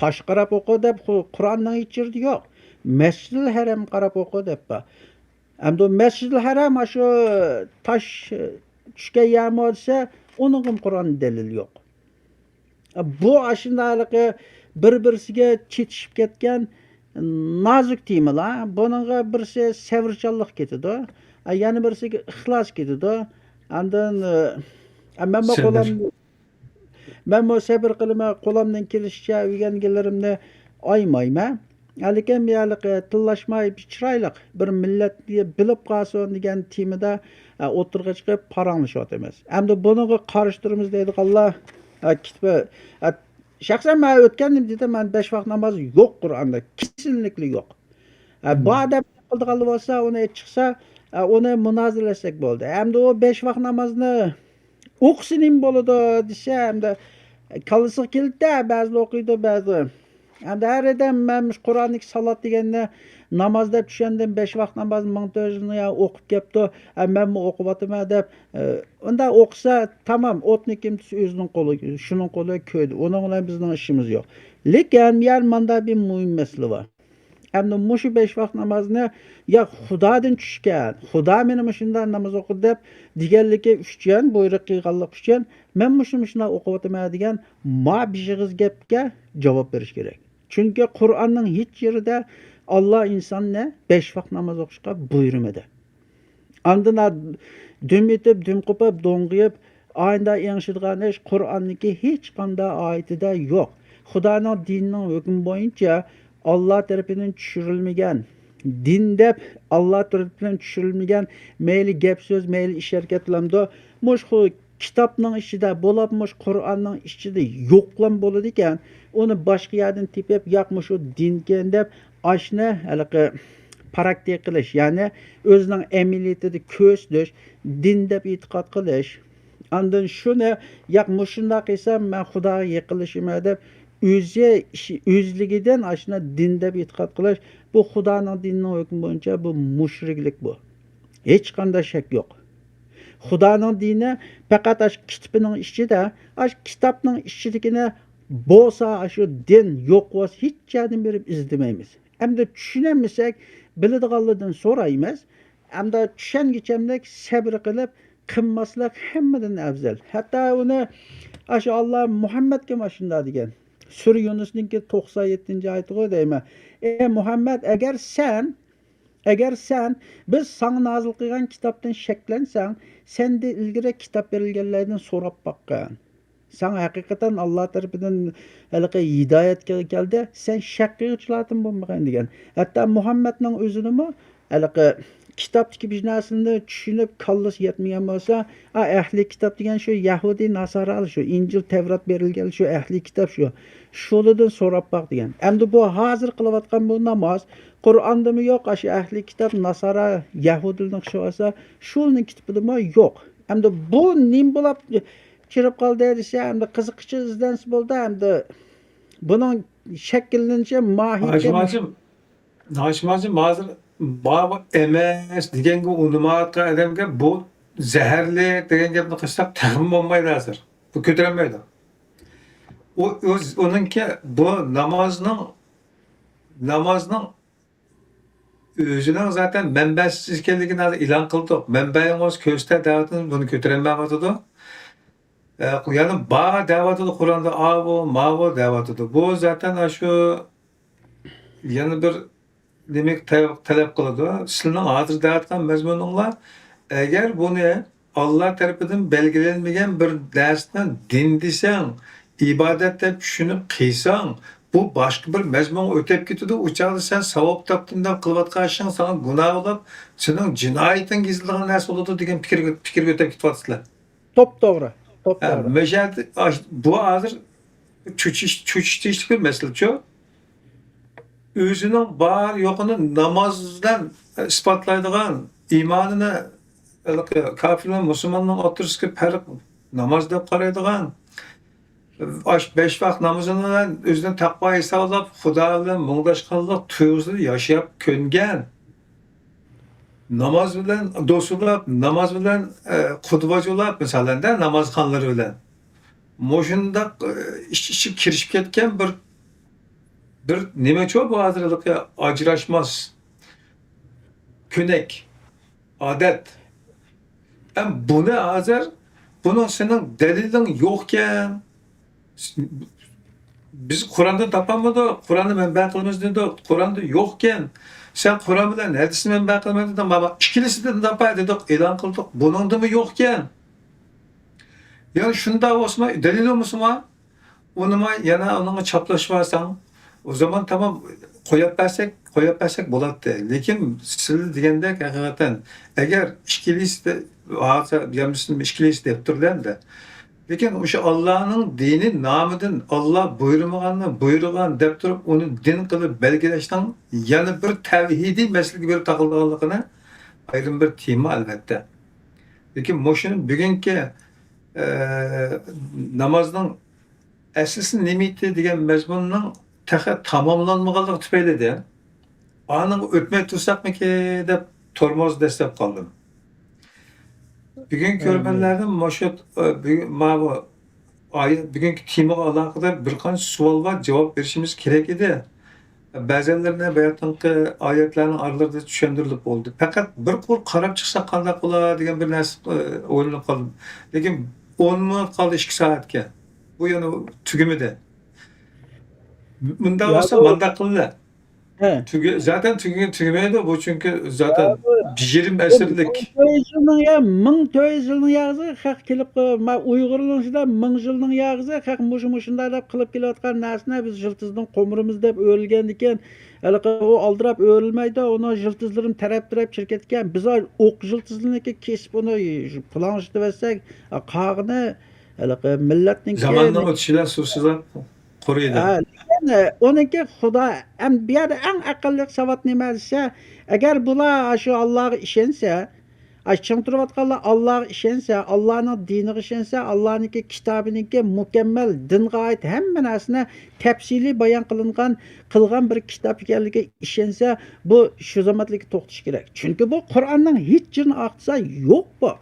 تاشقا قاراپ ئوقۇ دەپ قۇ-، قۇرئاننىڭ ھېچ يېرىدە يوق. مەسجىدىل ھەرەمگە قاراپ ئوقۇ دەپ بار. ئەمدى مەسجىدىل ھەرەم ئاشۇ تاش چۈشكەن يەرمۇ دېسە، ئۇنىڭغىمۇ قۇرئاندا دەلىل يوق. بۇ ئاشۇنداقلىقى بىر-بىرسىگە چېتىشىپ كەتكەن نازۇك تېمىلار. بۇنىڭغا بىرسى سەۋرچانلىق كېتىدۇ، يەنە بىرسىگە ئىخلاس كېتىدۇ. ئاندىن، ئە، مەنمۇ سەبر. قولام-، مەنمۇ سەبر قىلىمەن، قولامدىن كېلىشىچە ئۆگەنگەنلىرىمنى ئايىمايمەن. لېكىن ھېلىقى تىللاشماي بىر چىرايلىق، بىر مىللەت بىلىپ قالسۇن دېگەن تېمىدا، ئە، ئوتتۇرىغا چىقىپ پاراڭلىشىۋاتىمىز. ئەمدى بۇنىڭغا قارشى تۇرىمىز دەيدىغانلار، ئە، كېتىپ، ئە، شەخسەن مەن ئۆتكەندىمۇ دېدىم، مەن بەش ۋاق ناماز يوق قۇرئاندا، كېسىنلىكلا يوق. ئە، بار دەپ قىلىدىغانلار بولسا، ئۇنى ئېيتىپ چىقسا، ئە، ئۇنى مۇنازىرىلەشسەك بولدى. ئەمدى ئۇ بەش ۋاق نامازنى ئوقۇسا نېمە بولىدۇ دېسە، ئەمدى كاللىسىغا كېلىدىدە، بەزىلەر ئوقۇيدۇ، بەزىلەر. ئەمدى ھەر ئادەم مەن مۇشۇ قۇرئاندىكى سالات دېگەننى ناماز دەپ چۈشەندىم، بەش ۋاق ناماز مىڭ تۆت يۈز يا ئوقۇپ كەپتۇ، ھە، مەنمۇ ئوقۇۋاتىمەن دەپ، ئە، ئۇنداق ئوقۇسا تامام، ئوتنى كىم تۇتسا ئۆزىنىڭ قولى، شۇنىڭ قولى كۆيدى. ئۇنىڭ بىلەن بىزنىڭ ئىشىمىز يوق. لېكىن يەنە ماندا بىر مۇھىم مەسىلە بار. ئەمدى مۇشۇ بەش ۋاق نامازنى يا خۇدادىن چۈشكەن، خۇدا مېنى مۇشۇنداق ناماز ئوقۇ دەپ دېگەنلىكى ئۈچۈن، بۇيرۇق قىلغانلىق ئۈچۈن، مەن مۇشۇ مۇشۇنداق ئوقۇۋاتىمەن دېگەن ما بىر ئېغىز گەپكە جاۋاب بېرىش كېرەك. چۈنكى قۇرئاننىڭ ھېچ يېرىدە ئاللا ئىنساننى بەش ۋاق ناماز ئوقۇشقا بۇيرۇمىدى. ئاندىن ھا-، دۈم ئېتىپ، دۈم قوپۇپ، دوڭغىيىپ، ئاينىدا ئېڭىشىدىغان ئىش قۇرئاندىكى ھېچقانداق ئايىتىدە يوق. خۇدانىڭ دىنىنىڭ ھۆكمى بويىچە ئاللا تەرىپىدىن چۈشۈرۈلمىگەن، دىن دەپ ئاللا تەرىپىدىن چۈشۈرۈلمىگەن، مەيلى گەپ سۆز، مەيلى ئىش ھەرىكەت بولامدۇ، مۇشۇ كىتابنىڭ ئىچىدە، بولۇپمۇ مۇشۇ قۇرئاننىڭ ئىچىدە يوقلام بولىدىكەن، ئۇنى باشقا يەردىن تېپىپ، ياق، مۇشۇ دىنكەن دەپ، ئاشۇنى ھېلىقى پراكتىكا قىلىش، يەنى ئۆزىنىڭ ئەمەلىيىتىدە كۆرسىتىش، دىن دەپ ئېتىقاد قىلىش. ئاندىن شۇنى، ياق، مۇشۇنداق قىلسام مەن خۇداغا يېقىنلىشىمەن دەپ، ئۆزى، ئۆزلۈكىدىن ئاشۇنى دىن دەپ ئېتىقاد قىلىش، بۇ خۇدانىڭ دىنىنىڭ ھۆكمى بويىچە بۇ مۇشرىكلىق بۇ. ھېچقانداق شەك يوق. خۇدانىڭ دىنى پەقەت ئاشۇ كىتىپىنىڭ ئىچىدە، ئاشۇ كىتابنىڭ ئىچىدىكىنى بولسا، ئاشۇ دىن يوق بولسا، ھېچ يەردىن بېرىپ ئىزدىمەيمىز. ئەمدى چۈشىنەلمىسەك، بىلىدىغانلاردىن سورايمىز. ئەمدى چۈشەنگۈچەملىك سەبرى قىلىپ قىلماسلىق ھەممىدىن ئەۋزەل. ھەتتا ئۇنى ئاشۇ ئاللا مۇھەممەدكە مانا شۇنداق دېگەن. سۈرە يۇنۇسنىڭكى توقسان يەتتىنچى ئايىتىغۇ دەيمەن. ئەي مۇھەممەد، ئەگەر سەن، ئەگەر سەن بىز ساڭا نازىل قىلغان كىتابتىن شەكلەنسەڭ، سەندىن ئىلگىرى كىتاب بېرىلگەنلەردىن سوراپ باققىن. ساڭا ھەقىقەتەن ئاللا تەرىپىدىن ھېلىقى ھىدايەت كەل-، كەلدى، سەن شەك قىلغۇچىلاردىن بولمىغىن دېگەن. ھەتتا مۇھەممەدنىڭ ئۆزىنىمۇ ھېلىقى كىتابتىكى بىر نەرسىنى چۈشىنىپ، كاللىسى يەتمىگەن بولسا، ئا، ئەھلى كىتاب دېگەن شۇ يەھۇدىي ناسارا، شۇ ئىنجىل، تەۋرات بېرىلگەن شۇ ئەھلى كىتاب شۇ. شۇلاردىن سوراپ باق دېگەن. ئەمدى بۇ ھازىر قىلىۋاتقان بۇ ناماز قۇرئاندىمۇ يوق، ئاشۇ ئەھلى كىتاب ناسارا، يەھۇدىيلارنىڭ كىتابى بولسا، شۇنىڭ كىتابىدىمۇ يوق. ئەمدى بۇ نېمە بولاپ چىرىپ قالدى دېسە، ئەمدى قىزىققۇچى ئىزدەنسە بولدى، ئەمدى بۇنىڭ شەكىللىنىشى، ماھىيىتى. ھاشىم ھاشىم، ھاشىم ھاشىم، ھازىر بابا ئەمەس دېگەنگە ئۇنىمايۋاتقان ئادەمگە بۇ زەھەرلىك دېگەن گەپنى قىلساق تېخىمۇ بولمايدۇ ھازىر. بۇ كۆتۈرەلمەيدۇ. ئۇ ئۆز، ئۇنىڭكى بۇ نامازنىڭ، نامازنىڭ ئۆزىنىڭ زاتەن مەنبەسىز ئىكەنلىكىنى ھازىر ئېلان قىلدۇق. مەنبەيىڭ بولسا كۆرسىتە دەۋاتىدۇ، بۇنى كۆتۈرەلمەيۋاتىدۇ. ئە، يەنە بار دەۋاتىدۇ، قۇرئاندا ئاۋۇ، ماۋۇ دەۋاتىدۇ. بۇ زاتەن ئاشۇ يەنە بىر نېمە تەلەپ، تەلەپ قىلىدۇ. سىلىنىڭ ھازىر دەۋاتقان مەزمۇنۇڭلار، ئەگەر بۇنى ئاللا تەرىپىدىن بەلگىلەنمىگەن بىر نەرسىنى دىن دېسەڭ، ئىبادەت دەپ چۈشىنىپ قىلساڭ، بۇ باشقا بىر مەزمۇنغا ئۆتۈپ كېتىدۇ. ئۇ چاغدا سەن ساۋاب تاپتىم دەپ قىلىۋاتقان ئىشىڭ ساڭا گۇناھ بولۇپ، سېنىڭ جىنايىتىڭگە يېزىلىدىغان نەرسە بولىدۇ دېگەن پىكىرگە، پىكىرگە ئۆتۈپ كېتىۋاتىسىلەر. توپتوغرا، ھە، توپتوغرا. مەشەدە ئاش-، بۇ ھازىر چۆچۈش، چۆچۈش تېگىشلىك بىر مەسىلىچۇ. ئۆزىنىڭ بار يوقىنى ناماز بىلەن ئىسپاتلايدىغان، ئىمانىنى ھېلىقى كاپىر بىلەن مۇسۇلماننىڭ ئوتتۇرىسىدىكى پەرق ناماز دەپ قارايدىغان، ئاش-، بەش ۋاق نامىزى بىلەن ئۆزىنى تەقۋا ھېسابلاپ، خۇدا بىلەن مۇڭداشقانلىق تۇيغۇسىدا ياشاپ كۆنگەن، ناماز بىلەن دوست بولاپ، ناماز بىلەن، ئە، قۇدۋاچ بولاپ، مىسالەندە، نامازخانلىرى بىلەن مۇشۇنداق، ئە، ئىچ ئىچىپ كىرىشىپ كەتكەن بىر، بىر نېمىچۇ بۇ ھازىرلىقى ئاجراشماس كۆنەك، ئادەت. ئەم، بۇنى ھازىر، بۇنىڭ سېنىڭ دەلىلىڭ يوقكەن. بىز قۇراندىن تاپالمىدۇق، قۇراننى مەنبە قىلىمىز دېدۇق، قۇراندا يوقكەن. سەن قۇران بىلەن ھەدىسنى مەنبە قىلىمەن دېدىڭ، مانا ئىككىلىسىدىن تاپاي دېدۇق، ئېلان قىلدۇق، بۇنىڭدىمۇ يوقكەن. يەنى شۇنداق بولسىمۇ، دەلىل بولمىسىمۇ، ئۇنىمۇ يەنە ئۇنىڭغا چاپلىشىۋالساڭ، ئۇ زامان تامام قويۇپ بەرسەك، قويۇپ بەرسەك بولاتتى. لېكىن سىز دېگەندەك ھەقىقەتەن، ئەگەر ئىككىلىسى، ھازىر يەمىسىنى ئىككىلىسى دەپ تۇرىدۇ ئەمدى. لېكىن ئۇشۇ ئاللانىڭ دىنى نامىدىن، ئاللا بۇيرۇمىغاننى بۇيرۇغان دەپ تۇرۇپ، ئۇنى دىن قىلىپ بەلگىلەشنىڭ يەنە بىر تەۋھىدىي مەسىلىگە بېرىپ تاقىلىدىغانلىقىنى ئايرىم بىر تېما، ئەلۋەتتە. لېكىن مۇشۇنى بۈگۈنكى ئە، نامازنىڭ ئەسلىسى نېمە ئىدى دېگەن مەزمۇننىڭ تېخى تاماملانمىغانلىقى تۈپەيلىدىن، ئانىڭغا ئۆتمەي تۇرساقمىكى دەپ تورمۇز دەسسەپ قالدىم. بۈگۈنكى كۆرۈرمەنلەردىن مۇشۇ، ئە، بۈگۈن، ماۋۇ ئايەت، بۈگۈنكى تېمىغا ئالاقىدار بىر قانچە سوئال بار، جاۋاب بېرىشىمىز كېرەك ئىدى. بەزەنلىرىنى باياتىنقى ئايەتلەرنىڭ ئارىلىرىدا چۈشەندۈرۈلۈپ بولدى. پەقەت بىر قۇر قاراپ چىقساق قانداق بولا دېگەن بىر نەرسە، ئە، ئويلىنىپ قالدىم. لېكىن ئون مىنۇت قالدى ئىككى سائەتكە. بۇ يەنە تۈگىمىدى. مۇنداق يا بولسا بۇ مانداق قىلىلە. ھە. تۈگە-، زاتەن تۈگە-، تۈگىمەيدۇ بۇ، چۈنكى زاتەن يا بۇ يىگىرمە ئەسىرلىك. مىڭ تۆت يۈز يىلنىڭ يا-، مىڭ تۆت يۈز يىلنىڭ ياغىسى خەق كېلىپ، ما ئۇيغۇرنىڭ ئىچىدە مىڭ يىلنىڭ ياغىسى خەق مۇشۇ مۇشۇنداق دەپ قىلىپ كېلىۋاتقان نەرسىنى بىز يىلتىزدىن قومۇرىمىز دەپ ئۆرۈلگەندىكىن، ھېلىقى ئۇ ئالدىراپ ئۆرۈلمەيدۇ، ئۇنىڭ يىلتىزلىرىمۇ تەرەپ-تەرەپ چىرىپ كەتكەن. بىز ئوق يىلتىزلىرىنىكى كېسىپ ئۇنى پۇلاڭلىشتۇرۇۋەتسەك، قالغىنى ھېلىقى مىللەتنىڭكى زاماننىڭ ئۆتۈشى بىلەن سۇسىزلاپ قۇرۇيدۇ. ھە، لېكىن، ئە، ئۇنىڭكى خۇدا، ئەم، بۇ يەردە ئەڭ ئەقىللىق ساۋات نېمە دېسە، ئەگەر بۇلار شۇ ئاللاغا ئىشەنسە، ئاشۇ چىڭ تۇرۇۋاتقانلار ئاللاغا ئىشەنسە، ئاللانىڭ دىنىغا ئىشەنسە، ئاللانىڭكى كىتابىنىڭكى مۇكەممەل دىنغا ئائىت ھەممە نەرسىنى تەپسىلىي بايان قىلىنغان، قىلغان بىر كىتاب ئىكەنلىكىگە ئىشەنسە، بۇ شۇ زامانلىكى توختىشى كېرەك. چۈنكى بۇ قۇرئاننىڭ ھېچ جىنى ئاقسا يوق بۇ.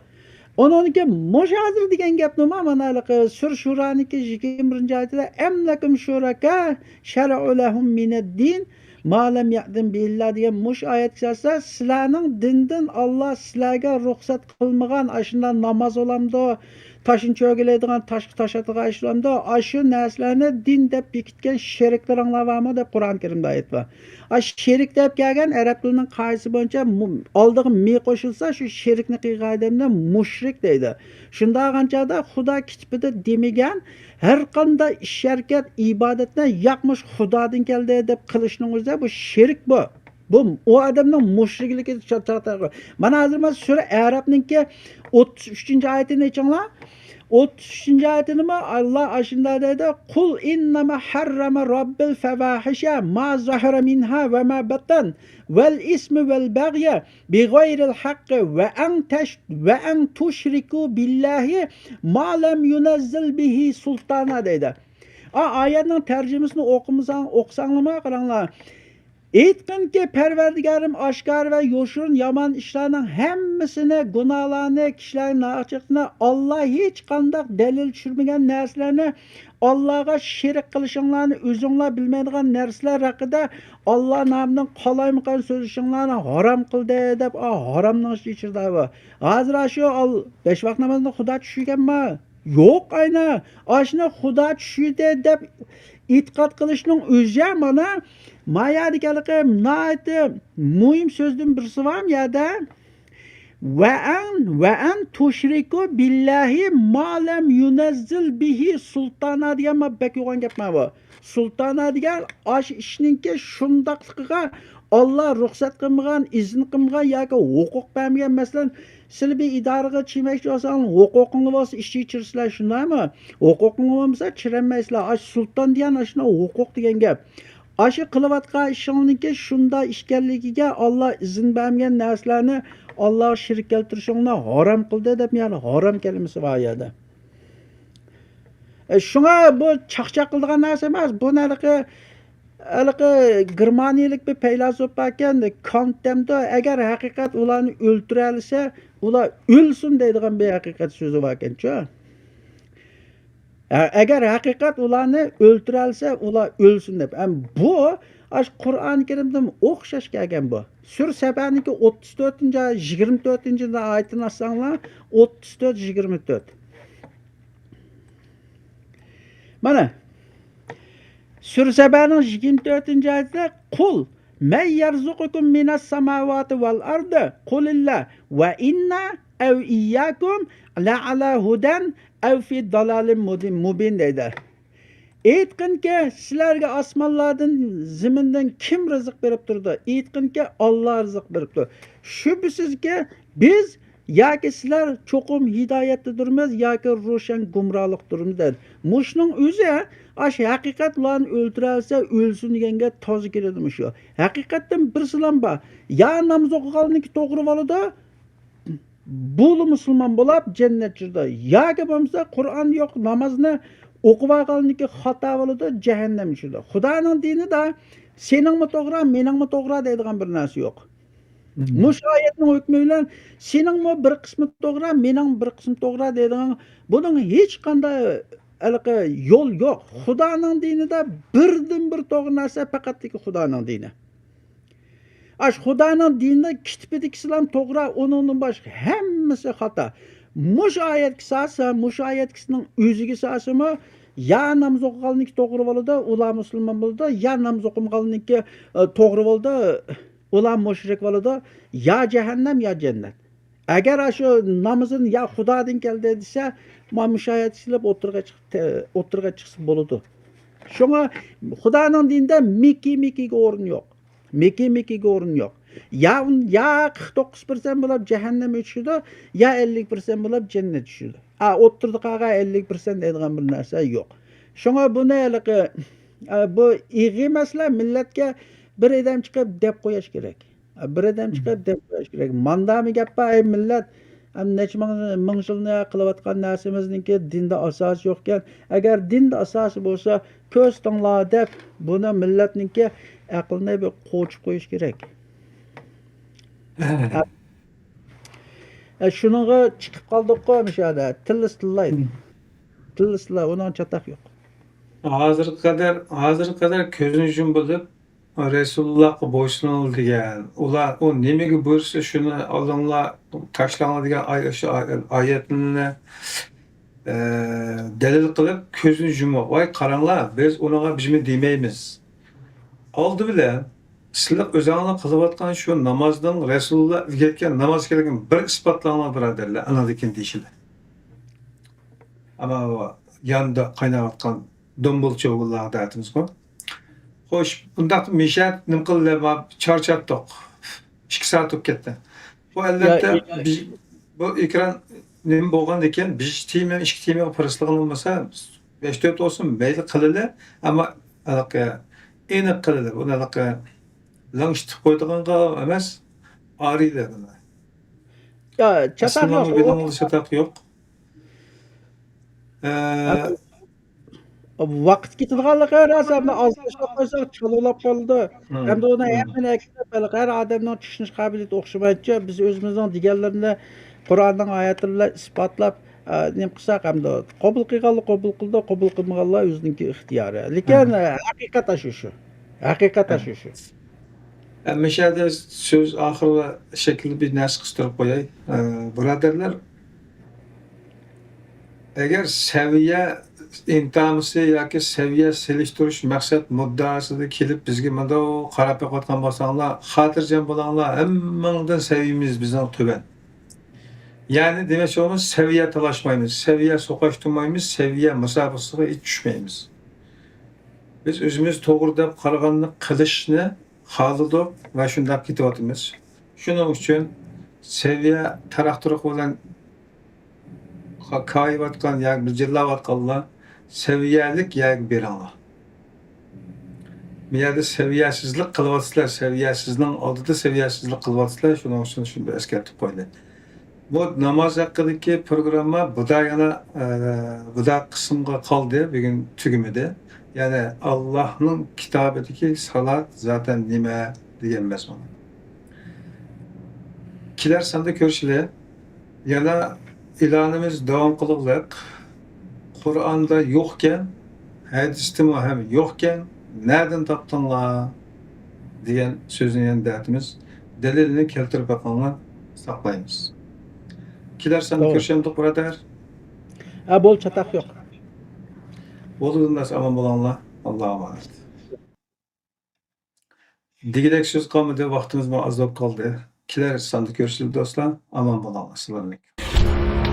ئۇنىڭدىن كېيىن مۇشۇ ھازىر دېگەن گەپنىمۇ، مانا ھېلىقى سۈر شۇرانىڭكى يىگىرمە بىرىنچى ئايىتىدە، «ئەم لەكۇم شۇرەكا شەرئۇ لەھۇم مىنەددىن ما لەم يەئزەن بىھىللا» دېگەن مۇشۇ ئايەتكە ئاساسەن، سىلەرنىڭ دىندىن ئاللا سىلەرگە رۇخسەت قىلمىغان، ئاشۇنداق ناماز بولامدۇ، تاشنى چۆگىلەيدىغان، تاشقا تاش ئاتىدىغان ئىش بولامدۇ، ئاشۇ نەرسىلەرنى دىن دەپ بېكىتكەن شېرىكلىرىڭلار بارمۇ دەپ قۇرئان كەرىمدە ئايەت بار. ئا، شېرىك دەپ كەلگەن ئەرەب تىلىنىڭ قائىدىسى بويىچە مۇ-، ئالدىغا مى قوشۇلسا، شۇ شېرىكنى قىلغان ئادەمنى مۇشرىك دەيدۇ. شۇنداقغانچاغدا خۇدا كىتابىدا دېمىگەن، ھەر قانداق ئىش-ھەرىكەت، ئىبادەتنى ياق مۇشۇ خۇدادىن كەلدى دەپ قىلىشنىڭ ئۆزى بۇ شېرىك بۇ. بۇ ئۇ ئادەمنىڭ مۇشرىكلىكى چاتاق. مانا ھازىر مانا سۈرە ئەرەبنىڭكى ئوتتۇز ئۈچىنچى ئايىتىنى ئېچىڭلار. ئوتتۇز ئۈچىنچى ئايىتىنىمۇ ئاللا ئاشۇنداق دەيدۇ، «قۇل ئىننەما ھەررەمە رەببىل فەۋاھىشە ما زەھەرە مىنھا ۋە ما بەتەن ۋەل ئىسمە ۋەل بەغيە بىغەيرىل ھەققى ۋە ئەن تەش-، ۋە ئەن تۇشرىكۇ بىللاھى ما لەم يۇنەززىل بىھى سۇلتانا» دەيدۇ. ئا، ئايەتنىڭ تەرجىمىسىنى ئوقۇمىساڭ، ئوقۇساڭلارمۇ قاراڭلار. ئېيتقىنكى، پەرۋەردىگارىم ئاشكارا ۋە يوشۇرۇن يامان ئىشلارنىڭ ھەممىسىنى، گۇناھلارنى، كىشىلەرنىڭ ناھەقچىلىقىنى، ئاللا ھېچقانداق دەلىل چۈشۈرمىگەن نەرسىلەرنى، ئاللاغا شېرىك قىلىشىڭلارنى، ئۆزۈڭلار بىلمەيدىغان نەرسىلەر ھەققىدە ئاللا نامىدىن قالايمىقان سۆزلىشىڭلارنى ھارام قىلدى دەپ، ئا، ھارامنىڭ ئىچىدە چىرداۋۇ. ھازىر ئاشۇ ئال-، بەش ۋاق نامازنى خۇدا چۈشۈرگەنما؟ يوق، ئاينا، ئاشۇنى خۇدا چۈشۈردى دەپ ئېتىقاد قىلىشنىڭ ئۆزى مانا، ما يەردىكى ھېلىقى ناھايىتى مۇھىم سۆزدىن بىرسى بار يەردە. «ۋە ئەن، ۋە ئەن تۇشرىكۇ بىللاھى ما لەم يۇنەززىل بىھى سۇلتانا» دېگەن ما بەك يوغان گەپ ما بۇ. سۇلتانا دېگەن ئاشۇ ئىشنىڭكى شۇنداقلىقىغا ئاللا رۇخسەت قىلمىغان، ئىزىن قىلمىغان ياكى ھوقۇق بەرمىگەن، مەسىلەن، سىلى بىر ئىدارىگە چىمەكچى بولساڭ، ھوقۇقۇڭ بولسا، ئىشىككە چىرسىلەر، شۇنداقمۇ؟ ھوقۇقۇڭ بولمىسا، چىرەلمەيسىلەر. ئاشۇ سۇلتان دېگەن ئاشۇنداق ھوقۇق دېگەن گەپ. ئاشۇ قىلىۋاتقان ئىشىڭنىڭكى شۇنداق ئىكەنلىكىگە ئاللا ئىزىن بەرمىگەن نەرسىلەرنى ئاللاغا شېرىك كەلتۈرۈشۈڭنى ھارام قىلدى دەپ، يەنى ھارام كەلىمىسى بار يەردە. ئە، شۇڭا بۇ چاقچاق قىلىدىغان نەرسە ئەمەس. بۇ ھېلىقى، ھېلىقى گېرمانىيەلىك بىر پەيلاسوپ باركەن، كانت دەمدۇ، ئەگەر ھەقىقەت ئۇلارنى ئۆلتۈرەلىسە، ئۇلار ئۆلسۇن دەيدىغان بىر ھەقىقەت سۆزى باركەنچۇ. ھە، ئەگەر ھەقىقەت ئۇلارنى ئۆلتۈرەلىسە، ئۇلار ئۆلسۇن دەپ. ھەم بۇ ئاشۇ قۇرئان كەرىمدىن ئوخشاش كەلگەن بۇ. سۈر سەبەنىڭكى ئوتتۇز تۆتىنچى، يىگىرمە تۆتىنچى ئايىتىنى ئاچساڭلار، ئوتتۇز تۆت، يىگىرمە تۆت. مانا، سۈرە سەبەنىڭ يىگىرمە تۆتىنچى ئايىتىدە، «قۇل مەن يەرزۇقۇكۇم مىنەس سەماۋاتى ۋەل ئەردى، قۇلىللا، ۋە ئىننا ئەۋ ئىيياكۇم لەئەلا ھۇدەن ئەۋ فى دالالىن مۇدىن-، مۇبىن» دەيدۇ. ئېيتقىنكى، سىلەرگە ئاسمانلاردىن، زېمىندىن كىم رىزىق بېرىپ تۇرىدۇ؟ ئېيتقىنكى، ئاللا رىزىق بېرىپ تۇرىدۇ. شۈبھىسىزكى، بىز ياكى سىلەر چوقۇم ھىدايەتتىدۇرمىز ياكى روشەن گۇمراھلىقتىدۇرمىز دەيدۇ. مۇشۇنىڭ ئۆزى، ئاشۇ ھەقىقەت ئۇلارنى ئۆلتۈرەلىسە ئۆلسۇن دېگەنگە تازا كېلىدۇ مۇشۇ. ھەقىقەتتىن بىرسىلام بار. يا ناماز ئوقۇغانلىكى توغرا بولىدۇ، بۇلا مۇسۇلمان بولاپ جەننەت چۈشىدۇ. ياكى بولمىسا قۇرئان يوق، نامازنى ئوقۇۋالغانلىكى خاتا بولىدۇ، جەھەننەم چۈشىدۇ. خۇدانىڭ دىنىدا سېنىڭمۇ توغرا، مېنىڭمۇ توغرا دەيدىغان بىر نەرسە يوق. مم. مۇشۇ ئايەتنىڭ ھۆكمى بىلەن سېنىڭمۇ بىر قىسمى توغرا، مېنىڭ بىر قىسمى توغرا دەيدىغان، بۇنىڭ ھېچقانداق ھېلىقى يول يوق. خۇدانىڭ دىنىدا بىردىنبىر توغرا نەرسە پەقەتلىكى خۇدانىڭ دىنى. ئاش خۇدانىڭ دىنىدا كىتابىدىكىسىلام توغرا، ئۇنىڭدىن باشقا ھەممىسى خاتا. مۇشۇ ئايەتكە سالسا، مۇشۇ ئايەتكىسىنىڭ ئۆزىگە سالسىمۇ، يا ناماز ئوقۇغاننىڭكى توغرا بولىدۇ، ئۇلار مۇسۇلمان بولىدۇ، يا ناماز ئوقۇمىغاننىڭكى، ئە، توغرا بولىدۇ، ئۇلار مۇشرىك بولىدۇ، يا جەھەننەم، يا جەننەت. ئەگەر ئاشۇ نامىزىنى يا خۇدادىن كەلدى دېسە، مانا مۇشۇ ئايەتكە سېلىپ ئوتتۇرىغا چىقىپ، ئوتتۇرىغا چىقسا بولىدۇ. شۇڭا خۇدانىڭ دىنىدا مىكى مىكىگە ئورۇن يوق. مىكى مىكىگە ئورۇن يوق. يا، يا قىرىق توققۇز پىرسەنت بولۇپ جەھەننەمگە چۈشىدۇ، يا ئەللىك پىرسەنت بولۇپ جەننەتكە چۈشىدۇ. ئا، ئوتتۇرىدا قالغان ئەللىك پىرسەنت دەيدىغان بىر نەرسە يوق. شۇڭا بۇنى ھېلىقى، ئا، بۇ ئېغىر مەسىلە، مىللەتكە بىر ئادەم چىقىپ دەپ قويۇش كېرەك. بىر ئادەم چىقىپ دەپ قويۇش كېرەك. ماندامۇ گەپ بار، ئەي مىللەت، ئەمدى نەچچە مىڭ، مىڭ يىلنى قىلىۋاتقان نەرسىمىزنىڭكى دىندا ئاساسى يوقكەن. ئەگەر دىندا ئاساسى بولسا، كۆرسىتىڭلار دەپ، بۇنى مىللەتنىڭكى ئەقلىنى بىر قوچۇپ قويۇش كېرەك. ئە، شۇنىڭغا چىقىپ قالدۇققۇ، مۇشۇ يەردە. تىللىسا تىللايدۇ. تىللىسىلا، ئۇنىڭ چاتاق يوق. ھازىرغا قەدەر، ھازىرغا قەدەر كۆزىنى يۇمۇپ بولۇپ، رەسۇلۇللاھقا بويسۇنۇڭ دېگەن. ئۇلار، ئۇ نېمىگە بۇيرۇسا، شۇنى ئالىڭلار، تاشلاڭلار دېگەن ئاي-، شۇ ئاي-، ئايەتنى، ئە، دەلىل قىلىپ، كۆزىنى يۇمۇپ، ۋاي، قاراڭلار، بىز ئۇنىڭغا بىژمە دېمەيمىز. ئالدى بىلەن، سىلەر ئۆزۈڭلار قىلىۋاتقان شۇ نامازنىڭ رەسۇلۇللا ئۆگەتكەن ناماز ئىكەنلىكىنى بىر ئىسپاتلاڭلار، بۇرادەرلەر، ئاناندىن كېيىن دېيىشىلە. ئەمما ياندا قايناۋاتقان دومبۇل چوۋگۇللار دەۋاتىمىزغۇ. خوش، بۇنداق مىشە نېمە قىلدى؟ ما چارچاتتۇق. ئىككى سائەت بولۇپ كەتتى. بۇ، يا، ئەلۋەتتە، يا، بىز، بۇ ئېكران نېمە بولغاندىكىن، بىر تېما، ئىككى تېمىغا پۇرسەتلىق بولمىسا، بەش تۆت بولسۇن، مەيلى قىلىلى، ئەمما ھېلىقى ئېنىق قىلىلى. بۇنى ھېلىقى لىڭشىتىپ قويىدىغانغا ئەمەس، ئارىيلى بۇنى. يا، چاتاق ئەسلىدىنمۇ يوق. بىلىڭلار، چاتاق يوق. ئە، ۋاقىت كېتىدىغانلىقى راست، ئەمدى ئاز تاشلاپ قويساق چالىۋالاپ قالىدۇ. مم. ئەمدى ئۇنى مم. ھەممىنى ئەكېتىپ، ھېلىقى ھەر ئادەمنىڭ چۈشىنىش قابىلىيىتى ئوخشىمايدۇ. بىز ئۆزىمىزنىڭ دېگەنلىرىنى قۇرئاننىڭ ئايەتلىرى بىلەن ئىسپاتلاپ، ئە، نېمە قىلساق، ئەمدى قوبۇل قىلغانلار قوبۇل قىلدى، قوبۇل قىلمىغانلار ئۆزىنىڭكى ئىختىيارى. لېكىن، ھە. ئە، ھەقىقەت ئاشۇ شۇ. ھەقىقەت ھە. ئاشۇ شۇ. ھەممە يەردە سۆز ئاخىرى شەكلىدە بىر نەرسە قىستۇرۇپ قوياي. ئە، بۇرادەرلەر، ئەگەر سەۋىيە ئىنتامىسى ياكى سەۋىيە سېلىشتۇرۇش مەقسەت مۇددىئاسىدا كېلىپ، بىزگە مۇنداق قاراپ بېقىۋاتقان بولساڭلار، خاتىرجەم بولۇڭلار، ھەممىڭدىن سەۋىيىمىز بىزنىڭ تۆۋەن. يەنى دېمەكچى بولغىنىم، سەۋىيە تالاشمايمىز، سەۋىيە سوقاشتۇرمايمىز، سەۋىيە مۇسابىقىسىغا چۈشمەيمىز. بىز ئۆزىمىز توغرا دەپ قارىغاننى قىلىشنى خالىدۇق ۋە شۇنداق كېتىۋاتىمىز. شۇنىڭ ئۈچۈن سەۋىيە تاراق-تۇرۇق بىلەن كايىۋاتقان ياكى بىر جىرلاۋاتقانلار سەۋىيەلىك يەرگە بېرىڭلار. بۇ يەردە سەۋىيەسىزلىك قىلىۋاتىسىلەر، سەۋىيەسىزنىڭ ئالدىدا سەۋىيەسىزلىك قىلىۋاتىسىلەر، شۇنىڭ ئۈچۈن شۇنى بىر ئەسكەرتىپ قويىلى. بۇ ناماز ھەققىدىكى پروگرامما بۇدا يەنە، ئە، بۇدا قىسىمغا قالدى، بۈگۈن تۈگىمىدى. يەنى ئاللاھنىڭ كىتابىدىكى سالات زاتەن نېمە دېگەن مەزمۇن. كېلەر ساندا كۆرۈشىلى. يەنە ئېلانىمىز داۋام قىلغۇلۇق. قۇرئاندا يوقكەن، ھەدىستىمۇ ھەم يوقكەن، نەدىن تاپتىڭلار؟ دېگەن سۆزنى يەنە دەۋاتىمىز. دەلىلنى كەلتۈرۈپ بېقىڭلار، ساقلايمىز. كېلەر ساندا توغرا. كۆرۈشەمدۇق، بۇرادەر؟ ھە، بول، چاتاق يوق. بولدى، ئەمىسە ئامان بولۇڭلار. ئاللاھقا ئامانەت. دېگۈدەك سۆز قالمىدى، ۋاقتىمىزمۇ ئاز بولۇپ قالدى. كېلەر ساندا كۆرۈشىلى دوستلار، ئامان بولۇڭلار، ئەسسالامۇ ئەلەيكۇم.